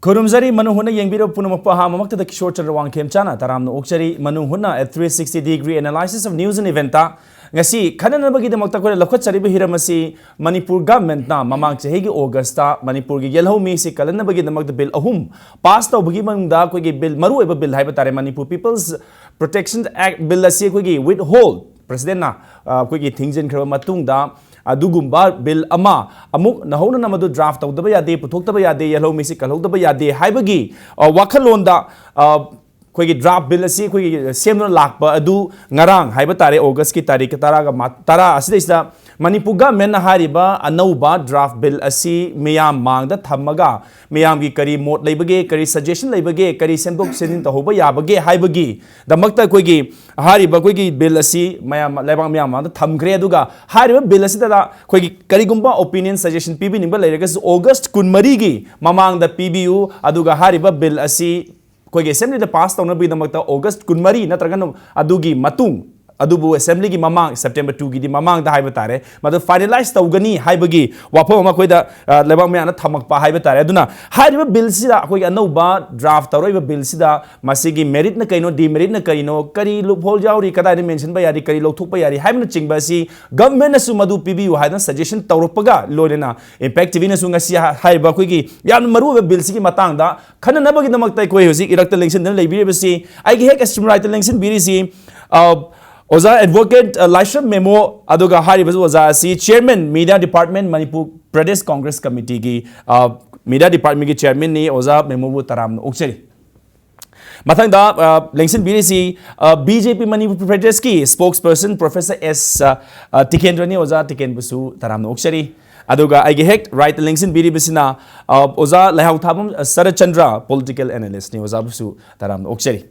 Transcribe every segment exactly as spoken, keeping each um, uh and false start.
ꯈꯨꯔꯨꯝꯖꯔꯤ ꯃꯅꯨꯡ ꯍꯨꯠꯅ ꯌꯦꯡꯕꯤꯔꯕ ꯄꯨꯝꯅꯃꯛꯄꯨ꯫ ꯑꯍꯥꯟꯕꯃꯛꯇꯗ ꯀꯤꯁꯣꯔ ꯆꯟꯗ꯭ꯔ ꯋꯥꯡꯈꯦꯝꯆꯥꯅ ꯇꯔꯥꯝꯅ ꯑꯣꯛꯆꯔꯤ꯫ ꯃꯅꯨꯡ ꯍꯨꯠꯅ a three sixty degree analysis of news and event ꯇ ꯉꯁꯤ ꯈꯟꯅꯅꯕꯒꯤꯗꯃꯛꯇ ꯑꯩꯈꯣꯏꯅ ꯂꯧꯈꯠꯆꯔꯤꯕ ꯍꯤꯔꯝ ꯑꯁꯤ ꯃꯅꯤꯄꯨꯔ ꯒꯚꯔꯟꯃꯦꯟꯠꯅ ꯃꯃꯥꯡ ꯆꯍꯤꯒꯤ ꯑꯣꯒꯁꯇ ꯃꯅꯤꯄꯨꯔꯒꯤ ꯌꯦꯜꯍꯧ ꯃꯤꯁꯤ ꯀꯜꯍꯟꯅꯕꯒꯤꯗꯃꯛꯇ ꯕꯤꯜ ꯑꯍꯨꯝ ꯄꯥꯁ ꯇꯧꯕꯒꯤ ꯃꯅꯨꯡꯗ ꯑꯩꯈꯣꯏꯒꯤ ꯕꯤꯜ, ꯃꯔꯨꯑꯣꯏꯕ ꯕꯤꯜ ꯍꯥꯏꯕ ꯇꯥꯔꯦ, ꯃꯅꯤꯄꯨꯔ ꯄꯤꯄꯜꯁ ꯄ꯭ꯔꯣꯇꯦꯛꯁꯟ ꯑꯦꯛ ꯕꯤꯜ ꯑꯁꯤ ꯑꯩꯈꯣꯏꯒꯤ ꯋꯤꯠꯍꯣꯜ ꯄ꯭ꯔꯁꯤꯗꯦꯟꯠꯅ, ꯑ, ꯑꯩꯈꯣꯏꯒꯤ ꯊꯤꯡꯖꯤꯟꯈ꯭ꯔꯕ ꯃꯇꯨꯡꯗ ꯑꯗꯨꯒꯨꯝꯕ ꯕꯤꯜ ꯑꯃ ꯑꯃꯨꯛ ꯅꯧꯍꯧꯅꯅ ꯃꯗꯨ ꯗ꯭ꯔꯥꯐ ꯇꯧꯗꯕ ꯌꯥꯗꯦ, ꯄꯨꯊꯣꯛꯇꯕ ꯌꯥꯗꯦ, ꯌꯦꯜꯍꯧ ꯃꯤꯁꯤ ꯀꯜꯍꯧꯗꯕ ꯌꯥꯗꯦ ꯍꯥꯏꯕꯒꯤ, ꯑ, ꯋꯥꯈꯜꯂꯣꯟꯗ, ꯑ, ꯑꯩꯈꯣꯏꯒꯤ ꯗ꯭ꯔꯥꯐ ꯕꯤꯜ ꯑꯁꯤ ꯑꯩꯈꯣꯏꯒꯤ ꯁꯦꯝꯗꯨꯅ ꯂꯥꯛꯄ ꯑꯗꯨ ꯉꯔꯥꯡ ꯍꯥꯏꯕ ꯇꯥꯔꯦ, ꯑꯣꯒꯁꯀꯤ ꯇꯥꯔꯤꯛ ꯇꯔꯥꯒ ꯃꯥ-, ꯇꯔꯥ ꯑꯁꯤꯗꯩꯁꯤꯗ ꯃꯅꯤꯄꯨꯔ ꯒꯚꯔꯟꯃꯦꯟꯠꯅ ꯍꯥꯏꯔꯤꯕ ꯑꯅꯧꯕ ꯗ꯭ꯔꯥꯐ ꯕꯤꯜ ꯑꯁꯤ ꯃꯤꯌꯥꯝ ꯃꯥꯡꯗ ꯊꯝꯃꯒ ꯃꯤꯌꯥꯝꯒꯤ ꯀꯔꯤ ꯃꯣꯠ ꯂꯩꯕꯒꯦ, ꯀꯔꯤ ꯁꯖꯦꯁꯟ ꯂꯩꯕꯒꯦ, ꯀꯔꯤ ꯁꯦꯝꯗꯣꯛ ꯁꯦꯝꯖꯤꯟ ꯇꯧꯍꯧꯕ ꯌꯥꯕꯒꯦ ꯍꯥꯏꯕꯒꯤꯗꯃꯛꯇ ꯑꯩꯈꯣꯏꯒꯤ ꯍꯥꯏꯔꯤꯕ ꯑꯩꯈꯣꯏꯒꯤ ꯕꯤꯜ ꯑꯁꯤ ꯃꯌꯥꯝ, ꯂꯩꯕꯥꯛ ꯃꯤꯌꯥꯝ ꯃꯥꯡꯗ ꯊꯝꯈ꯭ꯔꯦ꯫ ꯑꯗꯨꯒ ꯍꯥꯏꯔꯤꯕ ꯕꯤꯜ ꯑꯁꯤꯗ ꯑꯩꯈꯣꯏꯒꯤ ꯀꯔꯤꯒꯨꯝꯕ ꯑꯣꯄꯤꯅꯤꯌꯟ, ꯁꯖꯦꯁꯟ ꯄꯤꯕꯤꯅꯤꯡꯕ ꯂꯩꯔꯒꯁꯨ ꯑꯣꯒꯁ ꯀꯨꯟꯃꯔꯤꯒꯤ ꯃꯃꯥꯡꯗ ꯄꯤꯕꯤꯌꯨ꯫ ꯑꯗꯨꯒ ꯍꯥꯏꯔꯤꯕ ꯕꯤꯜ ꯑꯁꯤ ꯑꯩꯈꯣꯏꯒꯤ ꯑꯦꯁꯦꯝꯕ꯭ꯂꯤꯗ ꯄꯥꯁ ꯇꯧꯅꯕꯒꯤꯗꯃꯛꯇ ꯑꯣꯒꯁ ꯀꯨꯟꯃꯔꯤ ꯅꯠꯇ꯭ꯔꯒꯅ ꯑꯗꯨꯒꯤ ꯃꯇꯨꯡ, ꯑꯗꯨꯕꯨ ꯑꯦꯁꯦꯝꯕ꯭ꯂꯤꯒꯤ ꯃꯃꯥꯡ, ꯁꯦꯞꯇꯦꯝꯕꯔ ꯇꯨꯒꯤꯗꯤ ꯃꯃꯥꯡꯗ ꯍꯥꯏꯕ ꯇꯥꯔꯦ, ꯃꯗꯨ ꯐꯥꯏꯅꯦꯂꯥꯏꯁ ꯇꯧꯒꯅꯤ ꯍꯥꯏꯕꯒꯤ ꯋꯥꯐꯝ ꯑꯃ ꯑꯩꯈꯣꯏꯗ, ꯑ, ꯂꯩꯕꯥꯛ ꯃꯌꯥꯝꯅ ꯊꯝꯃꯛꯄ ꯍꯥꯏꯕ ꯇꯥꯔꯦ꯫ ꯑꯗꯨꯅ ꯍꯥꯏꯔꯤꯕ ꯕꯤꯜꯁꯤꯗ, ꯑꯩꯈꯣꯏꯒꯤ ꯑꯅꯧꯕ ꯗ꯭ꯔꯥꯐ ꯇꯧꯔꯛꯏꯕ ꯕꯤꯜꯁꯤꯗ ꯃꯁꯤꯒꯤ ꯃꯦꯔꯤꯠꯅ ꯀꯩꯅꯣ, ꯗꯤꯃꯦꯔꯤꯠꯅ ꯀꯔꯤꯅꯣ, ꯀꯔꯤ ꯂꯨꯞꯍꯣꯜ ꯌꯥꯎꯔꯤ, ꯀꯗꯥꯏꯗ ꯃꯦꯟꯁꯤꯟꯕ ꯌꯥꯔꯤ, ꯀꯔꯤ ꯂꯧꯊꯣꯛꯄ ꯌꯥꯔꯤ ꯍꯥꯏꯕꯅꯆꯤꯡꯕ ꯑꯁꯤ ꯒꯚꯔꯟꯃꯦꯟꯠꯅꯁꯨ ꯃꯗꯨ ꯄꯤꯕꯤꯌꯨ ꯍꯥꯏꯗꯅ ꯁꯖꯦꯁꯟ ꯇꯧꯔꯛꯄꯒ ꯂꯣꯏꯅꯅ ꯏꯝꯄꯦꯛ ꯇꯤꯚꯤꯅꯁꯨ ꯉꯁꯤ ꯍꯥ-, ꯍꯥꯏꯔꯤꯕ ꯑꯩꯈꯣꯏꯒꯤ ꯌꯥꯝꯅ ꯃꯔꯨꯑꯣꯏꯕ ꯕꯤꯜꯁꯤꯒꯤ ꯃꯇꯥꯡꯗ ꯈꯟꯅꯅꯕꯒꯤꯗꯃꯛꯇ ꯑꯩꯈꯣꯏ ꯍꯧꯖꯤꯛ ꯏꯔꯛꯇ ꯂꯦꯡꯁꯤꯟꯗꯨꯅ ꯂꯩꯕꯤꯔꯤꯕꯁꯤ ꯑꯩꯒꯤ ꯍꯦꯛ ꯑꯁꯇ꯭ꯔꯤꯝ ꯔꯥꯏꯠꯇ ꯂꯦꯡꯁꯤꯟꯕꯤꯔꯤꯁꯤ, ꯑ, ꯑꯣꯖꯥ ꯑꯦꯗꯚꯣꯀꯦꯠ, ꯑ, ꯂꯥꯏꯁ꯭ꯔꯝ ꯃꯦꯃꯣ, ꯑꯗꯨꯒ ꯍꯥꯏꯔꯤꯕ ꯑꯣꯖꯥ ꯑꯁꯤ chairman, media department, Manipur Pradesh Congress ꯀꯃꯤꯇꯤꯒꯤ, ꯑ, ꯃꯤꯗꯤꯌꯥ ꯗꯤꯄꯥꯔꯠꯃꯦꯟꯠꯀꯤ ꯆꯤꯌꯔꯃꯦꯟꯅꯤ꯫ ꯑꯣꯖꯥ ꯃꯦꯃꯣꯕꯨ ꯇꯔꯥꯝꯅ ꯑꯣꯛꯆꯔꯤ꯫ ꯃꯊꯪꯗ, ꯑ, ꯂꯦꯡꯁꯤꯟꯕꯤꯔꯤꯁꯤ, ꯑ, ꯕꯤ ꯖꯦ ꯄꯤ ꯃꯅꯤꯄꯨꯔ ꯄ꯭ꯔꯗꯦꯁꯀꯤ ꯁ꯭ꯄꯣꯛꯁ ꯄꯔꯁꯟ ꯄ꯭ꯔꯣꯐꯦꯁꯔ ꯑꯦꯁ, ꯑ, ꯑ, ꯇꯤꯀꯦꯟꯗ꯭ꯔꯅꯤ꯫ ꯑꯣꯖꯥ ꯇꯤꯀꯦꯟꯕꯨꯁꯨ ꯇꯔꯥꯝꯅ ꯑꯣꯛꯆꯔꯤ꯫ ꯑꯗꯨꯒ ꯑꯩꯒꯤ ꯍꯦꯛ ꯔꯥꯏꯠꯇ ꯂꯦꯡꯁꯤꯟꯕꯤꯔꯤꯕꯁꯤꯅ, ꯑ, ꯑꯣꯖꯥ ꯂꯩꯍꯥꯎꯊꯥꯕꯝ, ꯑ, ꯁꯔꯠꯆꯟꯗ꯭ꯔ, ꯄꯣꯂꯤꯇꯤꯀꯦꯜ ꯑꯦꯅꯥꯂꯤꯁ꯭ꯠꯅꯤ꯫ ꯑꯣꯖꯥꯕꯨꯁꯨ ꯇꯔꯥꯝꯅ ꯑꯣꯛꯆꯔꯤ꯫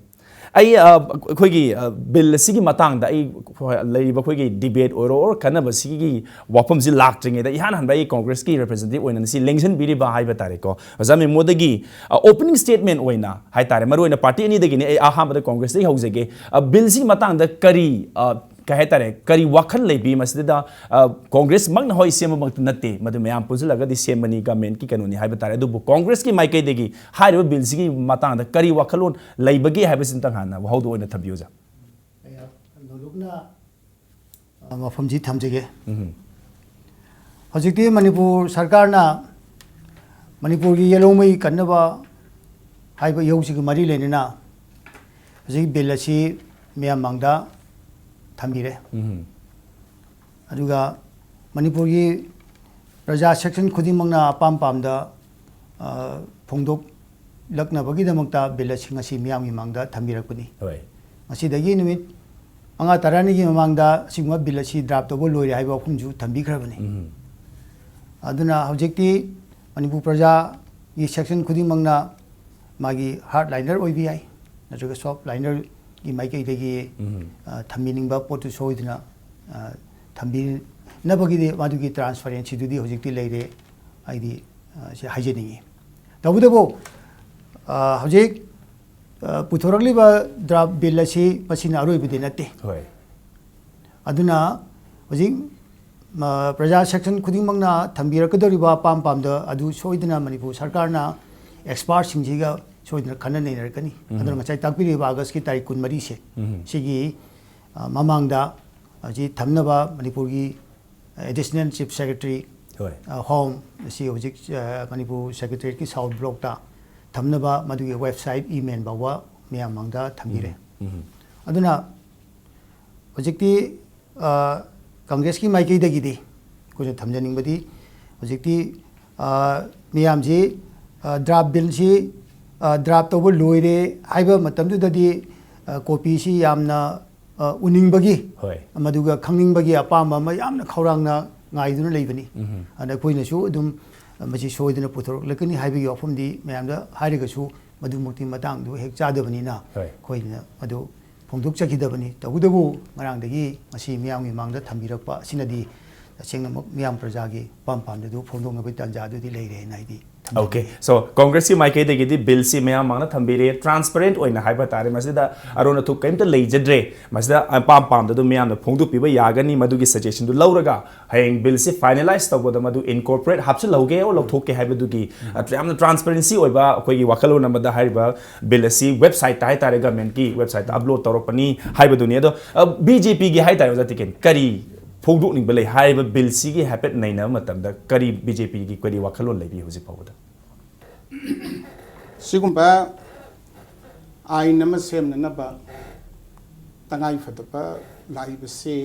ꯑꯩ, ꯑ, ꯑꯩꯈꯣꯏꯒꯤ, ꯑ, ꯕꯤꯜ ꯑꯁꯤꯒꯤ ꯃꯇꯥꯡꯗ ꯑꯩ, ꯍꯣꯏ, ꯂꯩꯔꯤꯕ ꯑꯩꯈꯣꯏꯒꯤ ꯗꯤꯕꯦꯠ ꯑꯣꯏꯔꯣ, or ꯈꯟꯅꯕꯁꯤꯒꯤ ꯋꯥꯐꯝꯁꯤ ꯂꯥꯛꯇ꯭ꯔꯤꯉꯩꯗ ꯏꯍꯥꯟ ꯍꯥꯟꯕ ꯑꯩ ꯀꯣꯡꯒ꯭ꯔꯦꯁꯀꯤ ꯔꯤꯄ꯭ꯔꯖꯦꯟꯇꯦꯇꯤꯚ ꯑꯣꯏꯅ ꯉꯁꯤ ꯂꯦꯡꯁꯤꯟꯕꯤꯔꯤꯕ ꯍꯥꯏꯕ ꯇꯥꯔꯦꯀꯣ꯫ ꯑꯣꯖꯥ ꯃꯦꯃꯣꯗꯒꯤ, ꯑ, ꯑꯣꯄꯅꯤꯡ ꯁ꯭ꯇꯦꯠꯃꯦꯟꯠ ꯑꯣꯏꯅ ꯍꯥꯏ ꯇꯥꯔꯦ, ꯃꯔꯨꯑꯣꯏꯅ ꯄꯥꯔꯇꯤ ꯑꯅꯤꯗꯒꯤꯅꯤ, ꯑꯩ ꯑꯍꯥꯟꯕꯗ ꯀꯣꯡꯒ꯭ꯔꯦꯁꯇꯒꯤ ꯍꯧꯖꯒꯦ꯫ ꯑ, ꯕꯤꯜꯁꯤꯒꯤ ꯃꯇꯥꯡꯗ ꯀꯔꯤ, ꯑ, ꯀꯩ ꯍꯥꯏꯇꯥꯔꯦ, ꯀꯔꯤ ꯋꯥꯈꯜ ꯂꯩꯕꯤ ꯃꯁꯤꯗ? ꯀꯣꯡꯒ꯭ꯔꯦꯁꯃꯛꯅ ꯍꯣꯏ ꯁꯦꯝꯕꯃꯛꯇꯤ ꯅꯠꯇꯦ, ꯃꯗꯨ ꯃꯌꯥꯝ ꯄꯨꯟꯁꯤꯜꯂꯒꯗꯤ ꯁꯦꯝꯕꯅꯤ, ꯒꯃꯦꯟꯠꯀꯤ ꯀꯩꯅꯣꯅꯤ ꯍꯥꯏꯕ ꯇꯥꯔꯦ꯫ ꯑꯗꯨꯕꯨ ꯀꯣꯡꯒ꯭ꯔꯦꯁꯀꯤ ꯃꯥꯏꯀꯩꯗꯒꯤ ꯍꯥꯏꯔꯤꯕ ꯕꯤꯜꯁꯤꯒꯤ ꯃꯇꯥꯡꯗ ꯀꯔꯤ ꯋꯥꯈꯜꯂꯣꯟ ꯂꯩꯕꯒꯦ ꯍꯥꯏꯕꯁꯤꯃꯇꯪ ꯍꯥꯟꯅ ꯋꯥꯍꯧꯗꯣꯛ ꯑꯣꯏꯅ ꯊꯝꯕꯤꯌꯨ, ꯑꯣꯖꯥ꯫ ꯑꯩ ꯂꯣꯂꯨꯞꯅ, ꯑ, ꯋꯥꯐꯝꯁꯤ ꯊꯝꯖꯒꯦ꯫ ꯎꯝ꯫ ꯍꯧꯖꯤꯛꯇꯤ ꯃꯅꯤꯄꯨꯔ ꯁꯔꯀꯥꯔꯅ ꯃꯅꯤꯄꯨꯔꯒꯤ ꯌꯦꯜꯍꯧꯃꯩ ꯀꯟꯅꯕ ꯍꯥꯏꯕ ꯏꯍꯧꯁꯤꯒ ꯃꯔꯤ ꯂꯩꯅꯅ ꯍꯧꯖꯤꯛ ꯕꯤꯜ ꯑꯁꯤ ꯃꯤꯌꯥꯝ ꯃꯥꯡꯗ ꯊꯝꯕꯤꯔꯦ꯫ ꯎꯝ꯫ ꯑꯗꯨꯒ ꯃꯅꯤꯄꯨꯔꯒꯤ ꯄ꯭ꯔꯖꯥ ꯁꯦꯛꯁꯟ ꯈꯨꯗꯤꯡꯃꯛꯅ ꯑꯄꯥꯝ ꯄꯥꯝꯗ, ꯑ, ꯐꯣꯡꯗꯣꯛꯂꯛꯅꯕꯒꯤꯗꯃꯛꯇ ꯕꯤꯜ ꯑꯁꯤ ꯉꯁꯤ ꯃꯤꯌꯥꯝꯒꯤ ꯃꯥꯡꯗ ꯊꯝꯕꯤꯔꯛꯄꯅꯤ꯫ ꯍꯣꯏ꯫ ꯉꯁꯤꯗꯒꯤ ꯅꯨꯃꯤꯠ ꯃꯉꯥ ꯇꯔꯥꯅꯤꯒꯤ ꯃꯃꯥꯡꯗ ꯑꯁꯤꯒꯨꯝꯕ ꯕꯤꯜ ꯑꯁꯤ ꯗ꯭ꯔꯥꯐ ꯇꯧꯕ ꯂꯣꯏꯔꯦ ꯍꯥꯏꯕ ꯋꯥꯐꯝꯁꯨ ꯊꯝꯕꯤꯈ꯭ꯔꯕꯅꯤ꯫ ꯎꯝ꯫ ꯑꯗꯨꯅ ꯍꯧꯖꯤꯛꯇꯤ ꯃꯅꯤꯄꯨꯔ ꯄ꯭ꯔꯖꯥꯒꯤ ꯁꯦꯛꯁꯟ ꯈꯨꯗꯤꯡꯃꯛꯅ ꯃꯥꯒꯤ ꯍꯥꯔꯗ ꯂꯥꯏꯅꯔ ꯑꯣꯏꯕ ꯌꯥꯏ, ꯅꯠꯇ꯭ꯔꯒ ꯁꯣꯐ ꯂꯥꯏꯅꯔꯒꯤ ꯃꯥꯏꯀꯩꯗꯒꯤ, ꯎꯝ꯫ ꯑ, ꯊꯝꯕꯤꯅꯤꯡꯕ ꯄꯣꯠꯇꯨ ꯁꯣꯏꯗꯅ, ꯑ, ꯊꯝꯕꯤꯅꯕꯒꯤꯗꯤ ꯃꯗꯨꯒꯤ ꯇ꯭ꯔꯥꯟꯁꯄꯔꯦꯟꯁꯤꯗꯨꯗꯤ ꯍꯧꯖꯤꯛꯇꯤ ꯂꯩꯔꯦ, ꯑꯩꯗꯤ, ꯑ, ꯁꯤ ꯍꯥꯏꯖꯅꯤꯡꯉꯤ꯫ ꯇꯧꯕꯇꯕꯨ, ꯑ, ꯍꯧꯖꯤꯛ, ꯑ, ꯄꯨꯊꯣꯔꯛꯂꯤꯕ ꯗ꯭ꯔꯥꯐ ꯕꯤꯜ ꯑꯁꯤ ꯃꯁꯤꯅ ꯑꯔꯣꯏꯕꯗꯤ ꯅꯠꯇꯦ꯫ ꯍꯣꯏ꯫ ꯑꯗꯨꯅ ꯍꯧꯖꯤꯛ, ꯑ, ꯄ꯭ꯔꯖꯥ ꯁꯦꯛꯁꯟ ꯈꯨꯗꯤꯡꯃꯛꯅ ꯊꯝꯕꯤꯔꯛꯀꯗꯧꯔꯤꯕ ꯑꯄꯥꯝ ꯄꯥꯝꯗ ꯑꯗꯨ ꯁꯣꯏꯗꯅ ꯃꯅꯤꯄꯨꯔ ꯁꯔꯀꯥꯔꯅ ꯑꯦꯛꯁꯄꯥꯔꯠꯁꯤꯡꯁꯤꯒ ꯁꯣꯏꯗꯅ ꯈꯟꯅ ꯅꯩꯅꯔꯛꯀꯅꯤ꯫ ꯎꯝ꯫ ꯑꯗꯨꯅ ꯉꯁꯥꯏ ꯇꯥꯛꯄꯤꯔꯤꯕ ꯑꯥꯒꯁꯀꯤ ꯇꯥꯔꯤꯛ ꯀꯨꯟꯃꯔꯤꯁꯦ, ꯎꯝ꯫ ꯁꯤꯒꯤ, ꯑ, ꯃꯃꯥꯡꯗ ꯑꯁꯤ ꯊꯝꯅꯕ ꯃꯅꯤꯄꯨꯔꯒꯤ ꯑꯦꯗꯤꯁꯅꯦꯜ ꯆꯤꯐ ꯁꯦꯀ꯭ꯔꯦꯇꯔꯤ, ꯍꯣꯏ꯫ ꯑ, ꯍꯣꯝ ꯑꯁꯤ ꯍꯧꯖꯤꯛ, ꯑ, ꯃꯅꯤꯄꯨꯔ ꯁꯦꯀ꯭ꯔꯦꯇꯔꯤꯌꯦꯠꯀꯤ ꯁꯥꯎꯠ ꯕ꯭ꯂꯣꯛꯇ ꯊꯝꯅꯕ ꯃꯗꯨꯒꯤ ꯋꯦꯕꯁꯥꯏꯠ ꯏꯃꯦꯜ ꯐꯥꯎꯕ ꯃꯤꯌꯥꯝ ꯃꯥꯡꯗ ꯊꯝꯕꯤꯔꯦ꯫ ꯎꯝ, ꯎꯝ꯫ ꯑꯗꯨꯅ ꯍꯧꯖꯤꯛꯇꯤ, ꯑ, ꯀꯪꯒ꯭ꯔꯦꯁꯀꯤ ꯃꯥꯏꯀꯩꯗꯒꯤꯗꯤ ꯑꯩꯈꯣꯏꯅ ꯊꯝꯖꯅꯤꯡꯕꯗꯤ ꯍꯧꯖꯤꯛꯇꯤ, ꯑ, ꯃꯤꯌꯥꯝꯁꯤ, ꯑ, ꯗ꯭ꯔꯥꯐ ꯕꯤꯜꯁꯤ, ꯑ, ꯗ꯭ꯔꯥꯐ ꯇꯧꯕ ꯂꯣꯏꯔꯦ ꯍꯥꯏꯕ ꯃꯇꯝꯗꯨꯗꯗꯤ, ꯑ, ꯀꯣꯄꯤꯁꯤ ꯌꯥꯝꯅ, ꯑ, ꯎꯅꯤꯡꯕꯒꯤ, ꯍꯣꯏ꯫ ꯃꯗꯨꯒ ꯈꯪꯅꯤꯡꯕꯒꯤ ꯑꯄꯥꯝꯕ ꯑꯃ ꯌꯥꯝꯅ ꯈꯧꯔꯥꯡꯅ ꯉꯥꯏꯗꯨꯅ ꯂꯩꯕꯅꯤ꯫ ꯎꯝ꯫ ꯑꯗ ꯑꯩꯈꯣꯏꯅꯁꯨ ꯑꯗꯨꯝ ꯃꯁꯤ ꯁꯣꯏꯗꯅ ꯄꯨꯊꯣꯔꯛꯂꯛꯀꯅꯤ ꯍꯥꯏꯕꯒꯤ ꯋꯥꯐꯝꯗꯤ ꯃꯌꯥꯝꯗ ꯍꯥꯏꯔꯒꯁꯨ ꯃꯗꯨꯃꯛꯇꯤ ꯃꯇꯥꯡꯗꯨ ꯍꯦꯛ ꯆꯥꯗꯕꯅꯤꯅ ꯍꯣꯏ꯫ ꯑꯩꯈꯣꯏꯅ ꯃꯗꯨ ꯐꯣꯡꯗꯣꯛꯆꯈꯤꯗꯕꯅꯤ꯫ ꯇꯧꯕꯇꯕꯨ ꯉꯔꯥꯡꯗꯒꯤ ꯉꯁꯤ ꯃꯤꯌꯥꯝꯒꯤ ꯃꯥꯡꯗ ꯊꯝꯕꯤꯔꯛꯄ ꯑꯁꯤꯅꯗꯤ ꯇꯁꯦꯡꯅꯃꯛ ꯃꯤꯌꯥꯝ ꯄ꯭ꯔꯖꯥꯒꯤ ꯑꯄꯥꯝ ꯄꯥꯝꯗꯗꯨ ꯐꯣꯡꯗꯣꯛꯅꯕꯒꯤ ꯇꯥꯟꯖꯥꯗꯨꯗꯤ ꯂꯩꯔꯦꯅ ꯑꯩꯗꯤ ꯊꯝꯖꯒꯦ꯫ Okay, so Congressꯀꯤ ꯃꯥꯏꯀꯩꯗꯒꯤꯗꯤ billꯁꯤ ꯃꯌꯥꯝ ꯃꯥꯡꯗ ꯊꯝꯕꯤꯔꯦ, transparent ꯑꯣꯏꯅ ꯍꯥꯏꯕ ꯇꯥꯔꯦ꯫ ꯃꯁꯤꯗ ꯑꯔꯣꯟ ꯑꯊꯨꯞ ꯀꯔꯤꯝꯇ ꯂꯩꯖꯗ꯭ꯔꯦ꯫ ꯃꯁꯤꯗ ꯑꯄꯥꯝ ꯄꯥꯝꯗꯗꯨ ꯃꯤꯌꯥꯝꯅ ꯐꯣꯡꯗꯣꯛꯄꯤꯕ ꯌꯥꯒꯅꯤ꯫ ꯃꯗꯨꯒꯤ suggestionꯗꯨ ꯂꯧꯔꯒ ꯍꯌꯦꯡ billꯁꯤ finalize ꯇꯧꯕꯗ ꯃꯗꯨ incorporate ꯍꯥꯞꯆꯤꯜꯍꯧꯒꯦ ꯑꯣꯔ ꯂꯧꯊꯣꯛꯀꯦ ꯍꯥꯏꯕꯗꯨꯒꯤ, ꯑ, ꯌꯥꯝꯅ transparency ꯑꯣꯏꯕ ꯑꯩꯈꯣꯏꯒꯤ ꯋꯥꯈꯜꯂꯣꯟ ꯑꯃꯗ ꯍꯥꯏꯔꯤꯕ bill ꯑꯁꯤ websiteꯇ ꯍꯥꯏꯇꯥꯔꯦ, governmentꯀꯤ websiteꯇ upload ꯇꯧꯔꯛꯄꯅꯤ ꯍꯥꯏꯕꯗꯨꯅꯤ꯫ ꯑꯗꯣ, ꯑ, BJPꯒꯤ ꯍꯥꯏꯇꯥꯔꯦ, ꯑꯣꯖꯥ ꯇꯤꯀꯦꯟ, ꯀꯔꯤ ꯐꯣꯡꯗꯣꯛꯅꯤꯡꯕ ꯂꯩ? ꯍꯥꯏꯔꯤꯕ billꯁꯤꯒꯤ ꯍꯥꯏꯐꯦꯠ ꯅꯩꯅꯕ ꯃꯇꯝꯗ ꯀꯔꯤ BJPꯒꯤ ꯀꯔꯤ ꯋꯥꯈꯜꯂꯣꯟ ꯂꯩꯕꯤ ꯍꯧꯖꯤꯛ ꯐꯥꯎꯕꯗ? ꯁꯤꯒꯨꯝꯕ ꯑꯥꯏꯟ ꯑꯃ ꯁꯦꯝꯅꯅꯕ ꯇꯉꯥꯏ ꯐꯗꯕ ꯂꯥꯛꯏꯕꯁꯤ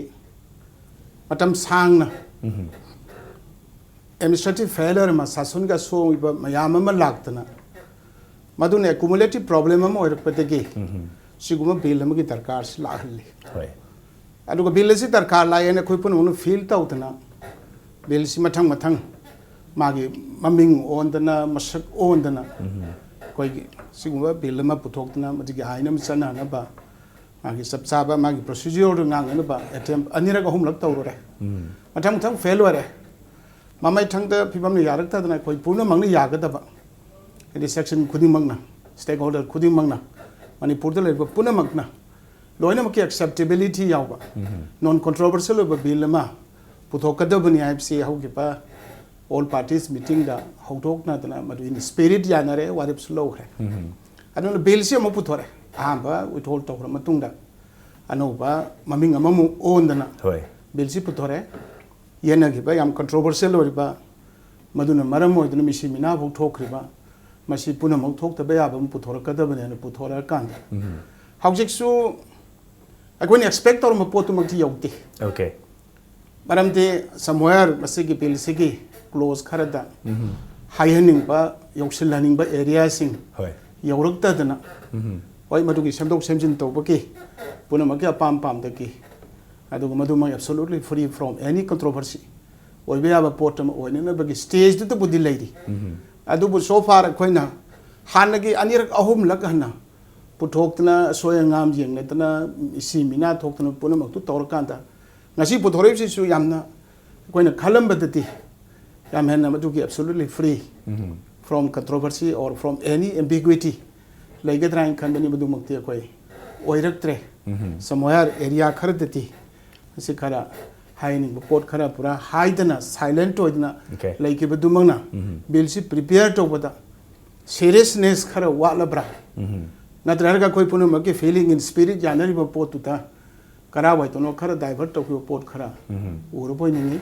ꯃꯇꯝ ꯁꯥꯡꯅ administrative failure ꯑꯃ, ꯁꯥꯁꯟꯒꯤ ꯑꯁꯣꯏꯕ ꯃꯌꯥꯝ ꯑꯃ ꯂꯥꯛꯇꯅ, ꯃꯗꯨꯅ accumulative problem ꯑꯃ ꯑꯣꯏꯔꯛꯄꯗꯒꯤ ꯁꯤꯒꯨꯝꯕ bill ꯑꯃꯒꯤ ꯗꯔꯀꯥꯔꯁꯤ ꯂꯥꯛꯍꯜꯂꯤ꯫ ꯍꯣꯏ꯫ ꯑꯗꯨꯒ bill ꯑꯁꯤ ꯗꯔꯀꯥꯔ ꯂꯥꯛꯑꯦꯅ ꯑꯩꯈꯣꯏ ꯄꯨꯝꯅꯃꯛꯅ feel ꯇꯧꯗꯅ, billꯁꯤ ꯃꯊꯪ ꯃꯊꯪ ꯃꯥꯒꯤ ꯃꯃꯤꯡ ꯑꯣꯟꯗꯅ, ꯃꯁꯛ ꯑꯣꯟꯗꯅ, ꯑꯩꯈꯣꯏꯒꯤ ꯁꯤꯒꯨꯝꯕ bill ꯑꯃ ꯄꯨꯊꯣꯛꯇꯅ, ꯃꯗꯨꯒꯤ ꯑꯥꯏꯟ ꯑꯃ ꯆꯠꯅꯅꯕ ꯃꯥꯒꯤ ꯆꯞ ꯆꯥꯕ ꯃꯥꯒꯤ procedureꯗꯨ ꯉꯥꯡꯅꯅꯕ attempt ꯑꯅꯤꯔꯛ ꯑꯍꯨꯝꯂꯛ ꯇꯧꯔꯨꯔꯦ꯫ ꯃꯊꯪ ꯃꯊꯪ fail ꯑꯣꯏꯔꯦ꯫ ꯃꯃꯩꯊꯪꯗ ꯐꯤꯕꯝꯅ ꯌꯥꯔꯛꯇꯗꯅ ꯑꯩꯈꯣꯏ ꯄꯨꯝꯅꯃꯛꯅ ꯌꯥꯒꯗꯕ, ꯍꯥꯏꯗꯤ section ꯈꯨꯗꯤꯡꯃꯛꯅ, stakeholder ꯈꯨꯗꯤꯡꯃꯛꯅ, ꯃꯅꯤꯄꯨꯔꯗ ꯂꯩꯔꯤꯕ ꯄꯨꯝꯅꯃꯛꯅ ꯂꯣꯏꯅꯃꯛꯀꯤ acceptability ꯌꯥꯎꯕ, non controversial ꯑꯣꯏꯕ bill ꯑꯃ ꯄꯨꯊꯣꯛꯀꯗꯕꯅꯤ ꯍꯥꯏꯕꯁꯤ ꯍꯧꯈꯤꯕ all parties meetingꯗ ꯍꯧꯗꯣꯛꯅꯗꯅ ꯃꯗꯨꯒꯤ spirit ꯌꯥꯅꯔꯦ, ꯋꯥꯔꯦꯞꯁꯨ ꯂꯧꯈ꯭ꯔꯦ꯫ ꯑꯗꯨꯅ billꯁꯤ ꯑꯃꯨꯛ ꯄꯨꯊꯣꯔꯛꯑꯦ꯫ ꯑꯍꯥꯟꯕ withhold ꯇꯧꯈ꯭ꯔ ꯃꯇꯨꯡꯗ ꯑꯅꯧꯕ ꯃꯃꯤꯡ ꯑꯃꯃꯨꯛ ꯑꯣꯟꯗꯅ ꯍꯣꯏ꯫ billꯁꯤ ꯄꯨꯊꯣꯔꯛꯑꯦ꯫ ꯌꯦꯠꯅꯈꯤꯕ, ꯌꯥꯝ controversial ꯑꯣꯏꯔꯤꯕ, ꯃꯗꯨꯅ ꯃꯔꯝ ꯑꯣꯏꯗꯨꯅ ꯃꯤꯁꯤ ꯃꯤꯅꯥ ꯐꯥꯎ ꯊꯣꯛꯈ꯭ꯔꯤꯕ, ꯃꯁꯤ ꯄꯨꯝꯅꯃꯛ ꯊꯣꯛꯇꯕ ꯌꯥꯕ ꯑꯃ ꯄꯨꯊꯣꯔꯛꯀꯗꯕꯅꯦꯅ ꯄꯨꯊꯣꯔꯛꯑꯀꯥꯟꯗ, ꯍꯧꯖꯤꯛꯁꯨ ꯑꯩꯈꯣꯏꯅ expect ꯇꯧꯔꯝꯕ ꯄꯣꯠꯇꯨꯃꯛꯇꯤ ꯌꯧꯗꯦ꯫ Okay꯫ ꯃꯔꯝꯗꯤ somewhere ꯃꯁꯤꯒꯤ billꯁꯤꯒꯤ clause ꯈꯔꯗ ꯍꯥꯏꯍꯟꯅꯤꯡꯕ, ꯌꯧꯁꯤꯜꯍꯟꯅꯤꯡꯕ areaꯁꯤꯡ ꯍꯣꯏ꯫ ꯌꯧꯔꯛꯇꯗꯅ, ꯍꯣꯏ, ꯃꯗꯨꯒꯤ ꯁꯦꯝꯗꯣꯛ ꯁꯦꯝꯖꯤꯟ ꯇꯧꯕꯒꯤ ꯄꯨꯝꯅꯃꯛꯀꯤ ꯑꯄꯥꯝ ꯄꯥꯝꯗꯒꯤ, ꯑꯗꯨꯒ ꯃꯗꯨꯃꯛ absolutely free from any controversy ꯑꯣꯏꯕ ꯌꯥꯕ ꯄꯣꯠ ꯑꯃ ꯑꯣꯏꯅꯅꯕꯒꯤ stageꯗꯨꯗꯕꯨꯗꯤ ꯂꯩꯔꯤ꯫ ꯑꯗꯨꯕꯨ so far ꯑꯩꯈꯣꯏꯅ ꯍꯥꯟꯅꯒꯤ ꯑꯅꯤꯔꯛ ꯑꯍꯨꯝꯂꯛ ꯍꯟꯅ ꯄꯨꯊꯣꯛꯇꯅ, ꯑꯁꯣꯏ ꯑꯉꯥꯝ ꯌꯦꯡꯅꯗꯅ, ꯏꯁꯤ ꯃꯤꯅꯥ ꯊꯣꯛꯇꯅ ꯄꯨꯝꯅꯃꯛꯇꯨ ꯇꯧꯔꯀꯥꯟꯗ, ꯉꯁꯤ ꯄꯨꯊꯣꯔꯛꯏꯕꯁꯤꯁꯨ ꯌꯥꯝꯅ ꯑꯩꯈꯣꯏꯅ ꯈꯜꯂꯝꯕꯗꯗꯤ ꯌꯥꯝ ꯍꯦꯟꯅ ꯃꯗꯨꯒꯤ absolutely free from controversy or from any ambiguity ꯂꯩꯒꯗ꯭ꯔꯥ ꯍꯥꯏꯅ ꯈꯟꯕꯅꯤ꯫ ꯃꯗꯨꯃꯛꯇꯤ ꯑꯩꯈꯣꯏ ꯑꯣꯏꯔꯛꯇ꯭ꯔꯦ꯫ Somewhere area ꯈꯔꯗꯗꯤ ꯃꯁꯤ ꯈꯔ ꯍꯥꯏꯅꯤꯡꯕ ꯄꯣꯠ ꯈꯔ ꯄꯨꯔꯥ ꯍꯥꯏꯗꯅ silent ꯑꯣꯏꯗꯅ Okay. ꯂꯩꯈꯤꯕꯗꯨꯃꯛꯅ ꯕꯤꯜꯁꯤ prepare ꯇꯧꯕꯗ seriousness ꯈꯔ ꯋꯥꯠꯂꯕ꯭ꯔꯥ? ꯅꯠꯇ꯭ꯔꯒ ꯑꯩꯈꯣꯏ ꯄꯨꯝꯅꯃꯛꯀꯤ feeling in spirit ꯌꯥꯅꯔꯤꯕ ꯄꯣꯠꯇꯨꯗ ꯀꯔꯥꯏꯋꯥꯏꯗꯅꯣ ꯈꯔ divert ꯇꯧꯈꯤꯕ ꯄꯣꯠ ꯈꯔ ꯎꯔꯕꯣꯏ ꯅꯤꯡꯏ꯫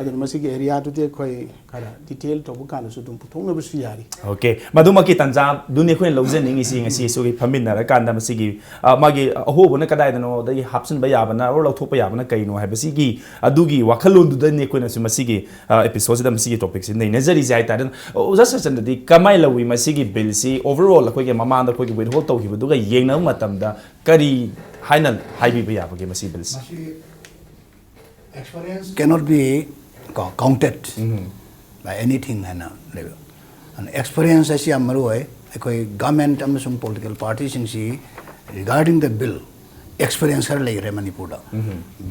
ꯑꯗꯨꯅ ꯃꯁꯤꯒꯤ areaꯗꯨꯗꯤ ꯑꯩꯈꯣꯏ ꯈꯔ detail ꯇꯧꯕ ꯀꯥꯟꯗꯁꯨ ꯑꯗꯨꯝ ꯄꯨꯊꯣꯛꯅꯕꯁꯨ ꯌꯥꯔꯤ꯫ Okay, ꯃꯗꯨꯃꯛꯀꯤ ꯇꯥꯟꯖꯥꯗꯨꯅꯤ ꯑꯩꯈꯣꯏꯅ ꯂꯧꯖꯅꯤꯡꯉꯤꯁꯤ ꯉꯁꯤ ꯑꯩꯈꯣꯏꯒꯤ ꯐꯝꯃꯤꯟꯅꯔꯀꯥꯟꯗ ꯃꯁꯤꯒꯤ, ꯑ, ꯃꯥꯒꯤ ꯑꯍꯣꯕꯅ ꯀꯗꯥꯏꯗꯅꯣ, ꯑꯗꯒꯤ ꯍꯥꯞꯆꯤꯟꯕ ꯌꯥꯕꯅ or ꯂꯧꯊꯣꯛꯄ ꯌꯥꯕꯅ ꯀꯩꯅꯣ ꯍꯥꯏꯕꯁꯤꯒꯤ ꯑꯗꯨꯒꯤ ꯋꯥꯈꯜꯂꯣꯟꯗꯨꯗꯅꯤ ꯑꯩꯈꯣꯏꯅꯁꯨ ꯃꯁꯤꯒꯤ, ꯑ, episodeꯁꯤꯗ ꯃꯁꯤꯒꯤ topicꯁꯤ ꯅꯩꯅꯖꯔꯤꯁꯦ ꯍꯥꯏꯇꯥꯔꯦ꯫ ꯑꯣꯖꯥ ꯁꯆꯟꯗꯗꯤ ꯀꯃꯥꯏꯅ ꯂꯧꯏ ꯃꯁꯤꯒꯤ billꯁꯤ? Overall ꯑꯩꯈꯣꯏꯒꯤ ꯃꯃꯥꯡꯗ ꯑꯩꯈꯣꯏꯒꯤ withhold ꯇꯧꯈꯤꯕꯗꯨꯒ ꯌꯦꯡꯅꯕ ꯃꯇꯝꯗ ꯀꯔꯤ ꯍꯥꯏꯅ ꯍꯥꯏꯕꯤꯕ ꯌꯥꯕꯒꯦ ꯃꯁꯤ billꯁꯤ? ꯃꯁꯤ experience cannot be co- counted by anything ꯍꯥꯏꯅ ꯂꯩꯕ꯫ ꯑꯗꯨꯅ experience ꯍꯥꯏꯁꯤ ꯌꯥꯝ ꯃꯔꯨ ꯑꯣꯏ꯫ ꯑꯩꯈꯣꯏ government ꯑꯃꯁꯨꯡ political partyꯁꯤꯡꯁꯤ regarding the bill experience ꯈꯔ ꯂꯩꯈ꯭ꯔꯦ ꯃꯅꯤꯄꯨꯔꯗ꯫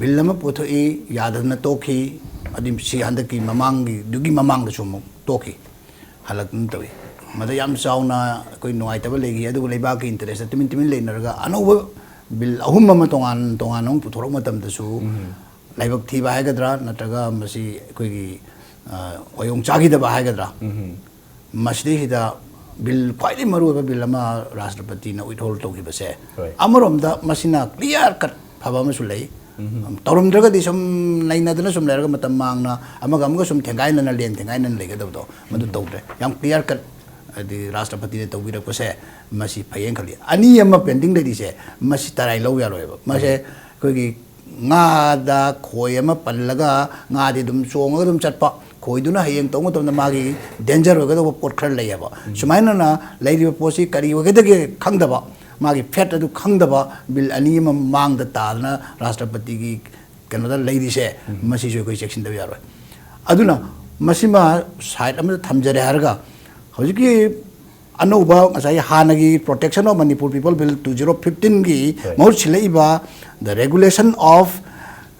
Bill ꯑꯃ ꯄꯨꯊꯣꯛꯏ, ꯌꯥꯗꯗꯅ ꯇꯣꯛꯈꯤ, ꯑꯗꯨ ꯁꯤ ꯍꯟꯗꯛꯀꯤ ꯃꯃꯥꯡꯒꯤꯗꯨꯒꯤ ꯃꯃꯥꯡꯗꯁꯨ ꯑꯃꯨꯛ ꯇꯣꯛꯈꯤ꯫ ꯍꯜꯂꯛꯇꯅ ꯇꯧꯏ꯫ ꯃꯗ ꯌꯥꯝ ꯆꯥꯎꯅ ꯑꯩꯈꯣꯏ ꯅꯨꯡꯉꯥꯏꯇꯕ ꯂꯩꯈꯤ꯫ ꯑꯗꯨꯕꯨ ꯂꯩꯕꯥꯛꯀꯤ interestꯇ ꯇꯨꯃꯤꯟ ꯇꯨꯃꯤꯟ ꯂꯩꯅꯔꯒ ꯑꯅꯧꯕ bill ꯑꯍꯨꯝ ꯑꯃ ꯇꯣꯉꯥꯟ ꯇꯣꯉꯥꯟꯅ ꯑꯃꯨꯛ ꯄꯨꯊꯣꯔꯛꯄ ꯃꯇꯝꯗꯁꯨ ꯂꯥꯏꯕꯛ ꯊꯤꯕ ꯍꯥꯏꯒꯗ꯭ꯔꯥ ꯅꯠꯇ꯭ꯔꯒ ꯃꯁꯤ ꯑꯩꯈꯣꯏꯒꯤ, ꯑ, ꯑꯣꯏꯌꯣꯡ ꯆꯥꯈꯤꯗꯕ ꯍꯥꯏꯒꯗ꯭ꯔꯥ, ꯃꯁꯤꯗꯩꯁꯤꯗ bill, ꯈ꯭ꯋꯥꯏꯗꯒꯤ ꯃꯔꯨꯑꯣꯏꯕ bill ꯑꯃ ꯔꯥꯁꯇ꯭ꯔꯄꯇꯤꯅ withhold ꯇꯧꯈꯤꯕꯁꯦ, ꯍꯣꯏ꯫ ꯑꯃꯔꯣꯝꯗ ꯃꯁꯤꯅ clear cut ꯐꯕ ꯑꯃꯁꯨ ꯂꯩ꯫ ꯇꯧꯔꯝꯗ꯭ꯔꯒꯗꯤ ꯁꯨꯝ ꯅꯩꯅꯗꯅ ꯁꯨꯝ ꯂꯩꯔꯒ ꯃꯇꯝ ꯃꯥꯡꯅ ꯑꯃꯒ ꯑꯃꯒ ꯁꯨꯝ ꯊꯦꯡꯒꯥꯏꯅꯅ ꯂꯦꯟ ꯊꯦꯡꯒꯥꯏꯅꯅ ꯂꯩꯒꯗꯕꯗꯣ ꯃꯗꯨ ꯇꯧꯗ꯭ꯔꯦ꯫ ꯌꯥꯝ clear cut, ꯍꯥꯏꯗꯤ ꯔꯥꯁꯇ꯭ꯔꯄꯇꯤꯅ ꯇꯧꯕꯤꯔꯛꯄꯁꯦ ꯃꯁꯤ ꯐꯩꯌꯦꯅ ꯈꯜꯂꯤ꯫ ꯑꯅꯤ ꯑꯃ pending ꯂꯩꯔꯤꯁꯦ ꯃꯁꯤ ꯇꯔꯥꯏ ꯂꯧ ꯌꯥꯔꯣꯏꯕ꯫ ꯃꯁꯦ ꯑꯩꯈꯣꯏꯒꯤ ꯉꯥꯗ ꯈꯣꯏ ꯑꯃ ꯄꯜꯂꯒ ꯉꯥꯗꯤ ꯑꯗꯨꯝ ꯆꯣꯡꯉꯒ ꯑꯗꯨꯝ ꯆꯠꯄ, ꯈꯣꯏꯗꯨꯅ ꯍꯌꯦꯡ ꯇꯧꯕ ꯃꯇꯝꯗ ꯃꯥꯒꯤ danger ꯑꯣꯏꯒꯗꯧꯕ ꯄꯣꯠ ꯈꯔ ꯂꯩꯌꯦꯕ꯫ ꯁꯨꯃꯥꯏꯅꯅ ꯂꯩꯔꯤꯕ ꯄꯣꯠꯁꯤ ꯀꯔꯤ ꯑꯣꯏꯒꯗꯒꯦ ꯈꯪꯗꯕ, ꯃꯥꯒꯤ fate ꯑꯗꯨ ꯈꯪꯗꯕ bill ꯑꯅꯤ ꯑꯃ ꯃꯥꯡꯗ ꯇꯥꯗꯅ ꯔꯥꯁꯇ꯭ꯔꯄꯇꯤꯒꯤ ꯀꯩꯅꯣꯗ ꯂꯩꯔꯤꯁꯦ, ꯃꯁꯤꯁꯨ ꯑꯩꯈꯣꯏ ꯆꯦꯛꯁꯤꯟꯗꯕ ꯌꯥꯔꯣꯏ꯫ ꯑꯗꯨꯅ ꯃꯁꯤꯃ side ꯑꯃꯗ ꯊꯝꯖꯔꯦ ꯍꯥꯏꯔꯒ, ꯍꯧꯖꯤꯛꯀꯤ ꯑꯅꯧꯕ ꯉꯁꯥꯏ ꯍꯥꯟꯅꯒꯤ Protection of Manipur People Bill two zero fifteenꯒꯤ ꯍꯣꯏ꯫ ꯃꯍꯨꯠ ꯁꯤꯜꯂꯛꯏꯕ the regulation of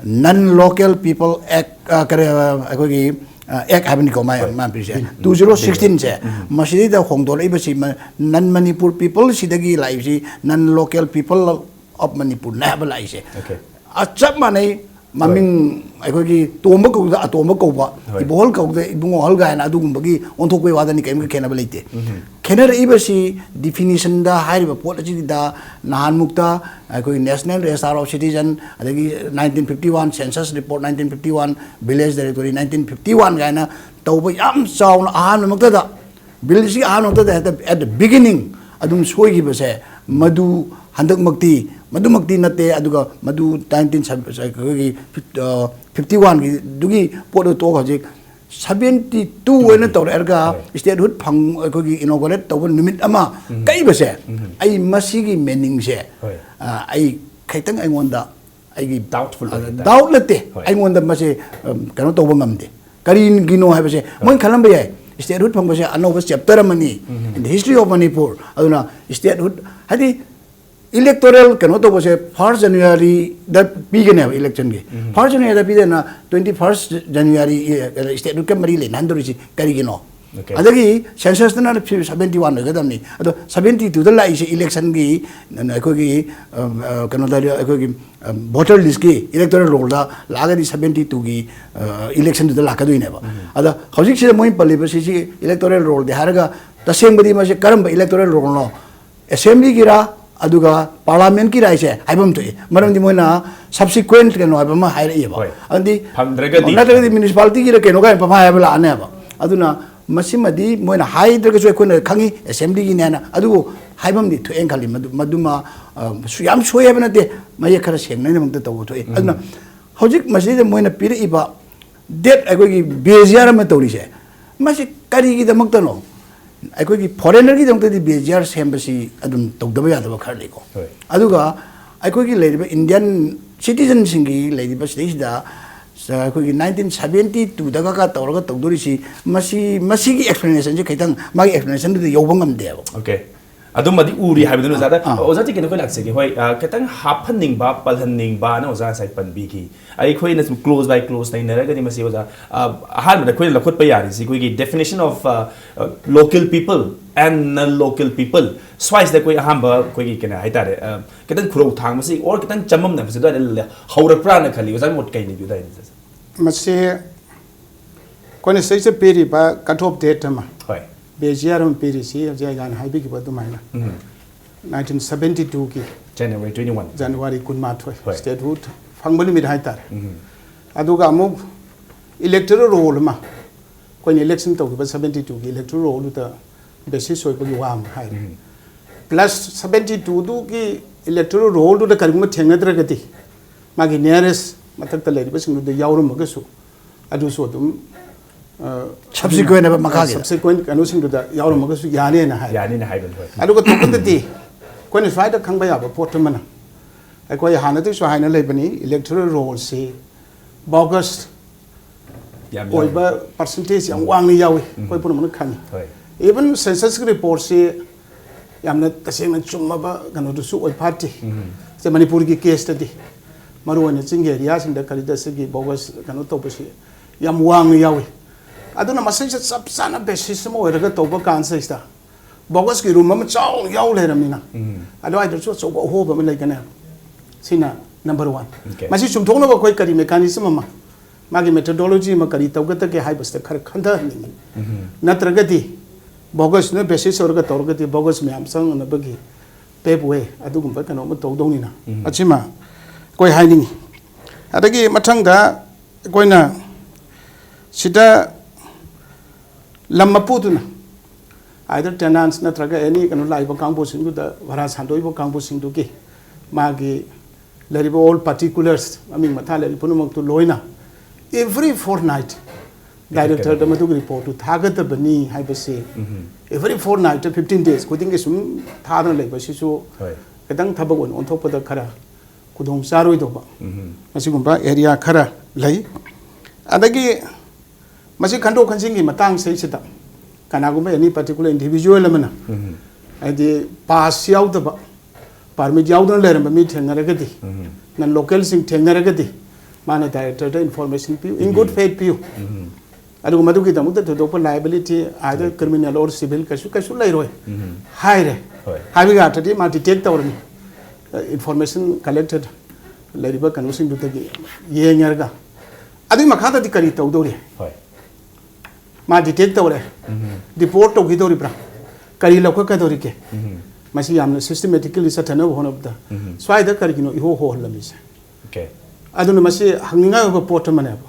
Non Local People Act, ꯑ, ꯀꯔꯤ, ꯑ, ꯑꯩꯈꯣꯏꯒꯤ, ꯑ, Act ꯍꯥꯏꯕꯅꯤꯀꯣ, ꯃꯥ, ꯃꯥ ꯄꯤꯔꯤꯁꯦ, ꯇꯨ ꯖꯤꯔꯣ ꯁꯤꯛꯁꯇꯤꯟꯁꯦ, ꯃꯁꯤꯗꯩꯗ ꯍꯣꯡꯗꯣꯔꯛꯏꯕꯁꯤ, ꯃ-, Non Manipur People ꯁꯤꯗꯒꯤ ꯂꯥꯛꯏꯕꯁꯤ Non Local People of Manipur ꯅ ꯍꯥꯏꯕ ꯂꯥꯛꯏꯁꯦ꯫ Okay. ꯑ, ꯆꯞ ꯃꯥꯟꯅꯩ꯫ ꯃꯃꯤꯡ ꯑꯩꯈꯣꯏꯒꯤ ꯇꯣꯝꯕ ꯀꯧꯕꯗ ꯑꯇꯣꯝꯕ ꯀꯧꯕ, ꯍꯣꯏ꯫ ꯏꯕꯣꯍꯜ ꯀꯧꯕꯗ ꯏꯕꯨꯡꯉꯣꯍꯜ ꯀꯥꯏꯅ ꯑꯗꯨꯒꯨꯝꯕꯒꯤ ꯑꯣꯟꯊꯣꯛꯄꯒꯤ ꯋꯥꯗꯅꯤ, ꯀꯔꯤꯝꯇ ꯈꯦꯠꯅꯕ ꯂꯩꯇꯦ꯫ ꯈꯦꯠꯅꯔꯛꯏꯕꯁꯤ definition ꯗ ꯍꯥꯏꯔꯤꯕ ꯄꯣꯠ ꯑꯁꯤꯗ ꯅꯍꯥꯟꯃꯨꯛꯇ ꯑꯩꯈꯣꯏꯒꯤ National Register of Citizen, ꯑꯗꯒꯤ nineteen fifty one Census Report, nineteen fifty one Village Directory, nineteen fifty one ꯀꯥꯏꯅ ꯇꯧꯕ ꯌꯥꯝ ꯆꯥꯎꯅ ꯑꯍꯥꯟꯕꯃꯛꯇꯗ, ꯕꯤꯜꯁꯤ ꯑꯍꯥꯟꯕꯃꯛꯇꯗ ꯍꯦꯛꯇ at the beginning ꯑꯗꯨꯝ ꯁꯣꯏꯈꯤꯕꯁꯦ, ꯃꯗꯨ ꯍꯟꯗꯛꯃꯛꯇꯤ ꯃꯗꯨꯃꯛꯇꯤ ꯅꯠꯇꯦ꯫ ꯑꯗꯨꯒ ꯃꯗꯨ nineteen, ꯑꯩꯈꯣꯏꯒꯤ, ꯑ, fifty one ꯒꯤꯗꯨꯒꯤ ꯄꯣꯠꯇꯨ ꯇꯣꯛꯑꯒ ꯍꯧꯖꯤꯛ seventy two ꯑꯣꯏꯅ ꯇꯧꯔꯛꯑꯒ statehood ꯐꯪ, ꯑꯩꯈꯣꯏꯒꯤ inaugurate ꯇꯧꯕ ꯅꯨꯃꯤꯠ ꯑꯃ ꯀꯛꯏꯕꯁꯦ, ꯑꯩ ꯃꯁꯤꯒꯤ meaning ꯁꯦ, ꯍꯣꯏ꯫ ꯑ, ꯑꯩ ꯈꯤꯇꯪ ꯑꯩꯉꯣꯟꯗ ꯑꯩꯒꯤ Doubtful ꯑꯣꯏ ꯍꯥꯏꯇꯥꯔꯦ꯫ Doubt ꯅꯠꯇꯦ, ꯍꯣꯏ꯫ ꯑꯩꯉꯣꯟꯗ ꯃꯁꯤ, ꯑ, ꯀꯩꯅꯣ ꯇꯧꯕ ꯉꯝꯗꯦ꯫ ꯀꯔꯤꯒꯤꯅꯣ ꯍꯥꯏꯕꯁꯦ ꯃꯣꯏꯅ ꯈꯜꯂꯝꯕ ꯌꯥꯏ, statehood ꯐꯪꯕꯁꯦ ꯑꯅꯧꯕ chapter ꯑꯃꯅꯤ in the history of Manipur꯫ ꯑꯗꯨꯅ statehood ꯍꯥꯏꯗꯤ electoral ꯀꯩꯅꯣ ꯇꯧꯕꯁꯦ first January ꯗ ꯄꯤꯒꯅꯦꯕ election ꯒꯤ꯫ First January ꯗ ꯄꯤꯗꯅ twenty first January statehood ꯀ ꯃꯔꯤ ꯂꯩꯅꯍꯟꯗꯧꯔꯤꯁꯤ ꯀꯔꯤꯒꯤꯅꯣ? Okay. ꯑꯗꯒꯤ census ꯇꯅ seventy one ꯑꯣꯏꯒꯗꯕꯅꯤ꯫ ꯑꯗꯣ seventy two ꯗ ꯂꯥꯛꯏꯁꯦ election ꯒꯤ, ꯑꯩꯈꯣꯏꯒꯤ, ꯑ, ꯑ, ꯀꯩꯅꯣꯗ, ꯑꯩꯈꯣꯏꯒꯤ, ꯑ, voter list ꯀꯤ electoral roll ꯗ ꯂꯥꯛꯑꯒꯗꯤ seventy two ꯒꯤ, ꯑ, election ꯗꯨꯗ ꯂꯥꯛꯀꯗꯣꯏꯅꯦꯕ꯫ ꯑꯗ ꯍꯧꯖꯤꯛꯁꯤꯗ ꯃꯣꯏꯅ ꯄꯜꯂꯤꯕꯁꯤ, ꯁꯤ electoral roll ꯗꯤ ꯍꯥꯏꯔꯒ ꯇꯁꯦꯡꯕꯗꯤ ꯃꯁꯤ ꯀꯔꯝꯕ electoral roll ꯅꯣ? Assembly ꯒꯤꯔꯥ ꯑꯗꯨꯒ Parliament ꯀꯤꯔꯥ ꯍꯥꯏꯁꯦ ꯍꯥꯏꯐꯝ ꯊꯣꯛꯏ꯫ ꯃꯔꯝꯗꯤ ꯃꯣꯏꯅ subsequent ꯀꯩꯅꯣ ꯍꯥꯏꯕ ꯑꯃ ꯍꯥꯏꯔꯛꯏꯕ꯫ ꯍꯣꯏ꯫ ꯑꯗꯨꯗꯤ ꯐꯪꯗ꯭ꯔꯒꯗꯤ? ꯅꯠꯇ꯭ꯔꯒꯗꯤ municipality ꯒꯤꯔ ꯀꯩꯅꯣ ꯀꯥꯏꯅ ꯄꯪꯍꯥꯏ ꯍꯥꯏꯕ ꯂꯥꯛꯑꯅꯦꯕ꯫ ꯑꯗꯨꯅ ꯃꯁꯤꯃꯗꯤ ꯃꯣꯏꯅ ꯍꯥꯏꯗ꯭ꯔꯒꯁꯨ ꯑꯩꯈꯣꯏꯅ ꯈꯪꯉꯤ assembly ꯒꯤꯅꯦꯅ꯫ ꯑꯗꯨꯕꯨ ꯍꯥꯏꯐꯝꯗꯤ ꯊꯣꯛꯑꯦꯅ ꯈꯜꯂꯤ꯫ ꯃꯗꯨ, ꯃꯗꯨꯃ, ꯑ, ꯁꯨ-, ꯌꯥꯝ ꯁꯣꯏ ꯍꯥꯏꯕ ꯅꯠꯇꯦ, ꯃꯌꯦꯛ ꯈꯔ ꯁꯦꯡꯅꯅꯕꯗ ꯇꯧꯕ ꯊꯣꯛꯏ꯫ ꯑꯗꯨꯅ ꯍꯧꯖꯤꯛ ꯃꯁꯤꯗ ꯃꯣꯏꯅ ꯄꯤꯔꯛꯏꯕ date, ꯑꯩꯈꯣꯏꯒꯤ BJR ꯑꯃ ꯇꯧꯔꯤꯁꯦ, ꯃꯁꯤ ꯀꯔꯤꯒꯤꯗꯃꯛꯇꯅꯣ? ꯑꯩꯈꯣꯏꯒꯤ foreigner ꯒꯤꯗꯃꯛꯇꯗꯤ BJR ꯁꯦꯝꯕꯁꯤ ꯑꯗꯨꯝ ꯇꯧꯗꯕ ꯌꯥꯗꯕ ꯈꯔ ꯂꯩꯀꯣ꯫ ꯍꯣꯏ꯫ ꯑꯗꯨꯒ ꯑꯩꯈꯣꯏꯒꯤ ꯂꯩꯔꯤꯕ Indian citizen ꯁꯤꯡꯒꯤ ꯂꯩꯔꯤꯕ ꯁꯤꯗꯩꯁꯤꯗ, ꯑ, ꯑꯩꯈꯣꯏꯒꯤ nineteen seventy two ꯗꯒ ꯇꯧꯔꯒ ꯇꯧꯗꯣꯔꯤꯁꯤ, ꯃꯁꯤ, ꯃꯁꯤꯒꯤ explanation ꯁꯦ ꯈꯤꯇꯪ, ꯃꯥꯒꯤ explanation ꯗꯨꯗ ꯌꯧꯕ ꯉꯝꯗꯦꯕ꯫ Okay꯫ ꯑꯗꯨꯝꯕꯗꯤ ꯎꯔꯤ ꯍꯥꯏꯕꯗꯨꯅ ꯑꯣꯖꯥꯗ, ꯑꯥ꯫ ꯑꯣꯖꯥ ꯇꯤꯀꯦꯟ, ꯑꯩꯈꯣꯏ ꯂꯥꯛꯆꯒꯦ꯫ ꯍꯣꯏ, ꯑ, ꯈꯤꯇꯪ ꯍꯥꯞꯍꯟꯅꯤꯡꯕ, ꯄꯜꯍꯟꯅꯤꯡꯕ ꯑꯅ ꯑꯣꯖꯥ ꯉꯁꯥꯏ ꯄꯟꯕꯤꯈꯤ꯫ ꯑꯩꯈꯣꯏꯅ ꯁꯨꯝ close by close ꯅꯩꯅꯔꯒꯗꯤ ꯃꯁꯤ ꯑꯣꯖꯥ, ꯑ, ꯑꯍꯥꯟꯕꯗ ꯑꯩꯈꯣꯏꯅ ꯂꯧꯈꯠꯄ ꯌꯥꯔꯤꯁꯤ ꯑꯩꯈꯣꯏꯒꯤ definition of, ꯑ, ꯑ, local people and non-local people꯫ ꯁ꯭ꯋꯥꯏꯁꯤꯗ ꯑꯩꯈꯣꯏ ꯑꯍꯥꯟꯕ ꯑꯩꯈꯣꯏꯒꯤ ꯀꯩꯅꯣ ꯍꯥꯏꯇꯥꯔꯦ, ꯑ, ꯈꯤꯇꯪ ꯈꯨꯔꯧ ꯊꯥꯡꯕꯁꯤ or ꯈꯤꯇꯪ ꯆꯃꯝꯅꯕꯁꯤ ꯑꯗꯨꯋꯥꯏꯗ ꯂ-, ꯍꯧꯔꯛꯄ꯭ꯔꯥꯅ ꯈꯜꯂꯤ꯫ ꯑꯣꯖꯥ ꯃꯣꯠ ꯀꯩ ꯂꯩꯕꯤꯌꯨ ꯑꯗꯨꯋꯥꯏꯗ? ꯃꯁꯤ ꯑꯩꯈꯣꯏꯅ ꯁꯤꯗꯩꯁꯤꯗ ꯄꯤꯔꯤꯕ cut off date ꯑꯃ, ꯍꯣꯏ꯫ ꯕꯦꯖꯤꯌꯥꯔ ꯑꯃ ꯄꯤꯔꯤꯁꯤ ꯍꯧꯖꯤꯛ ꯑꯩꯅ ꯍꯥꯏꯕꯤꯈꯤꯕ ꯑꯗꯨꯃꯥꯏꯅ, ꯎꯝ꯫ nineteen seventy two ꯒꯤ January twenty one꯫ January ꯀꯨꯟꯃꯥꯊꯣꯏ, ꯍꯣꯏ꯫ Statehood ꯐꯪꯕ ꯅꯨꯃꯤꯠ ꯍꯥꯏꯇꯥꯔꯦ꯫ ꯎꯝ꯫ ꯑꯗꯨꯒ ꯑꯃꯨꯛ electoral roll ꯑꯃ, ꯑꯩꯈꯣꯏꯅ election ꯇꯧꯈꯤꯕ seventy two ꯒꯤ electoral roll ꯗꯨꯗ basis ꯑꯣꯏꯕꯒꯤ ꯋꯥ ꯑꯃ ꯍꯥꯏꯔꯦ꯫ ꯎꯝ꯫ Plus seventy two ꯗꯨꯒꯤ electoral roll ꯗꯨꯗ ꯀꯔꯤꯒꯨꯝꯕ ꯊꯦꯡꯅꯗ꯭ꯔꯒꯗꯤ ꯃꯥꯒꯤ nearest ꯃꯊꯛꯇ ꯂꯩꯔꯤꯕꯁꯤꯡꯗꯨꯗ ꯌꯥꯎꯔꯝꯃꯒꯁꯨ ꯑꯗꯨꯁꯨ ꯑꯗꯨꯝ, ꯑ, Subsequent ꯑꯣꯏꯕ ꯃꯈꯥꯒꯤꯗ꯫ Subsequent ꯀꯩꯅꯣꯁꯤꯡꯗꯨꯗ ꯌꯥꯎꯔꯝꯃꯒꯁꯨ ꯌꯥꯅꯦꯅ ꯍꯥꯏ꯫ ꯌꯥꯅꯤꯅ ꯍꯥꯏꯕꯅꯤ, ꯍꯣꯏ꯫ ꯑꯗꯨꯒ ꯇꯧꯕꯗꯗꯤ ꯑꯩꯈꯣꯏꯅ ꯁ꯭ꯋꯥꯏꯗ ꯈꯪꯕ ꯌꯥꯕ ꯄꯣꯠ ꯑꯃꯅ, ꯑꯩꯈꯣꯏ ꯍꯥꯟꯅꯗꯒꯤꯁꯨ ꯍꯥꯏꯅ ꯂꯩꯕꯅꯤ, electoral roll ꯁꯤ bogus ꯌꯥꯝ ꯌꯥꯎꯔꯦ꯫ ꯑꯣꯏꯕ percentage ꯌꯥꯝ ꯎꯝ꯫ ꯋꯥꯡꯅ ꯌꯥꯎꯏ, ꯎꯝ꯫ ꯑꯩꯈꯣꯏ ꯄꯨꯝꯅꯃꯛꯅ ꯈꯪꯉꯤ꯫ ꯍꯣꯏ꯫ Even census ꯀꯤ report ꯁꯤ ꯌꯥꯝꯅ ꯇꯁꯦꯡꯅ ꯆꯨꯝꯃꯕ ꯀꯩꯅꯣꯗꯨꯁꯨ ꯑꯣꯏ ꯐꯥꯠꯇꯦ꯫ ꯎꯝ꯫ ꯁꯦ ꯃꯅꯤꯄꯨꯔꯒꯤ case ꯇꯗꯤ ꯃꯔꯨꯑꯣꯏꯅ ꯆꯤꯡꯒꯤ area ꯁꯤꯡꯗ ꯀꯔꯤꯗ ꯁꯤꯒꯤ bogus ꯀꯩꯅꯣ ꯇꯧꯕꯁꯤ ꯌꯥꯝ ꯋꯥꯡꯅ ꯌꯥꯎꯏ꯫ ꯑꯗꯨꯅ ꯃꯁꯤꯁꯦ ꯆꯞ ꯆꯥꯅ basis ꯑꯃ ꯑꯣꯏꯔꯒ ꯇꯧꯕ ꯀꯥꯟꯁꯤꯗꯩꯁꯤꯗ bogus ꯀꯤ room ꯑꯃ ꯆꯥꯎꯅ ꯌꯥꯎ ꯂꯩꯔꯝꯃꯤꯅ ꯎꯝ꯫ ꯑꯗꯨꯋꯥꯏꯗꯁꯨ ꯑꯆꯧꯕ ꯑꯍꯣꯕ ꯑꯃ ꯂꯩꯒꯅꯦꯕ꯫ ꯁꯤꯅ number one꯫ Okay꯫ ꯃꯁꯤ ꯆꯨꯝꯊꯣꯛꯅꯕ ꯑꯩꯈꯣꯏ ꯀꯔꯤ mechanism ꯑꯃ, ꯃꯥꯒꯤ methodology ꯑꯃ ꯀꯔꯤ ꯇꯧꯒꯗꯒꯦ ꯍꯥꯏꯕꯁꯤꯗ ꯈꯔ ꯈꯟꯊꯍꯟꯅꯤꯡꯉꯤ꯫ ꯎꯝ꯫ ꯅꯠꯇ꯭ꯔꯒꯗꯤ bogus ꯅ basis ꯑꯣꯏꯔꯒ ꯇꯧꯔꯒꯗꯤ bogus ꯃꯌꯥꯝ ꯆꯪꯅꯅꯕꯒꯤ pave way ꯑꯗꯨꯒꯨꯝꯕ ꯀꯩꯅꯣ ꯑꯃ ꯇꯧꯗꯧꯅꯤꯅ ꯎꯝ꯫ ꯑꯁꯤꯃ ꯑꯩꯈꯣꯏ ꯍꯥꯏꯅꯤꯡꯉꯤ꯫ ꯑꯗꯒꯤ ꯃꯊꯪꯗ ꯑꯩꯈꯣꯏꯅ ꯁꯤꯗ ꯂꯝ ꯃꯄꯨꯗꯨꯅ either tenants ꯅꯠꯇ꯭ꯔꯒ any ꯀꯩꯅꯣ ꯂꯥꯛꯏꯕ ꯀꯥꯡꯕꯨꯁꯤꯡꯗꯨꯗ ꯚꯔꯥ ꯁꯥꯟꯗꯣꯛꯏꯕ ꯀꯥꯡꯕꯨꯁꯤꯡꯗꯨꯒꯤ ꯃꯥꯒꯤ ꯂꯩꯔꯤꯕ all particulars, ꯃꯃꯤꯡ ꯃꯊꯥ ꯂꯩꯔꯤꯕ ꯄꯨꯝꯅꯃꯛꯇꯨ ꯂꯣꯏꯅ every fortnight director ꯗ ꯃꯗꯨꯒꯤ report ꯇꯨ ꯊꯥꯒꯗꯕꯅꯤ ꯍꯥꯏꯕꯁꯤ ꯎꯝ꯫ Every fortnight, fifteen days ꯈꯨꯗꯤꯡꯒꯤ ꯁꯨꯝ ꯊꯥꯗꯅ ꯂꯩꯕꯁꯤꯁꯨ ꯍꯣꯏ꯫ ꯈꯤꯇꯪ ꯊꯕꯛ ꯑꯣꯏꯅ ꯑꯣꯟꯊꯣꯛꯄꯗ ꯈꯔ ꯈꯨꯗꯣꯡ ꯆꯥꯔꯣꯏꯗꯧꯕ ꯎꯝ꯫ ꯃꯁꯤꯒꯨꯝꯕ area ꯈꯔ ꯂꯩ꯫ ꯑꯗꯒꯤ ꯃꯁꯤ ꯈꯟꯗꯣꯛ ꯈꯟꯖꯤꯟꯒꯤ ꯃꯇꯥꯡꯁꯤꯗꯩꯁꯤꯗ ꯀꯅꯥꯒꯨꯝꯕ any particular individual ꯑꯃꯅ ꯎꯝ꯫ ꯍꯥꯏꯗꯤ ꯄꯥꯁ ꯌꯥꯎꯗꯕ, ꯄꯥꯔꯃꯤꯠ ꯌꯥꯎꯗꯅ ꯂꯩꯔꯝꯕ ꯃꯤ ꯊꯦꯡꯅꯔꯒꯗꯤ, ꯅꯟ ꯂꯣꯀꯦꯜꯁꯤꯡ ꯊꯦꯡꯅꯔꯒꯗꯤ, ꯃꯥꯅ ꯗꯥꯏꯔꯦꯛꯇꯔꯗ ꯏꯟꯐꯣꯔꯃꯦꯁꯟ ꯄꯤꯌꯨ, ꯏꯟ ꯒꯨꯗ ꯐꯦꯠ ꯄꯤꯌꯨ꯫ ꯑꯗꯨꯒ ꯃꯗꯨꯒꯤꯗꯃꯛꯇ ꯊꯣꯏꯗꯣꯛꯄ ꯂꯥꯏꯕꯤꯂꯤꯇꯤ, either criminal or civil, ꯀꯩꯁꯨ ꯀꯩꯁꯨ ꯂꯩꯔꯣꯏ ꯍꯥꯏꯔꯦ꯫ ꯍꯥꯏꯕꯒꯤ ꯑꯥꯔꯊꯗꯤ ꯃꯥ ꯗꯤꯇꯦꯛ ꯇꯧꯔꯅꯤ, ꯏꯟꯐꯣꯔꯃꯦꯁꯟ ꯀꯂꯦꯛꯇꯦꯠ ꯂꯩꯔꯤꯕ ꯀꯩꯅꯣꯁꯤꯡꯗꯨꯗꯒꯤ ꯌꯦꯡꯉꯔꯒ, ꯑꯗꯨꯒꯤ ꯃꯈꯥꯗꯗꯤ ꯀꯔꯤ ꯇꯧꯗꯧꯔꯤ? ꯃꯥ ꯗꯤꯇꯦꯛ ꯇꯧꯔꯦ, ꯗꯤꯄꯣꯔꯠ ꯇꯧꯈꯤꯗꯧꯔꯤꯕ꯭ꯔꯥ, ꯀꯔꯤ ꯂꯧꯈꯠꯀꯗꯧꯔꯤꯒꯦ? ꯃꯁꯤ ꯌꯥꯝꯅ ꯁꯤꯁꯇꯦꯃꯦꯇꯤꯀꯦꯜꯂꯤ ꯆꯠꯊꯅꯕ ꯍꯣꯠꯅꯕꯗ ꯁ꯭ꯋꯥꯏꯗ ꯀꯔꯤꯒꯤꯅꯣ ꯏꯍꯣ ꯍꯣꯍꯜꯂꯝꯃꯤꯁꯦ? ꯑꯗꯨꯅ ꯃꯁꯤ ꯍꯪꯅꯤꯡꯉꯥꯏ ꯑꯣꯏꯕ ꯄꯣꯠ ꯑꯃꯅꯦꯕ꯫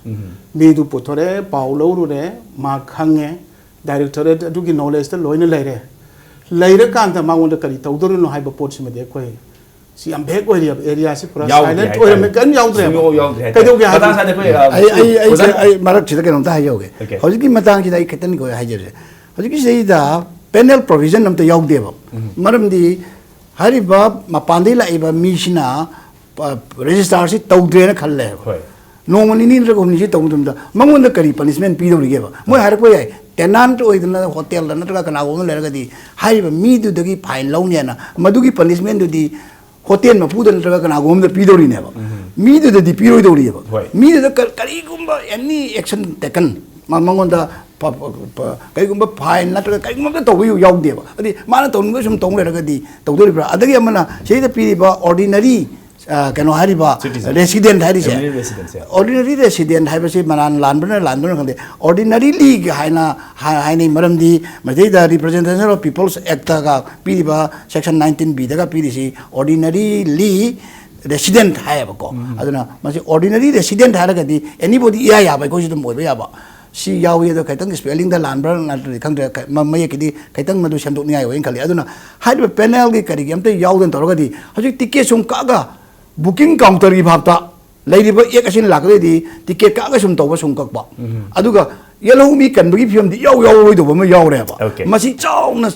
ꯃꯤꯗꯨ ꯄꯨꯊꯣꯔꯛꯑꯦ, ꯄꯥꯎ ꯂꯧꯔꯨꯔꯦ, ꯃꯥ ꯈꯪꯉꯦ, ꯗꯥꯏꯔꯦꯛꯇꯣꯔꯦꯠ ꯑꯗꯨꯒꯤ ꯅꯣꯂꯦꯖꯇ ꯂꯣꯏꯅ ꯂꯩꯔꯦ꯫ ꯂꯩꯔꯀꯥꯟꯗ ꯃꯉꯣꯟꯗ ꯀꯔꯤ ꯇꯧꯗꯣꯔꯤꯅꯣ ꯍꯥꯏꯕ ꯄꯣꯠꯁꯤꯃꯗꯤ ꯑꯩꯈꯣꯏ ꯁꯤ ꯌꯥꯝ ꯚꯦꯛ ꯑꯣꯏꯔꯤꯑꯕ ꯑꯦꯔꯤꯌꯥꯁꯤ, ꯄꯨꯔꯥ ꯌꯥꯎꯗꯦ ꯁꯥꯏꯂꯦꯟꯠ ꯍꯥꯏꯇꯥꯔꯦ꯫ ꯑꯣꯏꯔꯝꯃꯦ, ꯀꯔꯤꯝ ꯌꯥꯎꯗ꯭ꯔꯦ ꯍꯥꯏꯇꯥꯔꯦ꯫ ꯁꯨꯡꯌꯥꯎ ꯌꯥꯎꯗ꯭ꯔꯦ ꯍꯥꯏꯇꯥꯔꯦ꯫ ꯀꯩꯗꯧꯒꯦ ꯍꯥꯏꯕ? ꯃꯇꯥꯡ ꯁ꯭ꯋꯥꯏꯗ ꯑꯩꯈꯣꯏ, ꯑ, ꯑꯩ ꯑꯩ ꯑꯣꯖꯥ ꯑꯩ ꯃꯔꯛꯁꯤꯗ ꯀꯩꯅꯣꯝꯇ ꯍꯥꯏꯖꯍꯧꯒꯦ꯫ Okay꯫ ꯍꯧꯖꯤꯛꯀꯤ ꯃꯇꯥꯡꯁꯤꯗ ꯑꯩ ꯈꯤꯇꯪ ꯍꯥꯏꯖꯔꯤꯁꯦ, ꯍꯧꯖꯤꯛꯀꯤ ꯁꯤꯗꯩꯗ ꯄꯦꯅꯦꯜ ꯄ꯭ꯔꯣꯚꯤꯖꯟ ꯑꯝꯇ ꯌꯥꯎꯗꯦꯕ꯫ ꯃꯔꯝꯗꯤ ꯍꯥꯏꯔꯤꯕ ꯃꯄꯥꯟꯗꯒꯤ ꯂꯥꯛꯏꯕ ꯃꯤꯁꯤꯅ ꯔꯦꯖꯤꯁꯇꯥꯔꯁꯤ ꯇꯧꯗ꯭ꯔꯦꯅ ꯈꯜꯂꯦꯕ꯫ ꯅꯣꯡꯃ ꯅꯤꯅꯤ ꯅꯠꯇ꯭ꯔꯒ ꯍꯨꯝꯅꯤꯁꯤ ꯇꯧꯕ ꯃꯇꯝꯗ ꯃꯉꯣꯟꯗ ꯀꯔꯤ ꯄꯅꯤꯁꯃꯦꯟ ꯄꯤꯗꯧꯔꯤꯒꯦꯕ? ꯃꯣꯏ ꯍꯥꯏꯔꯛꯄ ꯌꯥꯏ, ꯇꯦꯅꯥꯟꯠ ꯑꯣꯏꯗꯅ ꯍꯣꯇꯦꯜꯗ ꯅꯠꯇ꯭ꯔꯒ ꯀꯅꯥꯒꯨꯝꯕ ꯑꯃ ꯂꯩꯔꯒꯗꯤ ꯍꯥꯏꯔꯤꯕ ꯃꯤꯗꯨꯗꯒꯤ ꯐꯥꯏꯟ ꯂꯧꯅꯦꯅ, ꯃꯗꯨꯒꯤ ꯄꯅꯤꯁꯃꯦꯟꯗꯨꯗꯤ ꯍꯣꯇꯦꯜ ꯃꯄꯨꯗ ꯅꯠꯇ꯭ꯔꯒ ꯀꯅꯥꯒꯨꯝꯕ ꯑꯃꯗ ꯄꯤꯗꯧꯔꯤꯅꯦꯕ꯫ ꯃꯤꯗꯨꯗꯗꯤ ꯄꯤꯔꯣꯏꯗꯧꯔꯤꯑꯕ꯫ ꯃꯤꯗꯨꯗ ꯀ-, ꯀꯔꯤꯒꯨꯝꯕ any action taken, ꯃ-, ꯃꯉꯣꯟꯗ ꯄ-, ꯄ-, ꯄ-, ꯀꯔꯤꯒꯨꯝꯕ ꯐꯥꯏꯟ ꯅꯠꯇ꯭ꯔꯒ ꯀꯔꯤꯒꯨꯝꯕ ꯑꯝꯇ ꯇꯧꯕ ꯌꯥꯎꯗꯦꯕ꯫ ꯑꯗꯨꯗꯤ ꯃꯥꯅ ꯇꯧꯅꯤꯡꯕ ꯁꯨꯝ ꯇꯧ ꯂꯩꯔꯒꯗꯤ ꯇꯧꯗꯣꯔꯤꯕ꯭ꯔꯥ? ꯑꯗꯒꯤ ꯑꯃꯅ ꯁꯤꯗꯩꯗ ꯄꯤꯔꯤꯕ ordinary, ꯑ, ꯀꯩꯅꯣ ꯍꯥꯏꯔꯤꯕ, citizen, ꯔꯦꯁꯤꯗꯦꯟꯠ ꯍꯥꯏꯔꯤꯁꯦ, ordinary residents, yeah꯫ Ordinary resident ꯍꯥꯏꯕꯁꯤ ꯃꯅꯥꯟ ꯂꯥꯟꯕꯅ ꯂꯥꯟꯕꯅ ꯈꯪꯗꯦ, ordinarily ꯍꯥꯏꯅ ꯍꯥꯏ-, ꯍꯥꯏꯅꯩ꯫ ꯃꯔꯝꯗꯤ ꯃꯁꯤꯗꯩꯗ Representation of People's Actꯒ ꯄꯤꯔꯤꯕ section nineteen Bꯗꯒ ꯄꯤꯔꯤꯁꯤ ordinarily resident ꯍꯥꯏꯌꯦꯕꯀꯣ꯫ ꯑꯗꯨꯅ ꯃꯁꯤ ordinary resident ꯍꯥꯏꯔꯒꯗꯤ anybody ꯏꯌꯥ ꯌꯥꯕ, ꯑꯩꯈꯣꯏꯁꯨ ꯑꯗꯨꯝ ꯑꯣꯏꯕ ꯌꯥꯕ꯫ ꯁꯤ ꯌꯥꯎꯏ, ꯑꯗꯣ ꯈꯤꯇꯪ spellingꯗ ꯂꯥꯟꯕ꯭ꯔꯥ ꯅꯠꯇ꯭ꯔꯗꯤ ꯈꯪꯗ꯭ꯔꯦ, ꯈ-, ꯃ-, ꯃꯌꯦꯛꯀꯤꯗꯤ ꯈꯤꯇꯪ ꯃꯗꯨ ꯁꯦꯝꯗꯣꯛꯅꯤꯡꯉꯥꯏ ꯑꯣꯏꯅ ꯈꯜꯂꯤ꯫ ꯑꯗꯨꯅ ꯍꯥꯏꯔꯤꯕ ꯄꯦꯅꯦꯜꯒꯤ ꯀꯔꯤꯒꯤ ꯑꯝꯇ ꯌꯥꯎꯗꯅ ꯇꯧꯔꯒꯗꯤ ꯍꯧꯖꯤꯛ ꯇꯤꯀꯦꯠ ꯁꯨꯝ ꯀꯛꯑꯒ booking counterꯒꯤ ꯚꯥꯞꯇ ꯂꯩꯔꯤꯕ act ꯑꯁꯤꯅ ꯂꯥꯛꯀꯗꯣꯏꯗꯤ ꯇꯤꯀꯦꯠ ꯀꯛꯑꯒ ꯁꯨꯝ ꯇꯧꯕ ꯁꯨꯝ ꯀꯛꯄ꯫ ꯑꯗꯨꯒ ꯌꯦꯜꯍꯧ ꯃꯤ ꯀꯟꯕꯒꯤ ꯐꯤꯕꯝꯗꯤ ꯏꯌꯥꯎ ꯌꯥꯎꯔꯔꯣꯏꯗꯧꯕ ꯑꯃ ꯌꯥꯎꯔꯦꯕ꯫ Okay꯫ ꯃꯁꯤ ꯆꯥꯎꯅ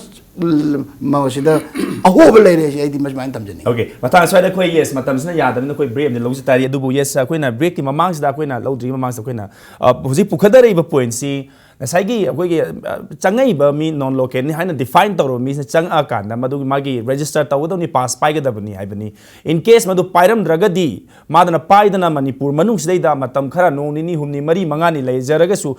ꯃꯁꯤꯗ ꯑꯍꯣꯕ ꯂꯩꯔꯦ ꯁꯤ ꯑꯩꯗꯤ ꯃꯁꯨꯃꯥꯏꯅ ꯊꯝꯖꯅꯤꯡꯉꯤ꯫ Okay, ꯃꯇꯥꯡ ꯑꯁ꯭ꯋꯥꯏꯗ ꯑꯩꯈꯣꯏ, yes, ꯃꯇꯝꯁꯤꯅ ꯌꯥꯗꯕꯅꯤꯅ ꯑꯩꯈꯣꯏ break ꯑꯃꯗꯤ ꯂꯧꯖ ꯇꯥꯔꯤ꯫ ꯑꯗꯨꯕꯨ, yes, ꯑꯩꯈꯣꯏꯅ breakꯀꯤ ꯃꯃꯥꯡꯁꯤꯗ, ꯑꯩꯈꯣꯏꯅ ꯂꯧꯗ꯭ꯔꯤꯉꯩ ꯃꯃꯥꯡꯁꯤꯗ ꯑꯩꯈꯣꯏꯅ, ꯑ, ꯍꯧꯖꯤꯛ ꯄꯨꯈꯠꯅꯔꯛꯏꯕ pointꯁꯤ ꯉꯁꯥꯏꯒꯤ ꯑꯩꯈꯣꯏꯒꯤ ꯑ, ꯆꯪꯉꯛꯏꯕ ꯃꯤ ꯅꯣꯟ ꯂꯣꯀꯦꯜꯅꯤ ꯍꯥꯏꯅ ꯗꯤꯐꯥꯏꯟ ꯇꯧꯔꯕ ꯃꯤꯁꯤꯅ ꯆꯪꯉꯛꯑꯀꯥꯟꯗ ꯃꯗꯨꯒꯤ ꯃꯥꯒꯤ ꯔꯦꯖꯤꯁꯇꯔ ꯇꯧꯒꯗꯕꯅꯤ, ꯄꯥꯁ ꯄꯥꯏꯒꯗꯕꯅꯤ ꯍꯥꯏꯕꯅꯤ꯫ ꯏꯟ ꯀꯦꯁ ꯃꯗꯨ ꯄꯥꯏꯔꯝꯗ꯭ꯔꯒꯗꯤ, ꯃꯥꯗꯅ ꯄꯥꯏꯗꯅ ꯃꯅꯤꯄꯨꯔ ꯃꯅꯨꯡꯁꯤꯗꯩꯗ ꯃꯇꯝ ꯈꯔ, ꯅꯣꯡ ꯅꯤꯅꯤ ꯍꯨꯝꯅꯤ ꯃꯔꯤ ꯃꯉꯥꯅꯤ ꯂꯩꯖꯔꯒꯁꯨ,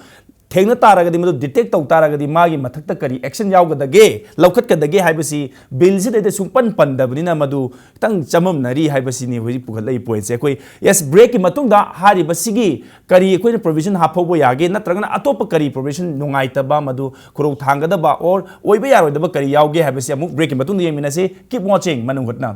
ꯊꯦꯡꯅ ꯇꯥꯔꯒꯗꯤ, ꯃꯗꯨ ꯗꯤꯇꯦꯛ ꯇꯧ ꯇꯥꯔꯒꯗꯤ, ꯃꯥꯒꯤ ꯃꯊꯛꯇ ꯀꯔꯤ ꯑꯦꯛꯁꯟ ꯌꯥꯎꯒꯗꯒꯦ, ꯂꯧꯈꯠꯀꯗꯒꯦ ꯍꯥꯏꯕꯁꯤ ꯕꯤꯜꯁꯤꯗꯩꯗ ꯁꯨꯡꯄꯟ ꯄꯟꯗꯕꯅꯤꯅ, ꯃꯗꯨ ꯈꯤꯇꯪ ꯆꯃꯝꯅꯔꯤ ꯍꯥꯏꯕꯁꯤꯅꯤ ꯍꯧꯖꯤꯛ ꯄꯨꯈꯠꯂꯛꯏ ꯄꯣꯏꯟꯠꯁꯦ꯫ ꯑꯩꯈꯣꯏ, ꯌꯦꯁ, ꯕ꯭ꯔꯦꯛꯀꯤ ꯃꯇꯨꯡꯗ ꯍꯥꯏꯔꯤꯕꯁꯤꯒꯤ ꯀꯔꯤ ꯑꯩꯈꯣꯏꯅ ꯄ꯭ꯔꯣꯚꯤꯖꯟ ꯍꯥꯞꯍꯧꯕ ꯌꯥꯒꯦ, ꯅꯠꯇ꯭ꯔꯒꯅ ꯑꯇꯣꯞꯄ ꯀꯔꯤ ꯄ꯭ꯔꯣꯚꯤꯖꯟ ꯅꯨꯡꯉꯥꯏꯇꯕ, ꯃꯗꯨ ꯈꯨꯔꯧ ꯊꯥꯡꯒꯗꯕ ꯑꯣꯔ ꯑꯣꯏꯕ ꯌꯥꯔꯣꯏꯗꯕ ꯀꯔꯤ ꯌꯥꯎꯒꯦ ꯍꯥꯏꯕꯁꯤ ꯑꯃꯨꯛ ꯕ꯭ꯔꯦꯛꯀꯤ ꯃꯇꯨꯡꯗ ꯌꯦꯡꯃꯤꯟꯅꯁꯤ꯫ Keep watching ꯃꯅꯨꯡ ꯍꯨꯠꯅ꯫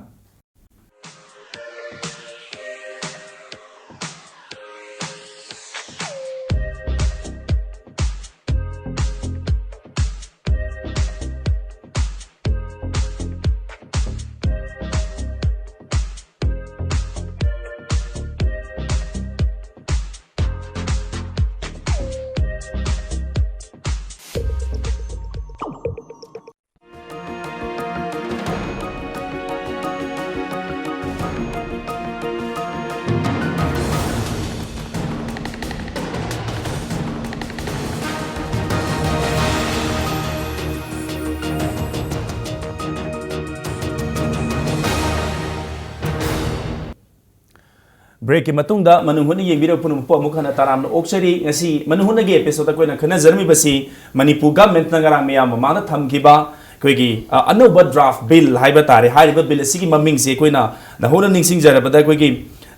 ꯕ꯭ꯔꯦꯛꯀꯤ ꯃꯇꯨꯡꯗ ꯃꯅꯨꯡ ꯍꯨꯠꯅ ꯌꯦꯡꯕꯤꯔꯕ ꯄꯨꯝꯅꯃꯛꯄꯨ ꯑꯃꯨꯛ ꯍꯟꯅ ꯇꯔꯥꯝꯅ ꯑꯣꯛꯆꯔꯤ꯫ ꯉꯁꯤ ꯃꯅꯨꯡ ꯍꯨꯠꯅꯒꯤ ꯑꯦꯄꯤꯁꯣꯗ ꯑꯩꯈꯣꯏꯅ ꯈꯟꯅꯖꯔꯝꯃꯤꯕꯁꯤ ꯃꯅꯤꯄꯨꯔ ꯒꯚꯔꯟꯃꯦꯟꯠꯅ ꯉꯔꯥꯡ ꯃꯌꯥꯝ ꯃꯃꯥꯡꯗ ꯊꯝꯈꯤꯕ ꯑꯩꯈꯣꯏꯒꯤ, ꯑ, ꯑꯅꯧꯕ ꯗ꯭ꯔꯥꯐ ꯕꯤꯜ ꯍꯥꯏꯕ ꯇꯥꯔꯦ꯫ ꯍꯥꯏꯔꯤꯕ ꯕꯤꯜ ꯑꯁꯤꯒꯤ ꯃꯃꯤꯡꯁꯤ ꯑꯩꯈꯣꯏꯅ ꯅꯧꯍꯧꯅ ꯅꯤꯡꯁꯤꯡꯖꯔꯕꯗ ꯑꯩꯈꯣꯏꯒꯤ,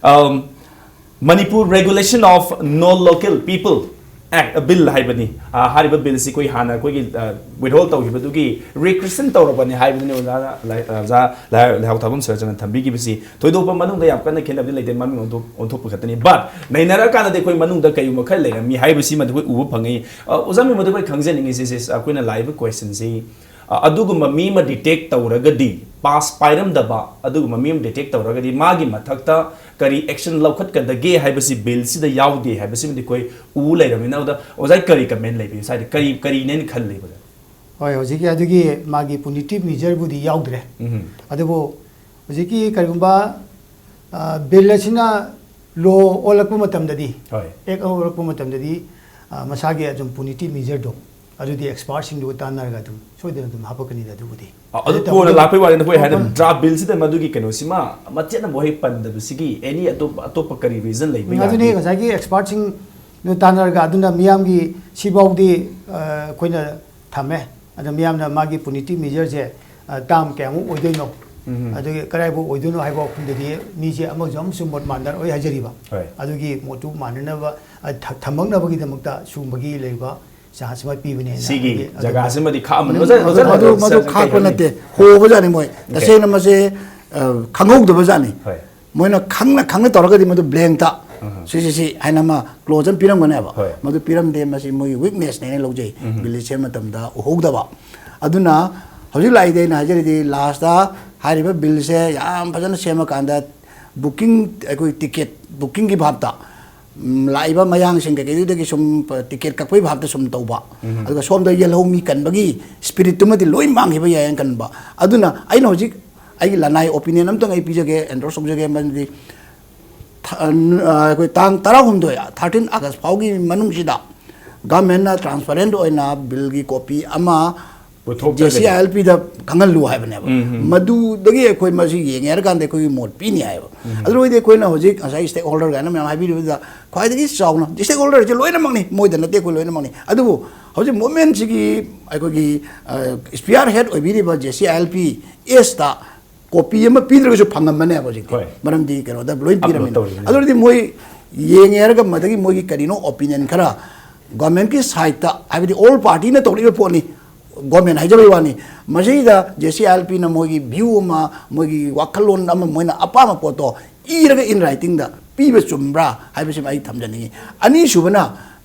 ꯑꯝ, Manipur Regulation of Non-Local People Act, bill ꯍꯥꯏꯕꯅꯤ꯫ ꯑ, ꯍꯥꯏꯔꯤꯕ ꯕꯤꯜꯁꯤ ꯑꯩꯈꯣꯏ ꯍꯥꯟꯅ ꯑꯩꯈꯣꯏꯒꯤ, ꯑ, ꯋꯤꯠꯍꯣꯜ ꯇꯧꯈꯤꯕꯗꯨꯒꯤ ꯔꯤꯀ꯭ꯔꯤꯁꯟ ꯇꯧꯔꯕꯅꯤ ꯍꯥꯏꯕꯗꯨꯅꯤ ꯑꯣꯖꯥꯅ ꯂꯥꯏ-, ꯑꯣꯖꯥ ꯂꯥꯏ-, ꯂꯥꯏꯍꯧ ꯊꯥꯕꯝ ꯁꯔꯆꯅ ꯊꯝꯕꯤꯈꯤꯕꯁꯤ꯫ ꯊꯣꯏꯗꯣꯛꯄ ꯃꯅꯨꯡꯗ ꯌꯥꯝ ꯀꯟꯅ ꯈꯦꯠꯅꯕꯗꯤ ꯂꯩꯇꯦ, ꯃꯃꯤꯡ ꯑꯣꯟꯊꯣꯛ-, ꯑꯣꯟꯊꯣꯛꯄ ꯈꯛꯇꯅꯤ꯫ ꯕꯠ ꯅꯩꯅꯔꯀꯥꯟꯗꯗꯤ ꯑꯩꯈꯣꯏ ꯃꯅꯨꯡꯗ ꯀꯩꯒꯨꯝꯕ ꯈꯔ ꯂꯩꯔꯝꯃꯤ ꯍꯥꯏꯕꯁꯤꯃꯗꯤ ꯑꯩꯈꯣꯏ ꯎꯕ ꯐꯪꯉꯤ꯫ ꯑ, ꯑꯣꯖꯥ ꯃꯤꯃꯗ ꯑꯩꯈꯣꯏ ꯈꯪꯖꯅꯤꯡꯉꯤꯁꯤ, ꯁꯤ ꯑꯩꯈꯣꯏꯅ ꯂꯥꯛꯏꯕ ꯀ꯭ꯋꯦꯁꯟꯁꯤ, ꯑ, ꯑꯗꯨꯒꯨꯝꯕ ꯃꯤ ꯑꯃ ꯗꯤꯇꯦꯛ ꯇꯧꯔꯒꯗꯤ, ꯄꯥꯁ ꯄꯥꯏꯔꯝꯗꯕ ꯑꯗꯨꯒꯨꯝꯕ ꯃꯤ ꯑꯃ ꯗꯤꯇꯦꯛ ꯇꯧꯔꯒꯗꯤ ꯃꯥꯒꯤ ꯃꯊꯛꯇ ꯀꯔꯤ ꯑꯦꯛꯁꯟ ꯂꯧꯈꯠꯀꯗꯒꯦ ꯍꯥꯏꯕꯁꯤ ꯕꯤꯜꯁꯤꯗ ꯌꯥꯎꯗꯦ ꯍꯥꯏꯕꯁꯤꯃꯗꯤ ꯑꯩꯈꯣꯏ ꯎ ꯂꯩꯔꯕꯅꯤꯅ, ꯑꯣꯖꯥ, ꯑꯣꯖꯥ ꯀꯔꯤ ꯀꯃꯦꯟ ꯂꯩꯕꯤꯌꯨ? ꯁ꯭ꯋꯥꯏꯗ ꯀꯔꯤ, ꯀꯔꯤꯅꯦꯅ ꯈꯜꯂꯤꯕ? ꯍꯣꯏ, ꯍꯧꯖꯤꯛꯀꯤ ꯑꯗꯨꯒꯤ ꯃꯥꯒꯤ ꯄꯨꯅꯤꯇꯤꯚ ꯃꯤꯖꯔꯕꯨꯗꯤ ꯌꯥꯎꯗ꯭ꯔꯦ꯫ ꯎꯝ꯫ ꯑꯗꯨꯕꯨ ꯍꯧꯖꯤꯛꯀꯤ ꯀꯔꯤꯒꯨꯝꯕ, ꯑ, ꯕꯤꯜ ꯑꯁꯤꯅ ꯂꯣ ꯑꯣꯜꯂꯛꯄ ꯃꯇꯝꯗꯗꯤ, ꯍꯣꯏ꯫ ꯑꯦꯛ ꯑꯣꯜꯂꯛꯄ ꯃꯇꯝꯗꯗꯤ, ꯑ, ꯃꯁꯥꯒꯤ ꯑꯗꯨꯝ ꯄꯨꯅꯤꯇꯤ ꯃꯤꯖꯔꯗꯣ ꯑꯗꯨꯗꯤ ꯑꯦꯛꯁꯄꯥꯔꯠꯁꯤꯡꯗꯨꯒ ꯇꯥꯟꯅꯔꯒ ꯑꯗꯨꯝ ꯁꯣꯏꯗꯅ ꯑꯗꯨꯝ ꯍꯥꯞꯄꯛꯀꯅꯤꯗ ꯑꯗꯨꯕꯨꯗꯤ꯫ ꯑ, ꯑꯗꯨ ꯑꯗꯨ ꯀꯣꯟꯅ ꯇꯧꯕꯗ ꯂꯥꯛꯄꯩ ꯋꯥꯅꯤ, ꯅꯈꯣꯏ ꯍꯥꯏꯅ ꯎꯝ꯫ ꯗ꯭ꯔꯥꯐ ꯕꯤꯜꯁꯤꯗ ꯃꯗꯨꯒꯤ ꯀꯩꯅꯣꯁꯤꯃ ꯃꯆꯦꯠ ꯑꯃ ꯍꯦꯛ ꯄꯟꯗꯕꯁꯤꯒꯤ ꯑꯦꯅꯤ ꯑꯇꯣꯞꯄ ꯑꯇꯣꯞꯄ ꯀꯔꯤ ꯔꯤꯖꯟ ꯂꯩꯕ ꯎꯝ, ꯑꯗꯨꯅꯤ ꯌꯥꯒꯦ? ꯉꯁꯥꯏꯒꯤ ꯑꯦꯛꯁꯄꯥꯔꯠꯁꯤꯡꯗꯨ ꯇꯥꯟꯅꯔꯒ ꯑꯗꯨꯅ ꯃꯤꯌꯥꯝꯒꯤ ꯁꯤꯐꯥꯎꯗꯤ, ꯑ, ꯑꯩꯈꯣꯏꯅ ꯊꯝꯃꯦ꯫ ꯑꯗꯣ ꯃꯤꯌꯥꯝꯅ ꯃꯥꯒꯤ ꯄꯨꯅꯤꯇꯤ ꯃꯤꯖꯔꯁꯦ, ꯑ, ꯇꯥꯝ ꯀꯌꯥꯃꯨꯛ ꯑꯣꯏꯗꯣꯏꯅꯣ, ꯎꯝ꯫ ꯑꯗꯨꯒꯤ ꯀꯗꯥꯏꯐꯥꯎ ꯑꯣꯏꯗꯣꯏꯅꯣ ꯍꯥꯏꯕ ꯋꯥꯐꯝꯗꯨꯗꯤ ꯃꯤꯁꯦ ꯑꯃꯁꯨ ꯑꯃꯁꯨ ꯃꯣꯠ ꯃꯥꯟꯅꯔꯣꯏ ꯍꯥꯏꯖꯔꯤꯕ꯫ ꯍꯣꯏ꯫ ꯑꯗꯨꯒꯤ ꯃꯣꯠꯇꯨ ꯃꯥꯟꯅꯅꯕ, ꯑ, ꯊ-, ꯊꯝꯃꯛꯅꯕꯒꯤꯗꯃꯛꯇ ꯁꯤꯒꯨꯝꯕꯒꯤ ꯂꯩꯔꯤꯕ ꯆꯥꯟꯁ ꯑꯃ ꯄꯤꯕꯅꯦꯅ ꯁꯤꯒꯤ ꯑꯩꯒꯤ ꯑꯗꯨ ꯖꯒꯥꯁꯤꯃꯗꯤ ꯈꯥꯛꯑꯝꯕꯅꯤ꯫ ꯎꯝ, ꯑꯣꯖꯥ, ꯑꯣꯖꯥꯅ ꯃꯗꯨ ꯑꯗꯨ ꯃꯗꯨ ꯁꯤꯗ ꯀꯩ ꯈꯥꯛꯄ ꯍꯥꯏꯅꯤ? ꯅꯠꯇꯦ, ꯍꯣꯕꯖꯥꯠꯅꯤ ꯃꯣꯏ꯫ Okay. ꯇꯁꯦꯡꯅ ꯃꯁꯦ, ꯑ, ꯈꯪꯍꯧꯗꯕꯖꯥꯠꯅꯤ꯫ ꯍꯣꯏ꯫ ꯃꯣꯏꯅ ꯈꯪꯅ ꯈꯪꯅ ꯇꯧꯔꯒꯗꯤ ꯃꯗꯨ ꯕ꯭ꯂꯦꯡꯇ ꯁꯤ ꯁꯤ ꯁꯤ ꯍꯥꯏꯅ ꯑꯃ ꯀ꯭ꯂꯣꯖ ꯑꯃ ꯄꯤꯔꯝꯒꯅꯦꯕ꯫ ꯍꯣꯏ꯫ ꯃꯗꯨ ꯄꯤꯔꯝꯗꯦ, ꯃꯁꯤ ꯃꯣꯏꯒꯤ ꯋꯤꯛꯅꯦꯁꯅꯦꯅ ꯂꯧꯖꯩ꯫ ꯕꯤꯜ ꯁꯦꯝꯕ ꯃꯇꯝꯗ ꯎꯍꯧꯗꯕ꯫ ꯑꯗꯨꯅ ꯍꯧꯖꯤꯛ ꯂꯥꯛꯏꯗꯤ ꯑꯩꯅ ꯍꯥꯏꯖꯔꯤꯗꯤ ꯂꯥꯁꯇ ꯍꯥꯏꯔꯤꯕ ꯕꯤꯜꯁꯦ ꯌꯥꯝ ꯐꯖꯅ ꯁꯦꯝꯃꯀꯥꯟꯗ ꯕꯨꯀꯤꯡ, ꯑꯩꯈꯣꯏ ꯇꯤꯀꯦꯠ ꯕꯨꯀꯤꯡꯒꯤ ꯚꯥꯞꯇ, ꯎꯝ, ꯂꯥꯛꯏꯕ ꯃꯌꯥꯡꯁꯤꯡ ꯀꯩꯀꯩꯗꯨꯗꯒꯤ ꯁꯨꯝ ꯄ-, ꯇꯤꯀꯦꯠ ꯀꯛꯄꯒꯤ ꯚꯥꯞꯇ ꯁꯨꯝ ꯇꯧꯕ꯫ ꯑꯗꯨꯒ ꯁꯣꯝꯗ ꯌꯦꯜꯍꯧ ꯃꯤ ꯀꯟꯕꯒꯤ ꯁ꯭ꯄꯤꯔꯤꯠꯇꯨꯃꯗꯤ ꯂꯣꯏ ꯃꯥꯡꯈꯤꯕ ꯌꯥꯏꯅ ꯈꯟꯕ꯫ ꯑꯗꯨꯅ ꯑꯩꯅ ꯍꯧꯖꯤꯛ ꯑꯩꯒꯤ ꯂꯅꯥꯏ ꯑꯣꯄꯤꯅꯤꯌꯟ ꯑꯝꯇꯪ ꯑꯩ ꯄꯤꯖꯒꯦ, ꯑꯦꯟꯗꯣꯔꯁ ꯇꯧꯖꯒꯦ꯫ ꯃꯔꯝꯗꯤ ꯊ-, ꯑ, ꯑꯩꯈꯣꯏ ꯇꯥꯡ ꯇꯔꯥꯍꯨꯝꯗꯣꯏ, thirteen August ꯐꯥꯎꯒꯤ ꯃꯅꯨꯡꯁꯤꯗ ꯒꯚꯔꯟꯃꯦꯟꯅ ꯇ꯭ꯔꯥꯟꯁꯄꯔꯦꯟꯠ ꯑꯣꯏꯅ ꯕꯤꯜꯒꯤ ꯀꯣꯄꯤ ꯑꯃ ꯄꯨꯊꯣꯛꯆꯒꯅꯤ꯫ ꯖꯦ ꯁꯤ ꯑꯥꯏ ꯑꯦꯜ ꯄꯤꯗ ꯈꯪꯍꯜꯂꯨ ꯍꯥꯏꯕꯅꯦꯕ꯫ ꯃꯗꯨꯗꯒꯤ ꯑꯩꯈꯣꯏ ꯃꯁꯤ ꯌꯦꯡꯉꯦ ꯍꯥꯏꯔꯀꯥꯟꯗ ꯑꯩꯈꯣꯏꯒꯤ ꯃꯣꯠ ꯄꯤꯅꯤ ꯍꯥꯏꯕ꯫ ꯑꯗꯨ ꯑꯣꯏꯔꯗꯤ ꯑꯩꯈꯣꯏꯅ ꯍꯧꯖꯤꯛ ꯉꯁꯥꯏ ꯁ꯭ꯇꯦꯛ ꯍꯣꯜꯗꯔ ꯀꯥꯏꯅ ꯃꯌꯥꯝ ꯍꯥꯏꯕꯤꯔꯤꯕꯗ ꯈ꯭ꯋꯥꯏꯗꯒꯤ ꯆꯥꯎꯅ ꯁ꯭ꯇꯦꯛ ꯍꯣꯜꯗꯔꯁꯦ ꯂꯣꯏꯅꯃꯛꯅꯤ, ꯃꯣꯏꯗ ꯅꯠꯇꯦ, ꯑꯩꯈꯣꯏ ꯂꯣꯏꯅꯃꯛꯅꯤ꯫ ꯑꯗꯨꯕꯨ ꯍꯧꯖꯤꯛ ꯃꯨꯞꯃꯦꯟꯁꯤꯒꯤ ꯑꯩꯈꯣꯏꯒꯤ, ꯑ, ꯁ꯭ꯄꯤꯌꯥꯔ head ꯑꯣꯏꯕꯤꯔꯤꯕ J C I L P ꯑꯦꯁꯇ copy ꯑꯃ ꯄꯤꯗ꯭ꯔꯒꯁꯨ ꯐꯪꯉꯝꯕꯅꯦꯕ ꯍꯧꯖꯤꯛꯇꯤ꯫ ꯍꯣꯏ꯫ ꯃꯔꯝꯗꯤ ꯀꯩꯅꯣꯗ ꯂꯣꯏ ꯑꯞꯂꯣꯗ ꯄꯤꯔꯝꯃꯤꯅ꯫ ꯇꯧꯔꯤꯕꯅꯤ꯫ ꯑꯗꯨ ꯑꯣꯏꯔꯗꯤ ꯃꯣꯏ ꯌꯦꯡꯉꯦ ꯍꯥꯏꯔꯒ ꯃꯗꯒꯤ ꯃꯣꯏꯒꯤ ꯀꯔꯤꯅꯣ ꯑꯣꯄꯤꯅꯤꯌꯟ ꯈꯔ ꯒꯣꯔꯃꯦꯟꯠꯀꯤ ꯁꯥꯏꯠꯇ, ꯍꯥꯏꯕꯗꯤ ꯑꯣꯜ ꯄꯥꯔꯇꯤꯅ ꯇꯧꯔꯛꯏꯕ ꯄꯣꯠꯅꯤ, ꯒꯣꯔꯃꯦꯟ ꯍꯥꯏꯖꯕꯩ ꯋꯥꯅꯤ꯫ ꯃꯁꯤꯗ ꯖꯦ ꯁꯤ ꯑꯥꯏ ꯑꯦꯜ ꯄꯤꯅ ꯃꯣꯏꯒꯤ ꯚ꯭ꯌꯨ ꯑꯃ, ꯃꯣꯏꯒꯤ ꯋꯥꯈꯜꯂꯣꯟ ꯑꯃ, ꯃꯣꯏꯅ ꯑꯄꯥꯝꯕ ꯄꯣꯠꯇꯣ ꯏꯔꯒ ꯏꯟ ꯔꯥꯏꯇꯤꯡꯗ ꯄꯤꯕ ꯆꯨꯝꯕ꯭ꯔꯥ ꯍꯥꯏꯕꯁꯤꯃ ꯑꯩ ꯊꯝꯖꯅꯤꯡꯉꯤ꯫ ꯑꯅꯤꯁꯨꯕꯅ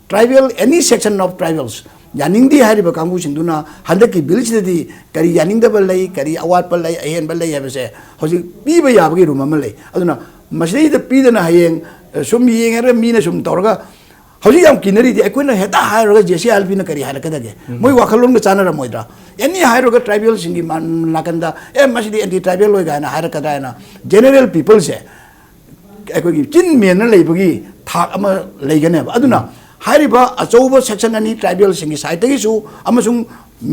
tribal, any section of tribals, ꯌꯥꯅꯤꯡꯗꯦ ꯍꯥꯏꯔꯤꯕ ꯀꯥꯡꯕꯨꯁꯤꯡꯗꯨꯅ ꯍꯟꯗꯛꯀꯤ ꯕꯤꯜꯁꯤꯗꯗꯤ ꯀꯔꯤ ꯌꯥꯅꯤꯡꯗꯕ ꯂꯩ, ꯀꯔꯤ ꯑꯋꯥꯠꯄ ꯂꯩ, ꯑꯍꯦꯟꯕ ꯂꯩ ꯍꯥꯏꯕꯁꯦ ꯍꯧꯖꯤꯛ ꯄꯤꯕ ꯌꯥꯕꯒꯤ ꯔꯨꯝ ꯑꯃ ꯂꯩ꯫ ꯑꯗꯨꯅ ꯃꯁꯤꯗꯩꯗ ꯄꯤꯗꯅ ꯍꯌꯦꯡ, ꯑ, ꯁꯨꯝ ꯌꯦꯡꯉꯒ ꯃꯤꯅ ꯁꯨꯝ ꯇꯧꯔꯒ ꯍꯧꯖꯤꯛ ꯌꯥꯝ ꯀꯤꯅꯔꯤꯗꯤ ꯑꯩꯈꯣꯏꯅ ꯍꯦꯛꯇ ꯍꯥꯏꯔꯨꯔꯒ ꯖꯦ ꯁꯤ ꯑꯥꯏ ꯑꯦꯜ ꯄꯤꯅ ꯀꯔꯤ ꯍꯥꯏꯔꯛꯀꯗꯒꯦ? ꯃꯣꯏ ꯋꯥꯈꯜꯂꯣꯟꯒ ꯆꯥꯟꯅꯔꯝꯃꯣꯏꯗ꯭ꯔꯥ? ꯑꯦꯅꯤ ꯍꯥꯏꯔꯨꯔꯒ ꯇ꯭ꯔꯥꯏꯕꯦꯜꯁꯤꯡꯒꯤ ꯃꯥ-, ꯅꯥꯀꯟꯗ, "ꯑꯦ, ꯃꯁꯤꯗꯤ ꯑꯦꯟꯇꯤ ꯇ꯭ꯔꯥꯏꯕꯦꯜ ꯑꯣꯏ" ꯀꯥꯏꯅ ꯍꯥꯏꯔꯛꯀꯗ꯭ꯔꯥ ꯍꯥꯏꯅ ꯖꯦꯅꯔꯦꯜ ꯄꯤꯄꯜꯁꯦ ꯑꯩꯈꯣꯏꯒꯤ ꯆꯤꯟ ꯃꯦꯟꯅ ꯂꯩꯕꯒꯤ ꯊꯥꯛ ꯑꯃ ꯂꯩꯒꯅꯦꯕ꯫ ꯑꯗꯨꯅ ꯍꯥꯏꯔꯤꯕ ꯑꯆꯧꯕ ꯁꯦꯛꯁꯟ ꯑꯅꯤ ꯇ꯭ꯔꯥꯏꯕꯦꯜꯁꯤꯡꯒꯤ ꯁꯥꯏꯠꯇꯒꯤꯁꯨ ꯑꯃꯁꯨꯡ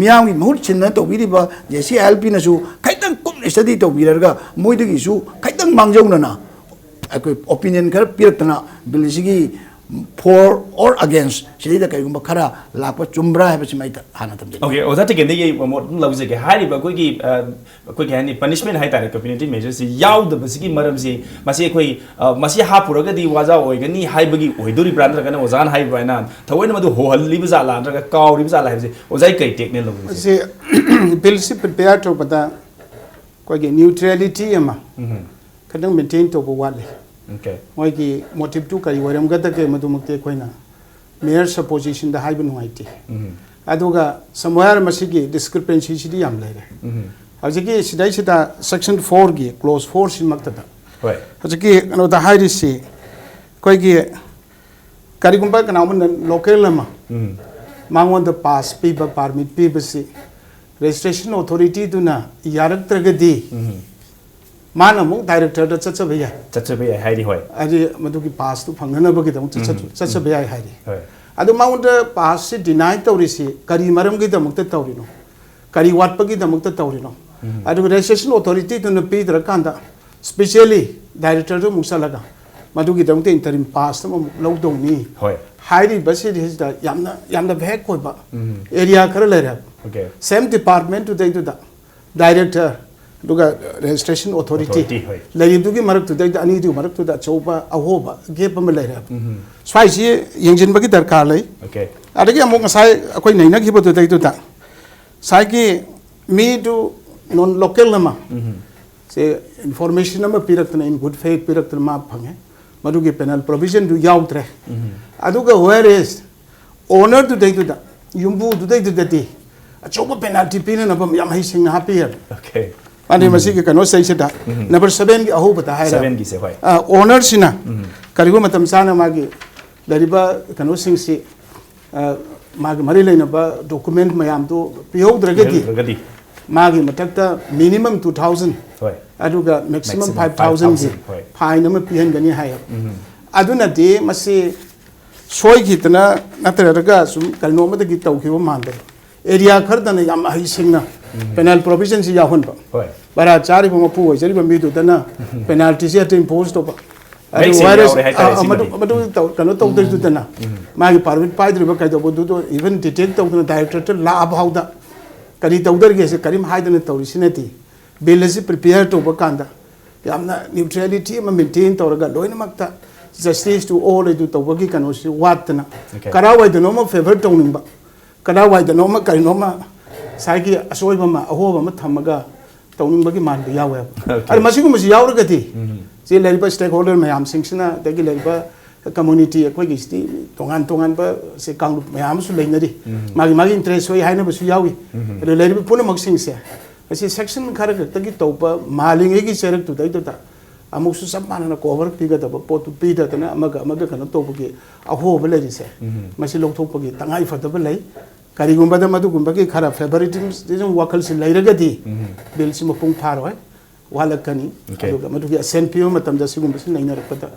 ꯃꯤꯌꯥꯝꯒꯤ ꯃꯍꯨꯠ ꯁꯤꯟꯗꯅ ꯇꯧꯕꯤꯔꯤꯕ ꯖꯦ ꯁꯤ ꯑꯥꯏ ꯑꯦꯜ ꯄꯤꯅꯁꯨ ꯈꯤꯇꯪ ꯀꯨꯞꯅ ꯁ꯭ꯇꯗꯤ ꯇꯧꯕꯤꯔꯒ ꯃꯣꯏꯗꯒꯤꯁꯨ ꯈꯤꯇꯪ ꯃꯥꯡꯖꯧꯅꯅ ꯑꯩꯈꯣꯏ ꯑꯣꯄꯤꯅꯤꯌꯟ ꯈꯔ ꯄꯤꯔꯛꯇꯅ ꯕꯤꯜꯁꯤꯒꯤ ꯐꯣꯔ ꯑꯣꯔ ꯑꯒꯦꯟꯁ ꯁꯤꯗꯩꯗ ꯀꯔꯤꯒꯨꯝꯕ ꯈꯔ ꯂꯥꯛꯄ ꯆꯨꯝꯕ꯭ꯔꯥ ꯍꯥꯏꯕꯁꯤꯃ ꯑꯩ ꯍꯥꯟꯅ ꯊꯝꯖꯒꯦ꯫ ꯑꯣꯀꯦ, ꯑꯣꯖꯥ ꯇꯤꯀꯦꯟꯗꯒꯤ ꯑꯩ ꯃꯣꯠ ꯑꯗꯨꯝ ꯂꯧꯖꯒꯦ꯫ ꯍꯥꯏꯔꯤꯕ ꯑꯩꯈꯣꯏꯒꯤ ꯑ, ꯑꯩꯈꯣꯏ ꯀꯩ ꯍꯥꯏꯅꯤ, ꯄꯅꯤꯁꯃꯦꯟ ꯍꯥꯏꯇꯥꯔꯦ, ꯀꯝꯄ꯭ꯌꯨꯅꯤꯇꯤ ꯃꯦꯖꯔꯁꯤ ꯌꯥꯎꯗꯕꯁꯤꯒꯤ ꯃꯔꯝꯁꯤ, ꯃꯁꯤ ꯑꯩꯈꯣꯏ ꯑ, ꯃꯁꯤ ꯍꯥꯞꯄꯨꯔꯒꯗꯤ ꯋꯥꯖꯥ ꯑꯣꯏꯒꯅꯤ ꯍꯥꯏꯕꯒꯤ ꯑꯣꯏꯗꯣꯔꯤꯕ꯭ꯔꯥ, ꯅꯠꯇ꯭ꯔꯒꯅ ꯑꯣꯖꯥꯅ ꯍꯥꯏꯕ ꯍꯥꯏꯅ ꯊꯑꯣꯏꯅ ꯃꯗꯨ ꯍꯣꯍꯜꯂꯤꯕ ꯖꯥꯠꯂꯥ, ꯅꯠꯇ꯭ꯔꯒ ꯀꯥꯎꯔꯤꯕ ꯖꯥꯠꯂꯥ ꯍꯥꯏꯕꯁꯤ ꯑꯣꯖꯥꯒꯤ ꯀꯔꯤ ꯇꯦꯛꯅꯦ ꯂꯧꯕꯤꯕꯁꯦ? ꯃꯁꯤ ꯕꯤꯜꯁꯤ ꯄ꯭ꯔꯤꯄꯦꯌꯔ ꯇꯧꯕꯗ ꯑꯩꯈꯣꯏꯒꯤ ꯅ꯭ꯌꯨꯇ꯭ꯔꯦꯂꯤꯇꯤ ꯑꯃ ꯎꯝ, ꯈꯤꯇꯪ ꯃꯦꯟꯇꯦꯟ ꯇꯧꯕ ꯋꯥꯠꯂꯤ꯫ ꯑꯣꯀꯦ꯫ ꯃꯣꯏꯒꯤ ꯃꯣꯇꯤꯞꯇꯨ ꯀꯔꯤ ꯑꯣꯏꯔꯝꯒꯗꯒꯦ, ꯃꯗꯨꯃꯛꯇꯤ ꯑꯩꯈꯣꯏꯅ ꯃꯦꯌꯔ ꯁꯄꯣꯖꯤꯁꯟꯗ ꯍꯥꯏꯕ ꯅꯨꯡꯉꯥꯏꯇꯦ꯫ ꯎꯝ, ꯑꯗꯨꯒ ꯁꯝꯋꯦꯌꯔ ꯃꯁꯤꯒꯤ ꯗꯤꯁꯀ꯭ꯔꯤꯄꯦꯟꯁꯤꯁꯤꯗꯤ ꯌꯥꯝ ꯂꯩꯔꯦ꯫ ꯎꯝ, ꯍꯧꯖꯤꯛꯀꯤ ꯁꯤꯗꯩꯁꯤꯗ ꯁꯦꯛꯁꯟ ꯐꯣꯔꯒꯤ ꯀ꯭ꯂꯣꯖ ꯐꯣꯔꯁꯤꯃꯛꯇꯗ ꯍꯣꯏ꯫ ꯍꯧꯖꯤꯛꯀꯤ ꯀꯩꯅꯣꯗ ꯍꯥꯏꯔꯤꯁꯤ, ꯑꯩꯈꯣꯏꯒꯤ ꯀꯔꯤꯒꯨꯝꯕ ꯀꯅꯥꯒꯨꯝꯕꯅ ꯂꯣꯀꯦꯜ ꯑꯃ ꯎꯝ, ꯃꯉꯣꯟꯗ ꯄꯥꯁ ꯄꯤꯕ, ꯄꯥꯔꯃꯤꯠ ꯄꯤꯕꯁꯤ ꯔꯦꯖꯤꯁꯇ꯭ꯔꯦꯁꯟ ꯑꯣꯊꯣꯔꯤꯇꯤꯗꯨꯅ ꯌꯥꯔꯛꯇ꯭ꯔꯒꯗꯤ ꯎꯝ, ꯃꯥꯅ ꯑꯃꯨꯛ ꯗꯥꯏꯔꯦꯛꯇꯔꯗ ꯆꯠꯆꯕ ꯌꯥꯏ꯫ ꯆꯠꯆꯕ ꯌꯥꯏ ꯍꯥꯏꯔꯤ, ꯍꯣꯏ꯫ ꯍꯥꯏꯗꯤ ꯃꯗꯨꯒꯤ ꯄꯥꯁꯇꯨ ꯐꯪꯅꯅꯕꯒꯤꯗꯃꯛ ꯆꯠꯆ- ꯎꯝ, ꯆꯠꯆꯕ ꯌꯥꯏ ꯍꯥꯏꯔꯤ꯫ ꯍꯣꯏ꯫ ꯑꯗꯨ ꯃꯉꯣꯟꯗ ꯄꯥꯁꯁꯤ ꯗꯤꯅꯥꯏ ꯇꯧꯔꯤꯁꯤ ꯀꯔꯤ ꯃꯔꯝꯒꯤꯗꯃꯛꯇ ꯇꯧꯔꯤꯅꯣ, ꯀꯔꯤ ꯋꯥꯠꯄꯒꯤꯗꯃꯛꯇ ꯇꯧꯔꯤꯅꯣ? ꯎꯝ, ꯑꯗꯨꯒ ꯔꯦꯖꯤꯁꯇ꯭ꯔꯦꯁꯟ ꯑꯣꯊꯣꯔꯤꯇꯤꯗꯨꯅ ꯄꯤꯗ꯭ꯔꯀꯥꯟꯗ ꯁ꯭ꯄꯤꯁꯦꯜꯂꯤ ꯗꯥꯏꯔꯦꯛꯇꯔꯗꯨ ꯑꯃꯨꯛ ꯆꯠꯂꯒ ꯃꯗꯨꯒꯤꯗꯃꯛꯇ ꯏꯟꯇꯔꯤꯝ ꯄꯥꯁ ꯑꯃꯃꯨꯛ ꯂꯧꯗꯧꯅꯤ ꯍꯣꯏ꯫ ꯍꯥꯏꯔꯤꯕꯁꯤꯗꯩꯁꯤꯗ ꯌꯥꯝꯅ ꯌꯥꯝꯅ ꯚꯦꯛ ꯑꯣꯏꯕ ꯎꯝ, ꯑꯦꯔꯤꯌꯥ ꯈꯔ ꯂꯩꯔꯦ꯫ ꯑꯣꯀꯦ꯫ ꯁꯦꯝ ꯗꯤꯄꯥꯔꯠꯃꯦꯟꯇꯨꯗꯩꯗꯨꯗ ꯗꯥꯏꯔꯦꯛꯇꯔ ꯑꯗꯨꯒ ꯔꯦꯖꯤꯁꯇ꯭ꯔꯦꯁꯟ ꯑꯣꯊꯣꯔꯤꯇꯤ ꯑꯣꯊꯣꯔꯤꯇꯤ, ꯍꯣꯏ꯫ ꯂꯩꯔꯤꯕꯗꯨꯒꯤ ꯃꯔꯛꯇꯨꯗꯩꯗ, ꯑꯅꯤꯗꯨꯒꯤ ꯃꯔꯛꯇꯨꯗ ꯑꯆꯧꯕ ꯑꯍꯣꯕ ꯒꯦꯞ ꯑꯃ ꯂꯩꯔꯦ꯫ ꯎꯝ, ꯁ꯭ꯋꯥꯏꯁꯤ ꯌꯦꯡꯁꯤꯟꯕꯒꯤ ꯗꯔꯀꯥꯔ ꯂꯩ꯫ ꯑꯣꯀꯦ꯫ ꯑꯗꯒꯤ ꯑꯃꯨꯛ ꯉꯁꯥꯏ ꯑꯩꯈꯣꯏ ꯅꯩꯅꯈꯤꯕꯗꯨꯗꯩꯗꯨꯗ ꯉꯁꯥꯏꯒꯤ ꯃꯤꯗꯨ ꯅꯣꯟ ꯂꯣꯀꯦꯜ ꯑꯃ ꯎꯝ, ꯁꯦ ꯏꯟꯐꯣꯔꯃꯦꯁꯟ ꯑꯃ ꯄꯤꯔꯛꯇꯅ, ꯏꯟ ꯒꯨꯗ ꯐꯦꯠ ꯄꯤꯔꯛꯇꯅ ꯃꯥ ꯐꯪꯉꯦ, ꯃꯗꯨꯒꯤ ꯄꯦꯅꯦꯜ ꯄ꯭ꯔꯣꯚꯤꯖꯟꯗꯨ ꯌꯥꯎꯗ꯭ꯔꯦ꯫ ꯎꯝ, ꯑꯗꯨꯒ whereas owner ꯗꯨꯗꯩꯗꯨꯗ, ꯌꯨꯝꯕꯨꯗꯨꯗꯩꯗꯨꯗꯗꯤ ꯑꯆꯧꯕ ꯄꯦꯅꯥꯜꯇꯤ ꯄꯤꯅꯅꯕ ꯌꯥꯝ ꯍꯩꯁꯤꯡꯅ ꯍꯥꯞꯄꯤꯑꯕ꯫ ꯑꯣꯀꯦ꯫ ꯃꯥꯅꯦ, ꯃꯁꯤꯒꯤ ꯀꯩꯅꯣ ꯁꯤꯗꯩꯁꯤꯗ ꯎꯝ, ꯅꯝꯕꯔ ꯁꯕꯦꯟꯒꯤ ꯑꯍꯧꯕꯗ ꯍꯥꯏꯔꯦ꯫ ꯁꯕꯦꯟꯒꯤꯁꯦ, ꯍꯣꯏ꯫ ꯑꯣꯅꯔꯁꯤꯅ ꯎꯝ, ꯀꯔꯤꯒꯨꯝꯕ ꯃꯇꯝ ꯆꯥꯅ ꯃꯥꯒꯤ ꯂꯩꯔꯤꯕ ꯀꯩꯅꯣꯁꯤꯡꯁꯤ, ꯑ, ꯃꯥꯒꯤ ꯃꯔꯤ ꯂꯩꯅꯕ ꯗꯣꯀꯨꯃꯦꯟ ꯃꯌꯥꯝꯗꯨ ꯄꯤꯍꯧꯗ꯭ꯔꯒꯗꯤ ꯄꯤꯍꯧꯗ꯭ꯔꯒꯗꯤ꯫ ꯃꯥꯒꯤ ꯃꯊꯛꯇ ꯃꯤꯅꯤꯃꯝ ꯇꯨ ꯊꯥꯎꯖꯟ ꯍꯣꯏ꯫ ꯑꯗꯨꯒ ꯃꯦꯛꯁꯤꯃꯝ Maximum ꯐꯥꯏꯚ ꯊꯥꯎꯖꯟꯒꯤ ꯍꯣꯏ꯫ ꯐꯥꯏꯟ ꯑꯃ ꯄꯤꯍꯟꯒꯅꯤ ꯍꯥꯏꯌꯦꯕ꯫ ꯎꯝ, ꯑꯗꯨꯅꯗꯤ ꯃꯁꯤ ꯁꯣꯏꯈꯤꯗꯅ ꯅꯠꯇ꯭ꯔꯒ ꯁꯨꯝ ꯀꯩꯅꯣ ꯑꯃꯗꯒꯤ ꯇꯧꯈꯤꯕ ꯃꯥꯟꯗꯦ꯫ ꯑꯦꯔꯤꯌꯥ ꯈꯔꯗꯅ ꯌꯥꯝ ꯍꯩꯁꯤꯡꯅ ꯄꯦꯅꯥꯜ ꯄ꯭ꯔꯣꯚꯤꯖꯟꯁꯤ ꯌꯥꯎꯍꯟꯕ꯫ ꯍꯣꯏ꯫ ꯕꯔꯥ ꯆꯥꯔꯤꯕ ꯃꯄꯨ ꯑꯣꯏꯖꯔꯤꯕ ꯃꯤꯗꯨꯗꯅ ꯄꯦꯅꯥꯜꯇꯤꯁꯤ ꯍꯦꯛꯇ ꯏꯝꯄꯣꯖ ꯇꯧꯕ꯫ ꯑꯗꯨ ꯃꯌꯦꯛ ꯁꯦꯡꯅ ꯋꯥꯏꯔꯁ ꯌꯥꯎꯔꯦ ꯍꯥꯏꯇꯥꯔꯦ ꯑ, ꯁꯤꯃꯗꯤ꯫ ꯃꯗꯨ ꯃꯗꯨ ꯇꯧ- ꯀꯩꯅꯣ ꯇꯧꯗꯣꯏꯗꯨꯗꯅ ꯃꯥꯒꯤ ꯄꯥꯔꯃꯤꯠ ꯄꯥꯏꯗ꯭ꯔꯤꯕ ꯀꯩꯗꯧꯕꯗꯨꯗꯣ ꯏꯚꯟ ꯗꯤꯇꯦꯛ ꯇꯧꯗꯅ ꯗꯥꯏꯔꯦꯛꯇꯣꯔꯦꯠꯇ ꯂꯥꯛꯑ ꯐꯥꯎꯗ ꯀꯔꯤ ꯇꯧꯗꯧꯔꯤꯒꯦꯁꯦ ꯀꯔꯤꯝ ꯍꯥꯏꯗꯅ ꯇꯧꯔꯤꯁꯤꯅꯗꯤ ꯕꯤꯜ ꯑꯁꯤ ꯄ꯭ꯔꯤꯄꯦꯌꯔ ꯇꯧꯕ ꯀꯥꯟꯗ ꯌꯥꯝꯅ ꯅ꯭ꯌꯨꯇ꯭ꯔꯦꯂꯤꯇꯤ ꯑꯃ ꯃꯦꯟꯇꯦꯟ ꯇꯧꯔꯒ ꯂꯣꯏꯅꯃꯛꯇ ꯖꯁꯇꯤꯁ ꯇꯨ ꯑꯣꯜ ꯑꯗꯨ ꯇꯧꯕꯒꯤ ꯀꯩꯅꯣꯁꯤ ꯋꯥꯠꯇꯅ Okay. ꯀꯔꯥꯏꯋꯥꯏꯗꯅꯣ ꯑꯃ ꯐꯦꯚꯔ ꯇꯧꯅꯤꯡꯕ, ꯀꯗꯥꯏꯋꯥꯏꯗꯅꯣꯃ ꯀꯔꯤꯅꯣꯃ ꯉꯁꯥꯏꯒꯤ ꯑꯁꯣꯏꯕ ꯑꯃ ꯑꯍꯣꯕ ꯑꯃ ꯊꯝꯃꯒ ꯇꯧꯅꯤꯡꯕꯒꯤ ꯃꯥꯟꯕ ꯌꯥꯎꯋꯦꯕ꯫ Okay. ꯑꯗꯨ ꯃꯁꯤꯒꯨꯝꯕꯁꯤ ꯌꯥꯎꯔꯒꯗꯤ ꯁꯤ ꯂꯩꯔꯤꯕ ꯁ꯭ꯇꯦꯛ ꯍꯣꯜꯗꯔ ꯃꯌꯥꯝꯁꯤꯡꯁꯤꯅ ꯑꯗꯒꯤ ꯂꯩꯔꯤꯕ ꯀꯝꯃꯨꯅꯤꯇꯤ ꯑꯩꯈꯣꯏꯒꯤ ꯁꯤꯗꯤ ꯇꯣꯉꯥꯟ ꯇꯣꯉꯥꯟꯕ ꯁꯤ ꯀꯥꯡꯂꯨꯞ ꯃꯌꯥꯝ ꯑꯃꯁꯨ ꯂꯩꯅꯔꯤ꯫ ꯃꯥꯒꯤ ꯃꯥꯒꯤ ꯏꯟꯇꯔꯦꯁ ꯁꯣꯏ ꯍꯥꯏꯅꯕꯁꯨ ꯌꯥꯎꯏ꯫ ꯑꯗꯨ ꯂꯩꯔꯤꯕ ꯄꯨꯝꯅꯃꯛꯁꯤꯡꯁꯦ ꯑꯁꯤ ꯁꯦꯛꯁꯟ ꯈꯔ ꯈꯛꯇꯒꯤ ꯇꯧꯕ ꯃꯥꯜꯂꯤꯉꯩꯒꯤ ꯆꯩꯔꯛꯇꯨꯗꯩꯗꯨꯗ ꯑꯃꯨꯛꯁꯨ ꯆꯞ ꯃꯥꯟꯅꯅ ꯀꯣꯚꯔ ꯄꯤꯒꯗꯕ ꯄꯣꯠꯇꯨ ꯄꯤꯗꯗꯅ ꯑꯃꯒ ꯑꯃꯒ ꯀꯩꯅꯣ ꯇꯧꯕꯒꯤ ꯑꯍꯣꯕ ꯂꯩꯔꯤꯁꯦ ꯃꯁꯤ ꯂꯧꯊꯣꯛꯄꯒꯤ ꯇꯉꯥꯏ ꯐꯗꯕ ꯂꯩ꯫ ꯀꯔꯤꯒꯨꯝꯕꯗ ꯃꯗꯨꯒꯨꯝꯕꯒꯤ ꯈꯔ ꯐꯦꯚꯔꯤꯇꯤꯖꯝ ꯋꯥꯈꯜꯁꯤ ꯂꯩꯔꯒꯗꯤ ꯕꯤꯜꯁꯤ ꯃꯄꯨꯡ ꯐꯥꯔꯣꯏ, ꯋꯥꯠꯂꯛꯀꯅꯤ꯫ Okay. ꯑꯗꯨꯒ ꯃꯗꯨꯒꯤ ꯑꯁꯦꯟ ꯄꯤꯕ ꯃꯇꯝꯗ ꯁꯤꯒꯨꯝꯕꯁꯤ ꯅꯩꯅꯔꯛꯄꯗ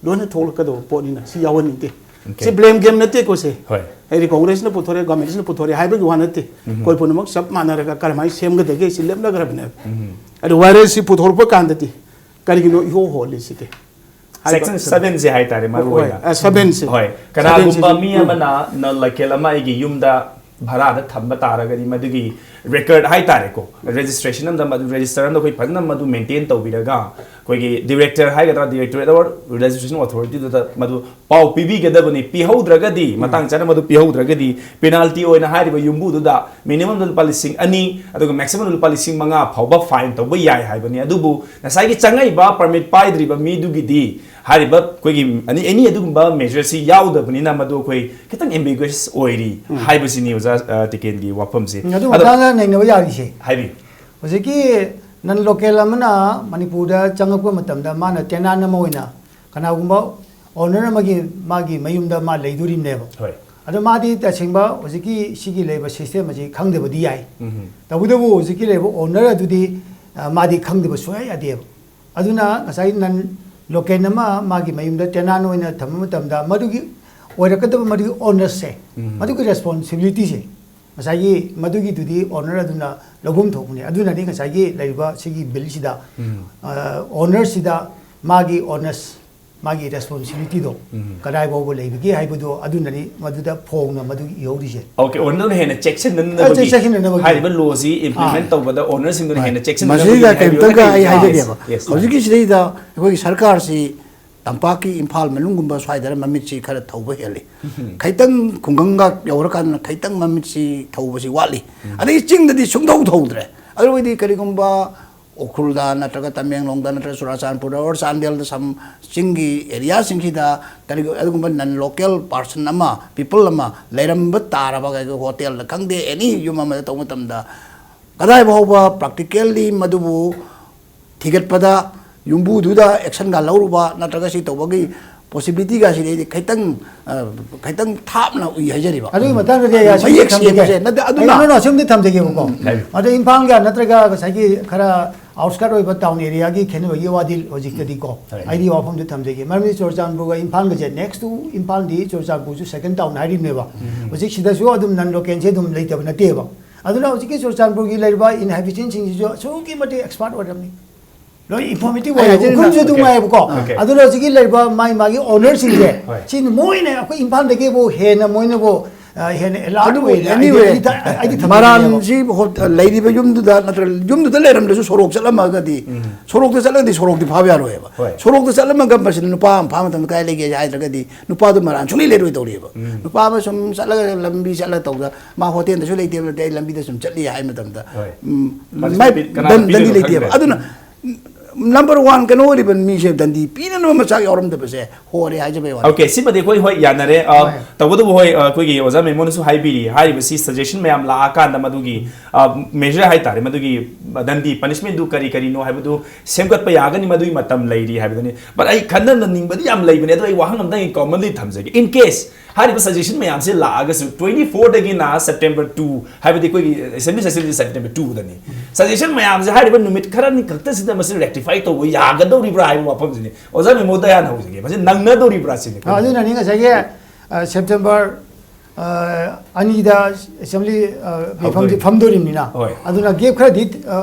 ꯂꯣꯏꯅ ꯊꯣꯛꯂꯛꯀꯗꯕ ꯄꯣꯠꯅꯤꯅ ꯁꯤ ꯌꯥꯎꯍꯟꯅꯤꯡꯗꯦ꯫ Okay. ꯁꯤ ꯕ꯭ꯂꯦꯝ ꯒꯦꯝ ꯅꯠꯇꯦꯀꯣ ꯁꯦ꯫ ꯍꯣꯏ꯫ ꯍꯥꯏꯗꯤ ꯀꯣꯡꯒ꯭ꯔꯦꯁꯅ ꯄꯨꯊꯣꯔꯛꯑꯦ, ꯒꯚꯔꯟꯃꯦꯟꯁꯤꯅ ꯄꯨꯊꯣꯔꯛꯑꯦ ꯍꯥꯏꯕꯒꯤ ꯋꯥ ꯅꯠꯇꯦ꯫ ꯑꯩꯈꯣꯏ ꯄꯨꯝꯅꯃꯛ ꯆꯞ ꯃꯥꯟꯅꯔꯒ ꯀꯔꯝꯍꯥꯏꯅ ꯁꯦꯝꯒꯗꯒꯦ ꯁꯤ ꯂꯦꯞꯅꯈ꯭ꯔꯕꯅꯦꯕ꯫ ꯑꯗꯨ ꯋꯥꯏꯔꯦꯜꯁꯤ ꯄꯨꯊꯣꯔꯛꯄ ꯀꯥꯟꯗꯗꯤ ꯀꯔꯤꯒꯤꯅꯣ ꯏꯍꯣ ꯍꯣꯜꯂꯤꯁꯤꯗꯤ? ꯍꯥꯏꯕ ꯁꯦꯛꯁꯟ ꯁꯚꯦꯟꯁꯦ ꯍꯥꯏꯇꯥꯔꯦ ꯃꯔꯨ ꯍꯣꯏ, ꯑꯣꯏꯅ꯫ ꯑ, ꯁꯚꯦꯟꯁꯦ꯫ ꯍꯣꯏ꯫ ꯀꯅꯥꯒꯨꯝꯕ ꯁꯚꯦꯟꯁꯤꯁꯨ, ꯃꯤ ꯎꯝ꯫ ꯑꯃꯅ ꯅꯟ ꯂꯣꯀꯦꯜ ꯑꯃ ꯑꯩꯒꯤ ꯌꯨꯝꯗ ꯚꯔꯥꯗ ꯊꯝꯕ ꯇꯥꯔꯒꯗꯤ ꯃꯗꯨꯒꯤ ꯔꯦꯀꯣꯔꯗ ꯍꯥꯏꯇꯥꯔꯦꯀꯣ, ꯔꯦꯖꯤꯁꯇ꯭ꯔꯦꯁꯟ ꯑꯃꯗ ꯃꯗꯨ ꯔꯦꯖꯤꯁꯇꯔ ꯑꯃꯗ ꯑꯩꯈꯣꯏ ꯐꯖꯅ ꯃꯗꯨ ꯃꯦꯟꯇꯦꯟ ꯇꯧꯕꯤꯔꯒ ꯑꯩꯈꯣꯏꯒꯤ ꯗꯤꯔꯦꯛꯇꯔ ꯍꯥꯏꯒꯗ꯭ꯔꯥ, ꯗꯤꯔꯦꯛꯇꯣꯔꯦꯠ ꯑꯣꯔ ꯔꯦꯖꯤꯁꯇ꯭ꯔꯦꯁꯟ ꯑꯣꯊꯣꯔꯤꯇꯤꯗꯨꯗ ꯃꯗꯨ ꯄꯥꯎ ꯄꯤꯕꯤꯒꯗꯕꯅꯤ꯫ ꯄꯤꯍꯧꯗ꯭ꯔꯒꯗꯤ, ꯃꯇꯥꯡ ꯆꯥꯅ ꯃꯗꯨ ꯄꯤꯍꯧꯗ꯭ꯔꯒꯗꯤ ꯄꯦꯅꯥꯜꯇꯤ ꯑꯣꯏꯅ ꯍꯥꯏꯔꯤꯕ ꯌꯨꯝꯕꯨꯗꯨꯗ ꯃꯤꯅꯤꯃꯝꯗ ꯂꯨꯄꯥ ꯂꯤꯁꯤꯡ ꯑꯅꯤ ꯑꯗꯨꯒ ꯃꯦꯛꯁꯤꯃꯝꯗ ꯂꯨꯄꯥ ꯂꯤꯁꯤꯡ ꯃꯉꯥ ꯐꯥꯎꯕ ꯐꯥꯏꯟ ꯇꯧꯕ ꯌꯥꯏ ꯍꯥꯏꯕꯅꯤ꯫ ꯑꯗꯨꯕꯨ ꯉꯁꯥꯏꯒꯤ ꯆꯪꯉꯛꯏꯕ ꯄꯔꯃꯤꯠ ꯄꯥꯏꯗ꯭ꯔꯤꯕ ꯃꯤꯗꯨꯒꯤꯗꯤ ꯍꯥꯏꯔꯤꯕ ꯑꯩꯈꯣꯏꯒꯤ ꯑꯅꯤ ꯑꯦꯅꯤ ꯑꯗꯨꯒꯨꯝꯕ ꯃꯦꯖꯔꯁꯤ ꯌꯥꯎꯗꯕꯅꯤꯅ ꯃꯗꯨ ꯑꯩꯈꯣꯏ ꯈꯤꯇꯪ ꯑꯦꯝꯕꯤꯒ꯭ꯌꯁ ꯑꯣꯏꯔꯤ ꯍꯥꯏꯕꯁꯤꯅꯤ ꯑꯣꯖꯥ, ꯑ, ꯇꯤꯀꯦꯟꯒꯤ ꯋꯥꯐꯝꯁꯦ꯫ ꯑꯗꯨ ꯑꯗꯣ ꯃꯇꯥꯡꯗ ꯅꯩꯅꯕ ꯌꯥꯔꯤꯁꯦ, ꯍꯥꯏꯕꯤꯌꯨ꯫ ꯍꯧꯖꯤꯛꯀꯤ ꯅꯟ ꯂꯣꯀꯦꯜ ꯑꯃꯅ ꯃꯅꯤꯄꯨꯔꯗ ꯆꯪꯉꯛꯄ ꯃꯇꯝꯗ ꯃꯥꯅ ꯇꯦꯅꯥꯟ ꯑꯃ ꯑꯣꯏꯅ ꯀꯅꯥꯒꯨꯝꯕ ꯑꯣꯅꯔ ꯑꯃꯒꯤ ꯃꯥꯒꯤ ꯃꯌꯨꯝꯗ ꯃꯥ ꯂꯩꯗꯣꯔꯤꯕꯅꯦꯕ꯫ ꯍꯣꯏ꯫ ꯑꯗꯣ ꯃꯥꯗꯤ ꯇꯁꯦꯡꯕ ꯍꯧꯖꯤꯛꯀꯤ ꯁꯤꯒꯤ ꯂꯩꯕ ꯁꯤꯁꯇꯦꯝ ꯑꯁꯤ ꯈꯪꯗꯕꯗꯤ ꯌꯥꯏ꯫ ꯇꯧꯕꯇꯕꯨ ꯍꯧꯖꯤꯛꯀꯤ ꯂꯩꯕ ꯑꯣꯅꯔ ꯑꯗꯨꯗꯤ, ꯑ, ꯃꯥꯗꯤ ꯈꯪꯗꯕ ꯁꯨꯡꯌꯥ ꯌꯥꯗꯦꯕ꯫ ꯑꯗꯨꯅ ꯉꯁꯥꯏ ꯅꯟ ꯂꯣꯀꯦꯜ ꯑꯃ ꯃꯥꯒꯤ ꯃꯌꯨꯝꯗ ꯇꯦꯅꯥꯟ ꯑꯣꯏꯅ ꯊꯝꯕ ꯃꯇꯝꯗ ꯃꯗꯨꯒꯤ ꯑꯣꯏꯔꯛꯀꯗꯕ ꯃꯗꯨꯒꯤ ꯑꯣꯅꯔꯁꯁꯦ, ꯃꯗꯨꯒꯤ ꯔꯦꯁꯄꯣꯟꯁꯤꯕꯤꯂꯤꯇꯤꯁꯦ, ꯉꯁꯥꯏꯒꯤ ꯃꯗꯨꯒꯤꯗꯨꯗꯤ ꯑꯣꯅꯔ ꯑꯗꯨꯅ ꯂꯧꯐꯝ ꯊꯣꯛꯄꯅꯤ꯫ ꯑꯗꯨꯅꯗꯤ ꯉꯁꯥꯏꯒꯤ ꯂꯩꯔꯤꯕ ꯁꯤꯒꯤ ꯕꯤꯜꯁꯤꯗ, ꯑ, ꯑꯣꯅꯔꯁꯤꯗ ꯃꯥꯒꯤ ꯑꯣꯅꯔꯁ, ꯃꯥꯒꯤ ꯔꯦꯁꯄꯣꯟꯁꯤꯕꯤꯂꯤꯇꯤꯗꯣ ꯀꯗꯥꯏ ꯐꯥꯎꯕ ꯂꯩꯕꯒꯦ ꯍꯥꯏꯕꯗꯣ ꯑꯗꯨꯅꯅꯤ ꯃꯗꯨꯗ ꯐꯣꯡꯅ ꯃꯗꯨ ꯏꯍꯧꯔꯤꯁꯦ꯫ ꯑꯣꯀꯦ, ꯑꯣꯅꯔꯅ ꯍꯦꯟꯅ ꯆꯦꯛꯁꯤꯟꯅꯅꯕꯒꯤ, ꯑ, ꯆꯦꯛꯁꯤꯟꯅꯅꯕꯒꯤ꯫ ꯍꯥꯏꯔꯤꯕ ꯂꯣꯁꯤ ꯏꯝꯄ꯭ꯂꯤꯃꯦꯟ ꯑꯥ꯫ ꯇꯧꯕꯗ ꯑꯣꯅꯔꯁꯤꯡꯗꯨꯅ ꯍꯦꯟꯅ ꯆꯦꯛꯁꯤꯟꯅꯕꯒꯤ ꯃꯁꯤꯗ ꯍꯥꯏꯕꯤꯌꯨ꯫ ꯀꯔꯤꯝꯇꯪꯒ ꯑꯩ ꯌꯦꯁ, ꯍꯥꯏꯖꯒꯦꯕ꯫ ꯌꯦꯁ꯫ ꯍꯧꯖꯤꯛꯀꯤꯁꯤꯗꯩꯗ ꯑꯩꯈꯣꯏꯒꯤ ꯁꯔꯀꯥꯔꯁꯤ ꯇꯝꯄꯥꯛꯀꯤ ꯏꯝꯐꯥꯜ ꯃꯅꯨꯡꯒꯨꯝꯕ ꯁ꯭ꯋꯥꯏꯗꯅ ꯃꯃꯤꯠꯁꯤ ꯈꯔ ꯊꯧꯕ ꯍꯦꯜꯂꯤ꯫ ꯈꯤꯇꯪ ꯈꯨꯡꯒꯪꯒ ꯌꯧꯔꯀꯥꯟꯗ ꯈꯤꯇꯪ ꯃꯃꯤꯠꯁꯤ ꯊꯧꯕꯁꯤ ꯋꯥꯠꯂꯤ꯫ ꯑꯗꯒꯤ ꯆꯤꯡꯗꯗꯤ ꯁꯨꯡꯊꯧ ꯊꯧꯗ꯭ꯔꯦ꯫ ꯑꯗꯨ ꯑꯣꯏꯗꯤ ꯀꯔꯤꯒꯨꯝꯕ ꯎꯈ꯭ꯔꯨꯜꯗ ꯅꯠꯇ꯭ꯔꯒ ꯇꯃꯦꯡꯂꯣꯡꯗ ꯅꯠꯇ꯭ꯔꯒ ꯆꯨꯔꯥꯆꯥꯟꯄꯨꯔꯗ ꯑꯣꯔ ꯆꯥꯟꯗꯦꯜꯗ ꯁꯝ ꯆꯤꯡꯒꯤ ꯑꯦꯔꯤꯌꯥꯁꯤꯡꯁꯤꯗ ꯀꯔꯤꯒꯨꯝꯕ ꯑꯗꯨꯒꯨꯝꯕ ꯅꯟ ꯂꯣꯀꯦꯜ ꯄꯥꯔꯁꯟ ꯑꯃ, ꯄꯤꯄꯜ ꯑꯃ ꯂꯩꯔꯝꯕ ꯇꯥꯔꯕ, ꯀꯩꯒꯨꯝꯕ ꯍꯣꯇꯦꯜꯗ ꯈꯪꯗꯦ, ꯑꯦꯅꯤ ꯌꯨꯝ ꯑꯃꯗ ꯇꯧꯕ ꯃꯇꯝꯗ ꯀꯗꯥꯏ ꯐꯥꯎꯕ ꯄ꯭ꯔꯥꯛꯇꯤꯀꯦꯜꯂꯤ ꯃꯗꯨꯕꯨ ꯊꯤꯒꯠꯄꯗ ꯌꯨꯝꯕꯨꯗꯨꯗ ꯑꯦꯛꯁꯟꯒ ꯂꯧꯔꯨꯕ ꯅꯠꯇ꯭ꯔꯒ ꯁꯤ ꯇꯧꯕꯒꯤ ꯄꯣꯁꯤꯕꯤꯂꯤꯇꯤꯒꯁꯤꯗꯤ ꯑꯩꯗꯤ ꯈꯤꯇꯪ, ꯑ, ꯈꯤꯇꯪ ꯊꯥꯞꯅ ꯎꯏ ꯍꯥꯏꯖꯔꯤꯕ꯫ ꯑꯗꯨꯒꯤ ꯃꯇꯥꯡꯗꯗꯤ ꯑꯩ ꯑꯁꯤꯝꯇ ꯃꯌꯦꯛ ꯊꯝꯖꯒꯦ꯫ ꯁꯦꯡꯕꯁꯦ ꯅꯠꯇꯦ, ꯑꯗꯨꯅ ꯑꯩ ꯅꯣ, ꯅꯣ, ꯑꯁꯤꯝꯇ ꯊꯝꯖꯒꯦꯕꯀꯣ꯫ ꯍꯥꯏꯕꯤꯌꯨ꯫ ꯑꯗꯣ ꯏꯝꯐꯥꯜꯒ ꯅꯠꯇ꯭ꯔꯒ ꯉꯁꯥꯏꯒꯤ ꯈꯔ ꯑꯥꯎꯠꯁꯀꯔꯠ ꯑꯣꯏꯕ ꯇꯥꯎꯟ ꯑꯦꯔꯤꯌꯥꯒꯤ ꯈꯦꯠꯅꯕꯒꯤ ꯋꯥꯗꯤ ꯍꯧꯖꯤꯛꯇꯗꯤꯀꯣ, ꯍꯣꯏ꯫ ꯑꯩꯗꯤ ꯋꯥꯐꯝꯗꯨ ꯊꯝꯖꯒꯦ꯫ ꯃꯔꯝꯗꯤ ꯆꯨꯔꯆꯥꯟꯄꯨꯔꯒ ꯏꯝꯐꯥꯜꯒꯁꯦ, ꯅꯦꯛꯁ ꯇꯨ ꯏꯝꯐꯥꯜꯗꯤ ꯆꯨꯔꯆꯥꯟꯄꯨꯔꯁꯨ ꯁꯦꯀꯦꯟ ꯇꯥꯎꯟ ꯍꯥꯏꯔꯤꯕꯅꯦꯕ꯫ ꯍꯧꯖꯤꯛ ꯁꯤꯗꯁꯨ ꯑꯗꯨꯝ ꯅꯟ ꯂꯣꯀꯦꯜꯁꯦ ꯑꯗꯨꯝ ꯂꯩꯇꯕ ꯅꯠꯇꯦꯕ꯫ ꯑꯗꯨꯅ ꯍꯧꯖꯤꯛꯀꯤ ꯆꯨꯔꯆꯥꯟꯄꯨꯔꯒꯤ ꯂꯩꯔꯤꯕ ꯏꯟꯍꯦꯕꯤꯇꯦꯟꯁꯤꯡꯁꯤꯁꯨ ꯑꯁꯨꯛꯀꯤ ꯃꯇꯤꯛ ꯑꯦꯛꯁꯄꯥꯔꯠ ꯑꯣꯏꯔꯝꯅꯤ꯫ ꯂꯣꯏ ꯏꯟꯐꯣꯔꯃꯦꯇꯤꯚ ꯑꯩ ꯑꯣꯏꯌꯦ꯫ ꯍꯥꯏꯖꯔꯤꯅ ꯎꯈ꯭ꯔꯨꯜꯁꯨ ꯑꯗꯨꯝ ꯑꯣꯀꯦ꯫ ꯉꯥꯏꯌꯦꯕꯀꯣ꯫ ꯑꯣꯀꯦ꯫ ꯑꯗꯨꯅ ꯍꯧꯖꯤꯛꯀꯤ ꯂꯩꯔꯤꯕ ꯃꯥꯒꯤ, ꯃꯥꯒꯤ ꯑꯣꯅꯔꯁꯤꯡꯁꯦ, ꯍꯣꯏ꯫ ꯁꯤꯅ ꯃꯣꯏꯅ ꯑꯩꯈꯣꯏ ꯏꯝꯐꯥꯜꯗꯒꯤꯕꯨ ꯍꯦꯟꯅ ꯃꯣꯏꯅꯕꯨ, ꯑ, ꯍꯦꯟꯅ ꯑꯦꯂꯥꯔꯠ ꯑꯗꯨꯕꯨ ꯑꯣꯏꯅ anyway, ꯑꯩꯗꯤ ꯊ-, ꯑꯩꯗꯤ ꯊꯝꯖꯅꯤꯡꯉꯦꯕ꯫ ꯃꯔꯥꯟꯁꯤ ꯍꯣ-, ꯂꯩꯔꯤꯕ ꯌꯨꯝꯗꯨꯗ ꯅꯠꯇ꯭ꯔꯒ ꯌꯨꯝꯗꯨꯗ ꯂꯩꯔꯝꯗ꯭ꯔꯁꯨ ꯁꯣꯔꯣꯛ ꯆꯠꯂꯝꯃꯒꯗꯤ, ꯁꯣꯔꯣꯛꯇ ꯆꯠꯂꯒꯗꯤ ꯁꯣꯔꯣꯛꯇꯤ ꯐꯥꯕ ꯌꯥꯔꯣꯏꯕ꯫ ꯍꯣꯏ꯫ ꯁꯣꯔꯣꯛꯇ ꯆꯠꯂꯝꯃꯒ ꯃꯁꯤꯗ ꯅꯨꯄꯥ ꯑꯃ ꯐꯥ ꯃꯇꯝꯗ ꯀꯥꯏ ꯂꯩꯒꯦ ꯍꯥꯏꯗ꯭ꯔꯒꯗꯤ ꯅꯨꯄꯥꯗꯣ ꯃꯔꯥꯟ ꯁꯨꯡꯂꯩ ꯂꯩꯔꯣꯏꯗꯧꯔꯤꯕ꯫ ꯅꯨꯄꯥ ꯑꯃ ꯁꯨꯝ ꯆꯠꯂꯒ ꯂꯝꯕꯤ ꯆꯠꯂꯒ ꯇꯧꯗ, ꯃꯥ ꯍꯣꯇꯦꯜꯗꯁꯨ ꯂꯩꯇꯦꯕ ꯅꯠꯇꯦ, ꯑꯩ ꯂꯝꯕꯤꯗ ꯁꯨꯝ ꯆꯠꯂꯤ ꯍꯥꯏ ꯃꯇꯝꯗ, ꯍꯣꯏ꯫ ꯎꯝ, ꯃꯥꯁꯦ ꯃꯥꯏ ꯄꯤ-, ꯀꯅꯥꯅ ꯗꯟ-, ꯗꯟꯗꯤ ꯄꯤꯗꯣꯏꯅꯣ ꯂꯩꯇꯦꯕ꯫ ꯈꯪꯗ꯭ꯔꯦ꯫ ꯑꯗꯨꯅ ꯅꯝꯕꯔ ꯋꯥꯟ ꯀꯩꯅꯣ ꯑꯣꯏꯔꯤꯕ ꯃꯤꯁꯦ ꯗꯟꯗꯤ ꯄꯤꯅꯅꯕ ꯃꯆꯥꯛ ꯌꯥꯎꯔꯝꯗꯕꯁꯦ ꯍꯣꯔꯦ ꯍꯥꯏꯖꯕꯩ ꯋꯥꯅꯤ꯫ ꯑꯣꯀꯦ, ꯁꯤꯃꯗꯤ ꯑꯩꯈꯣꯏ ꯍꯣꯏ ꯌꯥꯅꯔꯦ꯫ ꯑ, ꯍꯣꯏ꯫ ꯇꯧꯕꯇꯕꯨ ꯍꯣꯏ, ꯑ, ꯑꯩꯈꯣꯏꯒꯤ ꯑꯣꯖꯥ ꯃꯦꯃꯣꯅꯁꯨ ꯍꯥꯏꯕꯤꯔꯤ, ꯍꯥꯏꯔꯤꯕꯁꯤ ꯁꯖꯦꯁꯟ ꯃꯌꯥꯝ ꯂꯥꯛꯑꯀꯥꯟꯗ ꯃꯗꯨꯒꯤ, ꯑ, ꯃꯦꯖꯔ ꯍꯥꯏꯇꯥꯔꯦ, ꯃꯗꯨꯒꯤ ꯗꯟꯗꯤ ꯄꯅꯤꯁꯃꯦꯟꯗꯨ ꯀꯔꯤ ꯀꯔꯤꯅꯣ ꯍꯥꯏꯕꯗꯨ ꯁꯦꯝꯒꯠꯄ ꯌꯥꯒꯅꯤ, ꯃꯗꯨꯒꯤ ꯃꯇꯝ ꯂꯩꯔꯤ ꯍꯥꯏꯕꯗꯨꯅꯤ꯫ But ꯑꯩ ꯈꯟꯅꯅꯤꯡꯕꯗꯤ ꯌꯥꯝ ꯂꯩꯕꯅꯦ, ꯑꯗꯣ ꯑꯩ ꯋꯥꯍꯪ ꯑꯝꯇꯪ ꯑꯩ ꯀꯣꯃꯟꯂꯤ ꯊꯝꯖꯒꯦ꯫ In case ꯍꯥꯏꯔꯤꯕ ꯁꯖꯦꯁꯟ ꯃꯌꯥꯝꯁꯦ ꯂꯥꯛꯑꯒꯁꯨ twenty four ꯗꯒꯤꯅ September two, ꯍꯥꯏꯕꯗꯤ ꯑꯩꯈꯣꯏꯒꯤ ꯑꯦꯁꯦꯝꯕ꯭ꯂꯤ ꯁꯦꯁꯟꯁꯤ September two ꯗꯅꯤ꯫ ꯁꯖꯦꯁꯟ ꯃꯌꯥꯝꯁꯦ ꯍꯥꯏꯔꯤꯕ ꯅꯨꯃꯤꯠ ꯈꯔꯅꯤ ꯈꯛꯇꯁꯤꯗ ꯃꯁꯤ ꯔꯦꯛꯇꯤꯐꯥꯏ ꯇꯧꯕ ꯌꯥꯒꯗꯧꯔꯤꯕ꯭ꯔꯥ ꯍꯥꯏꯕ ꯋꯥꯐꯝꯁꯤꯅꯤ꯫ ꯑꯣꯖꯥ ꯃꯦꯃꯣꯗ ꯍꯥꯟꯅ ꯍꯧꯖꯒꯦ, ꯃꯁꯤ ꯅꯪꯅꯗꯧꯔꯤꯕ꯭ꯔꯥ ꯁꯤꯅꯤ꯫ ꯑ, ꯑꯗꯨꯅꯅꯤ ꯉꯁꯥꯏꯒꯤ ꯑ, ꯁꯦꯞꯇꯦꯝꯕꯔ ꯑ, ꯑꯅꯤꯗ ꯑꯦꯁꯦꯝꯕ꯭ꯂꯤ ꯑ, ꯃꯤꯐꯝꯁꯤ ꯍꯧꯗꯣꯏꯅꯤ꯫ ꯐꯝꯗꯣꯔꯤꯕꯅꯤꯅ, ꯍꯣꯏ꯫ ꯑꯗꯨꯅ ꯒꯦꯞ ꯈꯔꯗꯤ,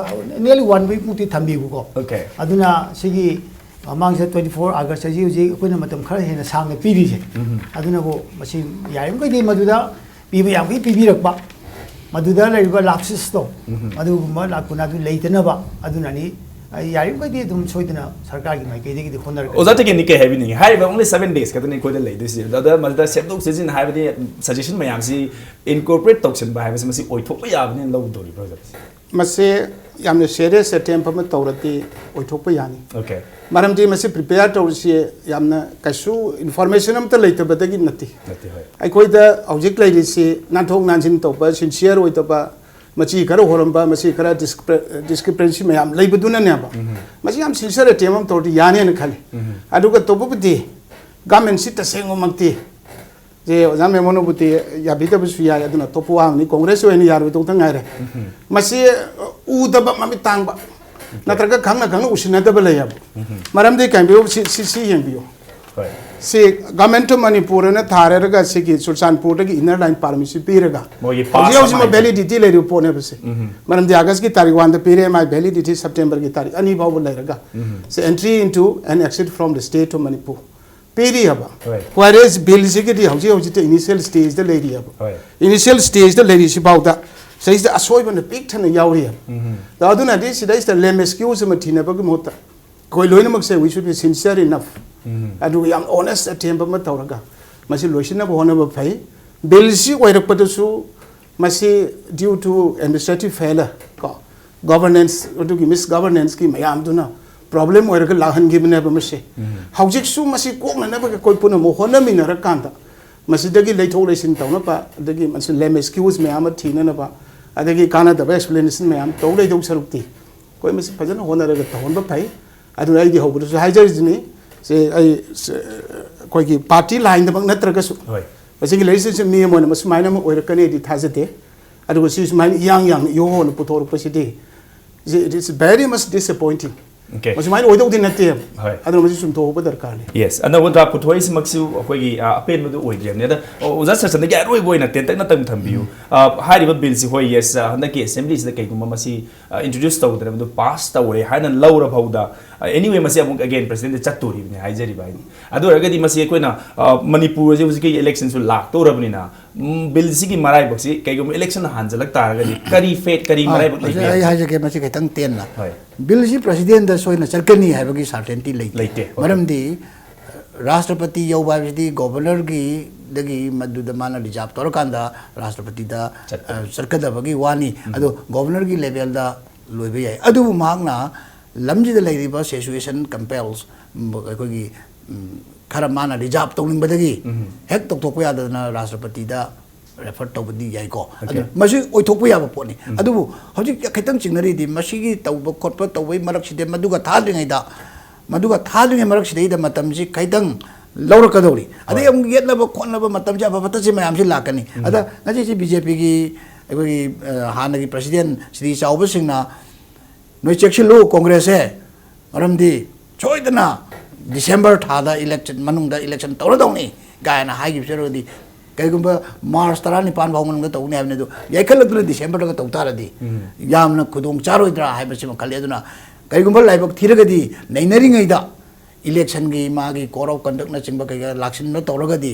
nearly one week ꯃꯨꯛꯇꯤ ꯊꯝꯕꯤꯌꯨꯀꯣ꯫ Okay. ꯑꯗꯨꯅ ꯁꯤꯒꯤ ꯃꯃꯥꯡꯁꯤꯗ twenty four August ꯍꯧꯖꯤꯛ ꯍꯧꯖꯤꯛ ꯑꯩꯈꯣꯏꯅ ꯃꯇꯝ ꯈꯔ ꯍꯦꯟꯅ ꯁꯥꯡꯅ ꯄꯤꯔꯤꯁꯦ, ꯑꯗꯨꯅꯕꯨ ꯃꯁꯤ ꯌꯥꯔꯤꯃꯈꯩꯗꯤ ꯃꯗꯨꯗ ꯄꯤꯕ ꯌꯥꯝꯈꯩ ꯄꯤꯕꯤꯔꯛꯄ, ꯃꯗꯨꯗ ꯂꯩꯔꯤꯕ ꯂꯥꯞꯁꯤꯁꯇꯣ, ꯑꯗꯨꯒꯨꯝꯕ ꯂꯥꯛꯄꯅ ꯑꯗꯨ ꯂꯩꯇꯅꯕ, ꯑꯗꯨꯅꯅꯤ ꯑꯩ ꯌꯥꯔꯤꯃꯈꯩꯗꯤ ꯑꯗꯨꯝ ꯁꯣꯏꯗꯅ ꯁꯔꯀꯥꯔꯒꯤ ꯃꯥꯏꯀꯩꯗꯒꯤꯗꯤ ꯍꯣꯠꯅꯔꯛꯀꯦ꯫ ꯑꯣꯖꯥ ꯇꯤꯀꯦꯟꯗꯤ ꯀꯩ ꯍꯥꯏꯕꯤꯅꯤꯡꯉꯤ? ꯍꯥꯏꯔꯤꯕ only seven days ꯈꯛꯇꯅꯤ ꯑꯩꯈꯣꯏꯗ ꯂꯩꯗꯣꯏꯁꯦ꯫ ꯑꯗ ꯃꯗꯨꯗ ꯁꯦꯝꯗꯣꯛ ꯁꯦꯝꯖꯤꯟ ꯍꯥꯏꯕꯗꯤ suggestion ꯃꯌꯥꯝꯁꯤ incorporate ꯇꯧꯁꯤꯟꯕ ꯍꯥꯏꯕꯁꯤ ꯃꯁꯤ ꯑꯣꯏꯊꯣꯛꯄ ꯌꯥꯕꯅꯦꯅ ꯂꯧꯗꯣꯔꯤꯕ꯭ꯔꯥ, ꯑꯣꯖꯥ? ꯃꯁꯦ ꯌꯥꯝꯅ serious attempt ꯑꯃ ꯇꯧꯔꯗꯤ ꯑꯣꯏꯊꯣꯛꯄ ꯌꯥꯅꯤ꯫ Okay. ꯃꯔꯝꯗꯤ ꯃꯁꯤ prepare ꯇꯧꯔꯤꯁꯤ ꯌꯥꯝꯅ ꯀꯩꯁꯨ information ꯑꯃꯠꯇ ꯂꯩꯇꯕꯗꯒꯤ ꯅꯠꯇꯦ꯫ ꯅꯠꯇꯦ, ꯍꯣꯏ꯫ ꯑꯩꯈꯣꯏꯗ ꯍꯧꯖꯤꯛ ꯂꯩꯔꯤꯁꯤ ꯅꯥꯟꯊꯣꯛ ꯅꯥꯟꯁꯤꯟ ꯇꯧꯕ, sincere ꯑꯣꯏꯗꯕ, ꯃꯆꯤ ꯈꯔ ꯍꯣꯔꯝꯕ, ꯃꯆꯤ ꯈꯔ discre- discrepancy ꯃꯌꯥꯝ ꯂꯩꯕꯗꯨꯅꯅꯦꯕ꯫ ꯃꯁꯤ ꯌꯥꯝ sincere attempt ꯑꯃ ꯇꯧꯔꯗꯤ ꯌꯥꯅꯤꯅ ꯈꯜꯂꯤ꯫ ꯑꯗꯨꯒ ꯇꯧꯕꯕꯨꯗꯤ government ꯁꯤ ꯇꯁꯦꯡꯕꯃꯛꯇꯤ ꯁꯦ ꯑꯣꯖꯥ ꯃꯦꯃꯣꯅꯕꯨꯗꯤ ꯌꯥꯕꯤꯗꯕꯁꯨ ꯌꯥꯏ, ꯑꯗꯨꯅ ꯑꯇꯣꯞꯄ ꯋꯥ ꯑꯃꯅꯤ꯫ ꯀꯣꯡꯒ꯭ꯔꯦꯁꯀꯤ ꯑꯣꯏꯅ ꯌꯥꯔꯣꯏꯗꯧꯗ ꯉꯥꯏꯔꯦ꯫ ꯃꯁꯤ ꯎꯗꯕ ꯃꯃꯤꯠ ꯇꯥꯡꯕ ꯅꯠꯇ꯭ꯔꯒ ꯈꯪꯅ ꯈꯪꯅ ꯎꯁꯤꯟꯅꯗꯕ ꯂꯩꯌꯦꯕ꯫ ꯃꯔꯝꯗꯤ ꯀꯩꯅꯣ ꯁꯤ ꯁꯤ ꯁꯤ ꯌꯦꯡꯕꯤꯌꯨ꯫ ꯍꯣꯏ꯫ ꯁꯤ Government of Manipur ꯅ ꯊꯥꯔꯦꯔꯒ ꯁꯤꯒꯤ ꯆꯨꯔꯆꯥꯟꯄꯨꯔꯗꯒꯤ inner line permit ꯁꯤ ꯄꯤꯔꯒ ꯃꯣꯏꯒꯤ pass ꯍꯧꯖꯤꯛ ꯍꯧꯖꯤꯛꯃꯛ ꯑꯃ ꯍꯥꯏꯇꯥꯔꯦ꯫ Validity ꯂꯩꯔꯤꯕ ꯄꯣꯠꯅꯦꯕ ꯁꯤ꯫ ꯃꯔꯝꯗꯤ August ꯀꯤ ꯇꯥꯔꯤꯛ one ꯗ ꯄꯤꯔꯦ, ꯃꯥꯏ validity September ꯒꯤ ꯇꯥꯔꯤꯛ ꯑꯅꯤ ꯐꯥꯎꯕ ꯂꯩꯔꯒ ꯁꯤ entry into and exit from the state of Manipur ꯄꯤꯔꯤꯑꯕ꯫ Right. Whereas bill ꯁꯤꯒꯤꯗꯤ ꯍꯧꯖꯤꯛ ꯍꯧꯖꯤꯛꯇ initial stage ꯗ ꯂꯩꯔꯤꯑꯕ꯫ Right. Initial stage ꯗ ꯂꯩꯔꯤꯁꯤꯐꯥꯎꯗ ꯁꯤꯗꯩꯁꯤꯗ ꯑꯁꯣꯏꯕꯅ ꯄꯤꯛ ꯊꯟꯅ ꯌꯥꯎꯔꯤꯑꯕ꯫ ꯑꯗꯣ ꯑꯗꯨꯅꯗꯤ ꯁꯤꯗꯩꯁꯤꯗ lame excuse ꯑꯃ ꯊꯤꯅꯕꯒꯤ ꯃꯍꯨꯠꯇ ꯑꯩꯈꯣꯏ ꯂꯣꯏꯅꯃꯛꯁꯦ we should be sincere enough꯫ ꯑꯗꯨꯒ ꯌꯥꯝ honest attempt ꯑꯃ ꯇꯧꯔꯒ ꯃꯁꯤ ꯂꯣꯏꯁꯤꯟꯅꯕ ꯍꯣꯠꯅꯕ ꯐꯩ꯫ Bill ꯁꯤ ꯑꯣꯏꯔꯛꯄꯗꯁꯨ ꯃꯁꯤ due to administrative failure ꯀꯣ, governance ꯑꯗꯨꯒꯤ misgovernance ꯀꯤ ꯃꯌꯥꯝꯗꯨꯅ problem ꯑꯣꯏꯔꯒ ꯂꯥꯛꯍꯟꯈꯤꯕꯅꯦꯕ ꯃꯁꯤ꯫ ꯍꯧꯖꯤꯛꯁꯨ ꯃꯁꯤ ꯀꯣꯛꯅꯅꯕꯒꯤ ꯑꯩꯈꯣꯏ ꯄꯨꯝꯅꯃꯛ ꯍꯣꯠꯅꯃꯤꯟꯅꯔꯀꯥꯟꯗ ꯃꯁꯤꯗꯒꯤ ꯂꯩꯊꯣꯛ ꯂꯩꯁꯤꯟ ꯇꯧꯅꯕ, ꯑꯗꯒꯤ ꯃꯁꯤ lame excuse ꯃꯌꯥꯝ ꯑꯃ ꯊꯤꯅꯅꯕ, ꯑꯗꯒꯤ ꯀꯥꯟꯅꯗꯕ explanation ꯃꯌꯥꯝ ꯇꯧ ꯂꯩꯗꯧ ꯁꯔꯨꯛꯇꯤ ꯑꯩꯈꯣꯏ ꯃꯁꯤ ꯐꯖꯅ ꯍꯣꯠꯅꯔꯒ ꯇꯧꯍꯟꯕ ꯐꯩ꯫ ꯑꯗꯨꯅ ꯑꯩꯗꯤ ꯍꯧꯕꯗꯁꯨ ꯍꯥꯏꯖꯔꯤꯁꯤꯅꯤ, ꯁꯦ ꯑꯩ ꯁꯦ, ꯑꯩꯈꯣꯏꯒꯤ party line ꯗꯃꯛ ꯅꯠꯇ꯭ꯔꯒꯁꯨ ꯍꯣꯏ꯫ ꯃꯁꯤꯒꯤ legislation ꯃꯤ ꯑꯃ ꯑꯣꯏꯅ ꯃꯁꯨꯃꯥꯏꯅ ꯑꯃ ꯑꯣꯏꯔꯛꯀꯅꯤꯗꯤ ꯊꯥꯖꯗꯦ꯫ ꯑꯗꯨꯒ ꯁꯤ ꯁꯨꯃꯥꯏꯅ ꯏꯌꯥꯡ ꯌꯥꯡꯅ ꯏꯍꯣ ꯍꯣꯅ ꯄꯨꯊꯣꯔꯛꯄꯁꯤꯗꯤ, it is very much disappointing꯫ Okay. ꯃꯁꯨꯃꯥꯏꯅ ꯑꯣꯏꯗꯧꯗꯤ ꯅꯠꯇꯦꯕ꯫ ꯍꯣꯏ꯫ ꯑꯗꯨꯅ ꯃꯁꯤ ꯆꯨꯝꯊꯣꯛꯍꯧꯕ ꯗꯔꯀꯥꯔꯅꯤ꯫ ꯌꯦꯁ, ꯑꯅꯧꯕ ꯗ꯭ꯔꯥꯐ ꯄꯨꯊꯣꯛꯏꯁꯤꯃꯛꯁꯨ ꯑꯩꯈꯣꯏꯒꯤ ꯑ, ꯑꯄꯦꯟꯕꯗꯨ ꯑꯣꯏꯗ꯭ꯔꯤꯕꯅꯤ꯫ ꯑꯗ ꯑꯣ, ꯑꯣꯖꯥ ꯁꯔꯁꯟꯗꯒꯤ ꯑꯔꯣꯏꯕ ꯑꯣꯏꯅ ꯇꯦꯟꯇꯛꯅꯇꯪ ꯊꯝꯕꯤꯌꯨ꯫ ꯑ, ꯍꯥꯏꯔꯤꯕ ꯕꯤꯜꯁꯤ, ꯍꯣꯏ, ꯌꯦꯁ, ꯑ, ꯍꯟꯗꯛꯀꯤ ꯑꯦꯁꯦꯝꯕ꯭ꯂꯤꯁꯤꯗ ꯀꯩꯒꯨꯝꯕ ꯃꯁꯤ ꯏꯟꯇ꯭ꯔꯣꯗ꯭ꯌꯨꯁ ꯇꯧꯗ꯭ꯔꯦ, ꯃꯗꯨ ꯄꯥꯁ ꯇꯧꯔꯦ ꯍꯥꯏꯅ ꯂꯧꯔ ꯐꯥꯎꯗ, ꯑꯦꯅꯤꯋꯦ, ꯃꯁꯤ ꯑꯃꯨꯛ ꯑꯒꯦꯟ ꯄ꯭ꯔꯁꯤꯗꯦꯟꯗ ꯆꯠꯇꯣꯔꯤꯕꯅꯤ ꯍꯥꯏꯖꯔꯤꯕ ꯍꯥꯏꯗꯤ꯫ ꯑꯗꯨ ꯑꯣꯏꯔꯒꯗꯤ ꯃꯁꯤ ꯑꯩꯈꯣꯏꯅ ꯑ, ꯃꯅꯤꯄꯨꯔꯁꯦ ꯍꯧꯖꯤꯛꯀꯤ ꯏꯂꯦꯛꯁꯟꯁꯨ ꯂꯥꯛꯇꯧꯔꯕꯅꯤꯅ, ꯎꯝ, ꯕꯤꯜꯁꯤꯒꯤ ꯃꯔꯥꯏꯕꯛꯁꯤ ꯀꯩꯒꯨꯝꯕ ꯏꯂꯦꯛꯁꯟ ꯍꯥꯟꯖꯜꯂꯛ ꯇꯥꯔꯒꯗꯤ ꯀꯔꯤ ꯐꯦꯠ, ꯀꯔꯤ ꯑꯥ, ꯃꯔꯥꯏꯕꯛ ꯍꯧꯖꯤꯛ ꯂꯩꯒꯦ? ꯑꯩ ꯍꯥꯏꯖꯒꯦ ꯃꯁꯤ ꯈꯤꯇꯪ ꯇꯦꯟꯅ꯫ ꯍꯣꯏ꯫ ꯕꯤꯜꯁꯤ ꯄ꯭ꯔꯁꯤꯗꯦꯟꯗ ꯁꯣꯏꯅ ꯆꯠꯀꯅꯤ ꯍꯥꯏꯕꯒꯤ ꯁꯥꯔꯇꯦꯟꯇꯤ ꯂꯩꯇꯦ꯫ ꯂꯩꯇꯦ, ꯍꯣꯏ꯫ ꯃꯔꯝꯗꯤ ꯔꯥꯁꯇ꯭ꯔꯄꯇꯤ ꯌꯧꯕ ꯍꯥꯏꯕꯁꯤꯗꯤ ꯒꯣꯕꯔꯅꯔꯒꯤꯗꯒꯤ ꯃꯗꯨꯗ ꯃꯥꯅ ꯔꯤꯖꯥꯔꯞ ꯇꯧꯔꯀꯥꯟꯗ ꯔꯥꯁꯇ꯭ꯔꯄꯇꯤꯗ ꯆꯠꯄ꯫ ꯑ, ꯆꯠꯀꯗꯕꯒꯤ ꯋꯥꯅꯤ꯫ ꯑꯗꯣ ꯒꯣꯕꯔꯅꯔꯒꯤ ꯂꯦꯚꯦꯜꯗ ꯂꯣꯏꯕ ꯌꯥꯏ꯫ ꯑꯗꯨꯕꯨ ꯃꯍꯥꯛꯅ ꯂꯝꯁꯤꯗ ꯂꯩꯔꯤꯕ ꯁꯤꯆꯨꯋꯦꯁꯟ ꯀꯝꯄꯦꯜꯁ, ꯎꯝ, ꯑꯩꯈꯣꯏꯒꯤ, ꯎꯝ, ꯈꯔ ꯃꯥꯅ ꯔꯤꯖꯥꯔꯞ ꯇꯧꯅꯤꯡꯕꯗꯒꯤ ꯍꯦꯛ ꯇꯧꯊꯣꯛꯄ ꯌꯥꯗꯗꯅ ꯔꯥꯁꯇ꯭ꯔꯄꯇꯤꯗ ꯔꯦꯐꯔ ꯇꯧꯕꯗꯤ ꯌꯥꯏꯀꯣ꯫ ꯑꯗꯨ Okay. ꯃꯁꯤ ꯑꯣꯏꯊꯣꯛꯄ ꯌꯥꯕ ꯄꯣꯠꯅꯤ꯫ ꯑꯗꯨꯕꯨ ꯍꯧꯖꯤꯛ ꯈꯤꯇꯪ ꯆꯤꯡꯅꯔꯤꯗꯤ ꯃꯁꯤꯒꯤ ꯇꯧꯕ ꯈꯣꯠꯄ ꯇꯧꯕꯒꯤ ꯃꯔꯛꯁꯤꯗ ꯃꯗꯨꯒ ꯊꯥꯗ꯭ꯔꯤꯉꯩꯗ, ꯃꯗꯨꯒ ꯊꯥꯗ꯭ꯔꯤꯉꯩ ꯃꯔꯛꯁꯤꯗꯩꯗ ꯃꯇꯝꯁꯤ ꯈꯤꯇꯪ ꯂꯧꯔꯛꯀꯗꯧꯔꯤ꯫ ꯑꯗꯩ ꯍꯣꯏ꯫ ꯑꯃꯨꯛ ꯌꯦꯠꯅꯕ ꯈꯣꯠꯅꯕ ꯃꯇꯝꯁꯤ ꯑꯐ ꯐꯠꯇꯁꯤ ꯃꯌꯥꯝꯁꯤ ꯂꯥꯛꯀꯅꯤ꯫ ꯑꯗ ꯉꯁꯤꯁꯤ ꯕꯤ ꯖꯦ ꯄꯤꯒꯤ ꯑꯩꯈꯣꯏꯒꯤ, ꯑ, ꯍꯥꯟꯅꯒꯤ ꯄ꯭ꯔꯁꯤꯗꯦꯟ ꯁ꯭ꯔꯤ ꯆꯥꯎꯕꯁꯤꯡꯅ ꯅꯣꯏ ꯆꯦꯛꯁꯤꯜꯂꯨ ꯀꯣꯡꯒ꯭ꯔꯦꯁꯁꯦ, ꯃꯔꯝꯗꯤ ꯁꯣꯏꯗꯅ ꯗꯤꯁꯦꯝꯕꯔ ꯊꯥꯗ ꯏꯂꯦꯛꯁꯟ ꯃꯅꯨꯡꯗ ꯏꯂꯦꯛꯁꯟ ꯇꯧꯔꯗꯧꯅꯤ ꯀꯥꯏꯅ ꯍꯥꯏꯈꯤꯕꯁꯨ ꯌꯥꯎꯔꯒꯗꯤ, ꯀꯩꯒꯨꯝꯕ ꯃꯥꯔꯆ ꯇꯔꯥꯅꯤꯄꯥꯟ ꯐꯥꯎ ꯃꯅꯨꯡꯗ ꯇꯧꯅꯤ ꯍꯥꯏꯕꯅꯤ, ꯑꯗꯨ ꯌꯥꯏꯈꯠꯂꯛꯇꯨꯅ ꯗꯤꯁꯦꯝꯕꯔꯗꯒ ꯇꯧ ꯇꯥꯔꯗꯤ ꯌꯥꯝꯅ ꯈꯨꯗꯣꯡ ꯆꯥꯔꯣꯏꯗ꯭ꯔꯥ ꯍꯥꯏꯕꯁꯤꯃ ꯈꯜꯂꯤ꯫ ꯑꯗꯨꯅ ꯀꯩꯒꯨꯝꯕ ꯂꯥꯏꯕꯛ ꯊꯤꯔꯒꯗꯤ ꯅꯩꯅꯔꯤꯉꯩꯗ ꯏꯂꯦꯛꯁꯟꯒꯤ ꯃꯥꯒꯤ ꯀꯣꯗ ꯑꯣꯐ ꯀꯟꯗꯛꯅꯆꯤꯡꯕ ꯀꯩꯀꯥ ꯂꯥꯛꯁꯤꯟꯕ ꯇꯧꯔꯒꯗꯤ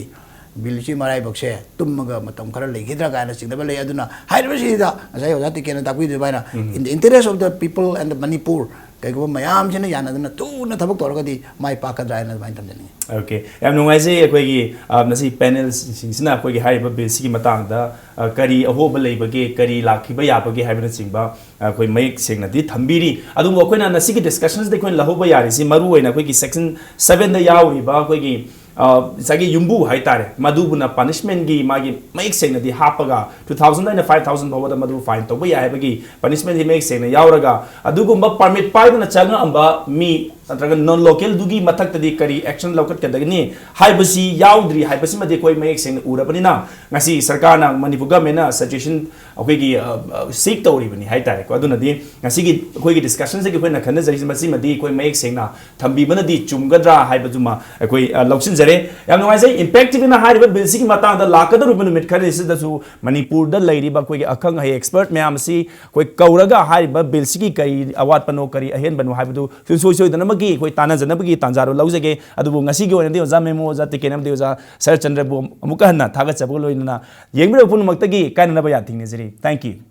ꯕꯤꯜꯁꯤ ꯃꯔꯥꯏꯕꯛꯁꯦ ꯇꯨꯝꯃꯒ ꯃꯇꯝ ꯈꯔ ꯂꯩꯈꯤꯗ꯭ꯔꯥ ꯀꯥꯏꯅ ꯆꯤꯡꯅꯕ ꯂꯩ꯫ ꯑꯗꯨꯅ ꯍꯥꯏꯔꯤꯕꯁꯤꯗ ꯉꯁꯥꯏ ꯑꯣꯖꯥ ꯇꯤꯀꯦꯟꯅ ꯇꯥꯛꯄꯤꯗꯨ ꯑꯗꯨꯃꯥꯏꯅ, in the interest of the people and the Manipur, ꯀꯩꯒꯨꯝꯕ ꯃꯌꯥꯝꯁꯤꯅ ꯌꯥꯅꯗꯨꯅ ꯊꯨꯅ ꯊꯕꯛ ꯇꯧꯔꯒꯗꯤ ꯃꯥꯏ ꯄꯥꯛꯀꯗ꯭ꯔꯥ ꯍꯥꯏꯅ ꯑꯗꯨꯃꯥꯏꯅ ꯊꯝꯖꯅꯤꯡꯉꯤ꯫ ꯑꯣꯀꯦ, ꯌꯥꯝ ꯅꯨꯡꯉꯥꯏꯖꯩ꯫ ꯑꯩꯈꯣꯏꯒꯤ, ꯑ, ꯉꯁꯤ ꯄꯦꯅꯦꯜꯁꯤꯡꯁꯤꯅ ꯑꯩꯈꯣꯏꯒꯤ ꯍꯥꯏꯔꯤꯕ ꯕꯤꯜꯁꯤꯒꯤ ꯃꯇꯥꯡꯗ, ꯑ, ꯀꯔꯤ ꯑꯍꯣꯕ ꯂꯩꯕꯒꯦ, ꯀꯔꯤ ꯂꯥꯛꯈꯤꯕ ꯌꯥꯕꯒꯦ ꯍꯥꯏꯕꯅꯆꯤꯡꯕ, ꯑ, ꯑꯩꯈꯣꯏ ꯃꯌꯦꯛ ꯁꯦꯡꯅꯗꯤ ꯊꯝꯕꯤꯔꯤ꯫ ꯑꯗꯨꯕꯨ ꯑꯩꯈꯣꯏꯅ ꯉꯁꯤꯒꯤ ꯗꯤꯁꯀꯁꯟꯁꯤꯗ ꯑꯩꯈꯣꯏꯅ ꯂꯧꯍꯧꯕ ꯌꯥꯔꯤꯁꯤ ꯃꯔꯨ ꯑꯣꯏꯅ ꯑꯩꯈꯣꯏꯒꯤ ꯁꯦꯛꯁꯟ ꯁꯚꯦꯟꯗ ꯌꯥꯎꯔꯤꯕ ꯑꯩꯈꯣꯏꯒꯤ, ꯑ, ꯉꯁꯥꯏꯒꯤ ꯌꯨꯝꯕꯨ ꯍꯥꯏꯇꯥꯔꯦ, ꯃꯗꯨꯕꯨꯅ ꯄꯅꯤꯁꯃꯦꯟꯒꯤ ꯃꯥꯒꯤ ꯃꯌꯦꯛ ꯁꯦꯡꯅꯗꯤ ꯍꯥꯞꯄꯒ two thousand ꯑꯩꯅ five thousand ꯐꯥꯎꯕꯗ ꯃꯗꯨ ꯐꯥꯏꯟ ꯇꯧꯕ ꯌꯥꯏ ꯍꯥꯏꯕꯒꯤ ꯄꯅꯤꯁꯃꯦꯟꯁꯤ ꯃꯌꯦꯛ ꯁꯦꯡꯅ ꯌꯥꯎꯔꯒ, ꯑꯗꯨꯒꯨꯝꯕ ꯄꯔꯃꯤꯠ ꯄꯥꯏꯗꯅ ꯆꯪꯉꯛꯑꯝꯕ ꯃꯤ ꯅꯠꯇ꯭ꯔꯒ ꯅꯟ ꯂꯣꯀꯦꯜꯗꯨꯒꯤ ꯃꯊꯛꯇꯗꯤ ꯀꯔꯤ action ꯂꯧꯈꯠꯀꯗꯒꯅꯤ ꯍꯥꯏꯕꯁꯤ ꯌꯥꯎꯗ꯭ꯔꯤ ꯍꯥꯏꯕꯁꯤꯃꯗꯤ ꯑꯩꯈꯣꯏ ꯃꯌꯦꯛ ꯁꯦꯡꯅ ꯎꯔꯕꯅꯤꯅ, ꯉꯁꯤ ꯁꯔꯀꯥꯔꯅ, ꯃꯅꯤꯄꯨꯔ ꯒꯚꯔꯟꯃꯦꯟꯅ suggestion ꯑꯩꯈꯣꯏꯒꯤ, ꯑ, ꯑ, seek ꯇꯧꯔꯤꯕꯅꯤ ꯍꯥꯏꯇꯥꯔꯦꯀꯣ꯫ ꯑꯗꯨꯅꯗꯤ ꯉꯁꯤꯒꯤ ꯑꯩꯈꯣꯏꯒꯤ discussionꯁꯤꯒꯤ ꯑꯩꯈꯣꯏꯅ ꯈꯟꯅꯖꯔꯤꯁꯤ ꯃꯁꯤꯃꯗꯤ ꯑꯩꯈꯣꯏ ꯃꯌꯦꯛ ꯁꯦꯡꯅ ꯊꯝꯕꯤꯕꯅꯗꯤ ꯆꯨꯝꯒꯗ꯭ꯔꯥ ꯍꯥꯏꯕꯗꯨꯃ ꯑꯩꯈꯣꯏ, ꯑ, ꯂꯧꯁꯤꯟꯖꯔꯦ꯫ ꯌꯥꯝ ꯅꯨꯡꯉꯥꯏꯖꯩ꯫ Impact TVꯅ ꯍꯥꯏꯔꯤꯕ billꯁꯤꯒꯤ ꯃꯇꯥꯡꯗ ꯂꯥꯛꯀꯗꯧꯔꯤꯕ ꯅꯨꯃꯤꯠ ꯈꯔꯅꯤꯁꯤꯗꯁꯨ ꯃꯅꯤꯄꯨꯔꯗ ꯂꯩꯔꯤꯕ ꯑꯩꯈꯣꯏꯒꯤ ꯑꯈꯪ ꯑꯍꯩ expert ꯃꯌꯥꯝ ꯑꯁꯤ ꯑꯩꯈꯣꯏ ꯀꯧꯔꯒ ꯍꯥꯏꯔꯤꯕ billꯁꯤꯒꯤ ꯀꯔꯤ ꯑꯋꯥꯠꯄꯅꯣ, ꯀꯔꯤ ꯑꯍꯦꯟꯕꯅꯣ ꯍꯥꯏꯕꯗꯨ ꯁꯨꯡꯁꯣꯏ ꯁꯣꯏꯗꯅꯃꯛꯀꯤ ꯑꯩꯈꯣꯏ ꯇꯥꯟꯅꯖꯅꯕꯒꯤ ꯇꯥꯟꯖꯥꯗꯨ ꯂꯧꯖꯒꯦ꯫ ꯑꯗꯨꯕꯨ ꯉꯁꯤꯒꯤ ꯑꯣꯏꯅꯗꯤ ꯑꯣꯖꯥ ꯃꯦꯃꯣ, ꯑꯣꯖꯥ ꯇꯤꯀꯦꯟ ꯑꯃꯗꯤ ꯑꯣꯖꯥ ꯁꯔꯠꯆꯟꯗ꯭ꯔꯕꯨ ꯑꯃꯨꯛꯀ ꯍꯟꯅ ꯊꯥꯒꯠꯆꯕꯒ ꯂꯣꯏꯅꯅ ꯌꯦꯡꯕꯤꯔꯕ ꯄꯨꯝꯅꯃꯛꯇꯒꯤ ꯀꯥꯏꯅꯅꯕ ꯌꯥꯊꯪ ꯅꯤꯖꯔꯤ꯫ Thank you꯫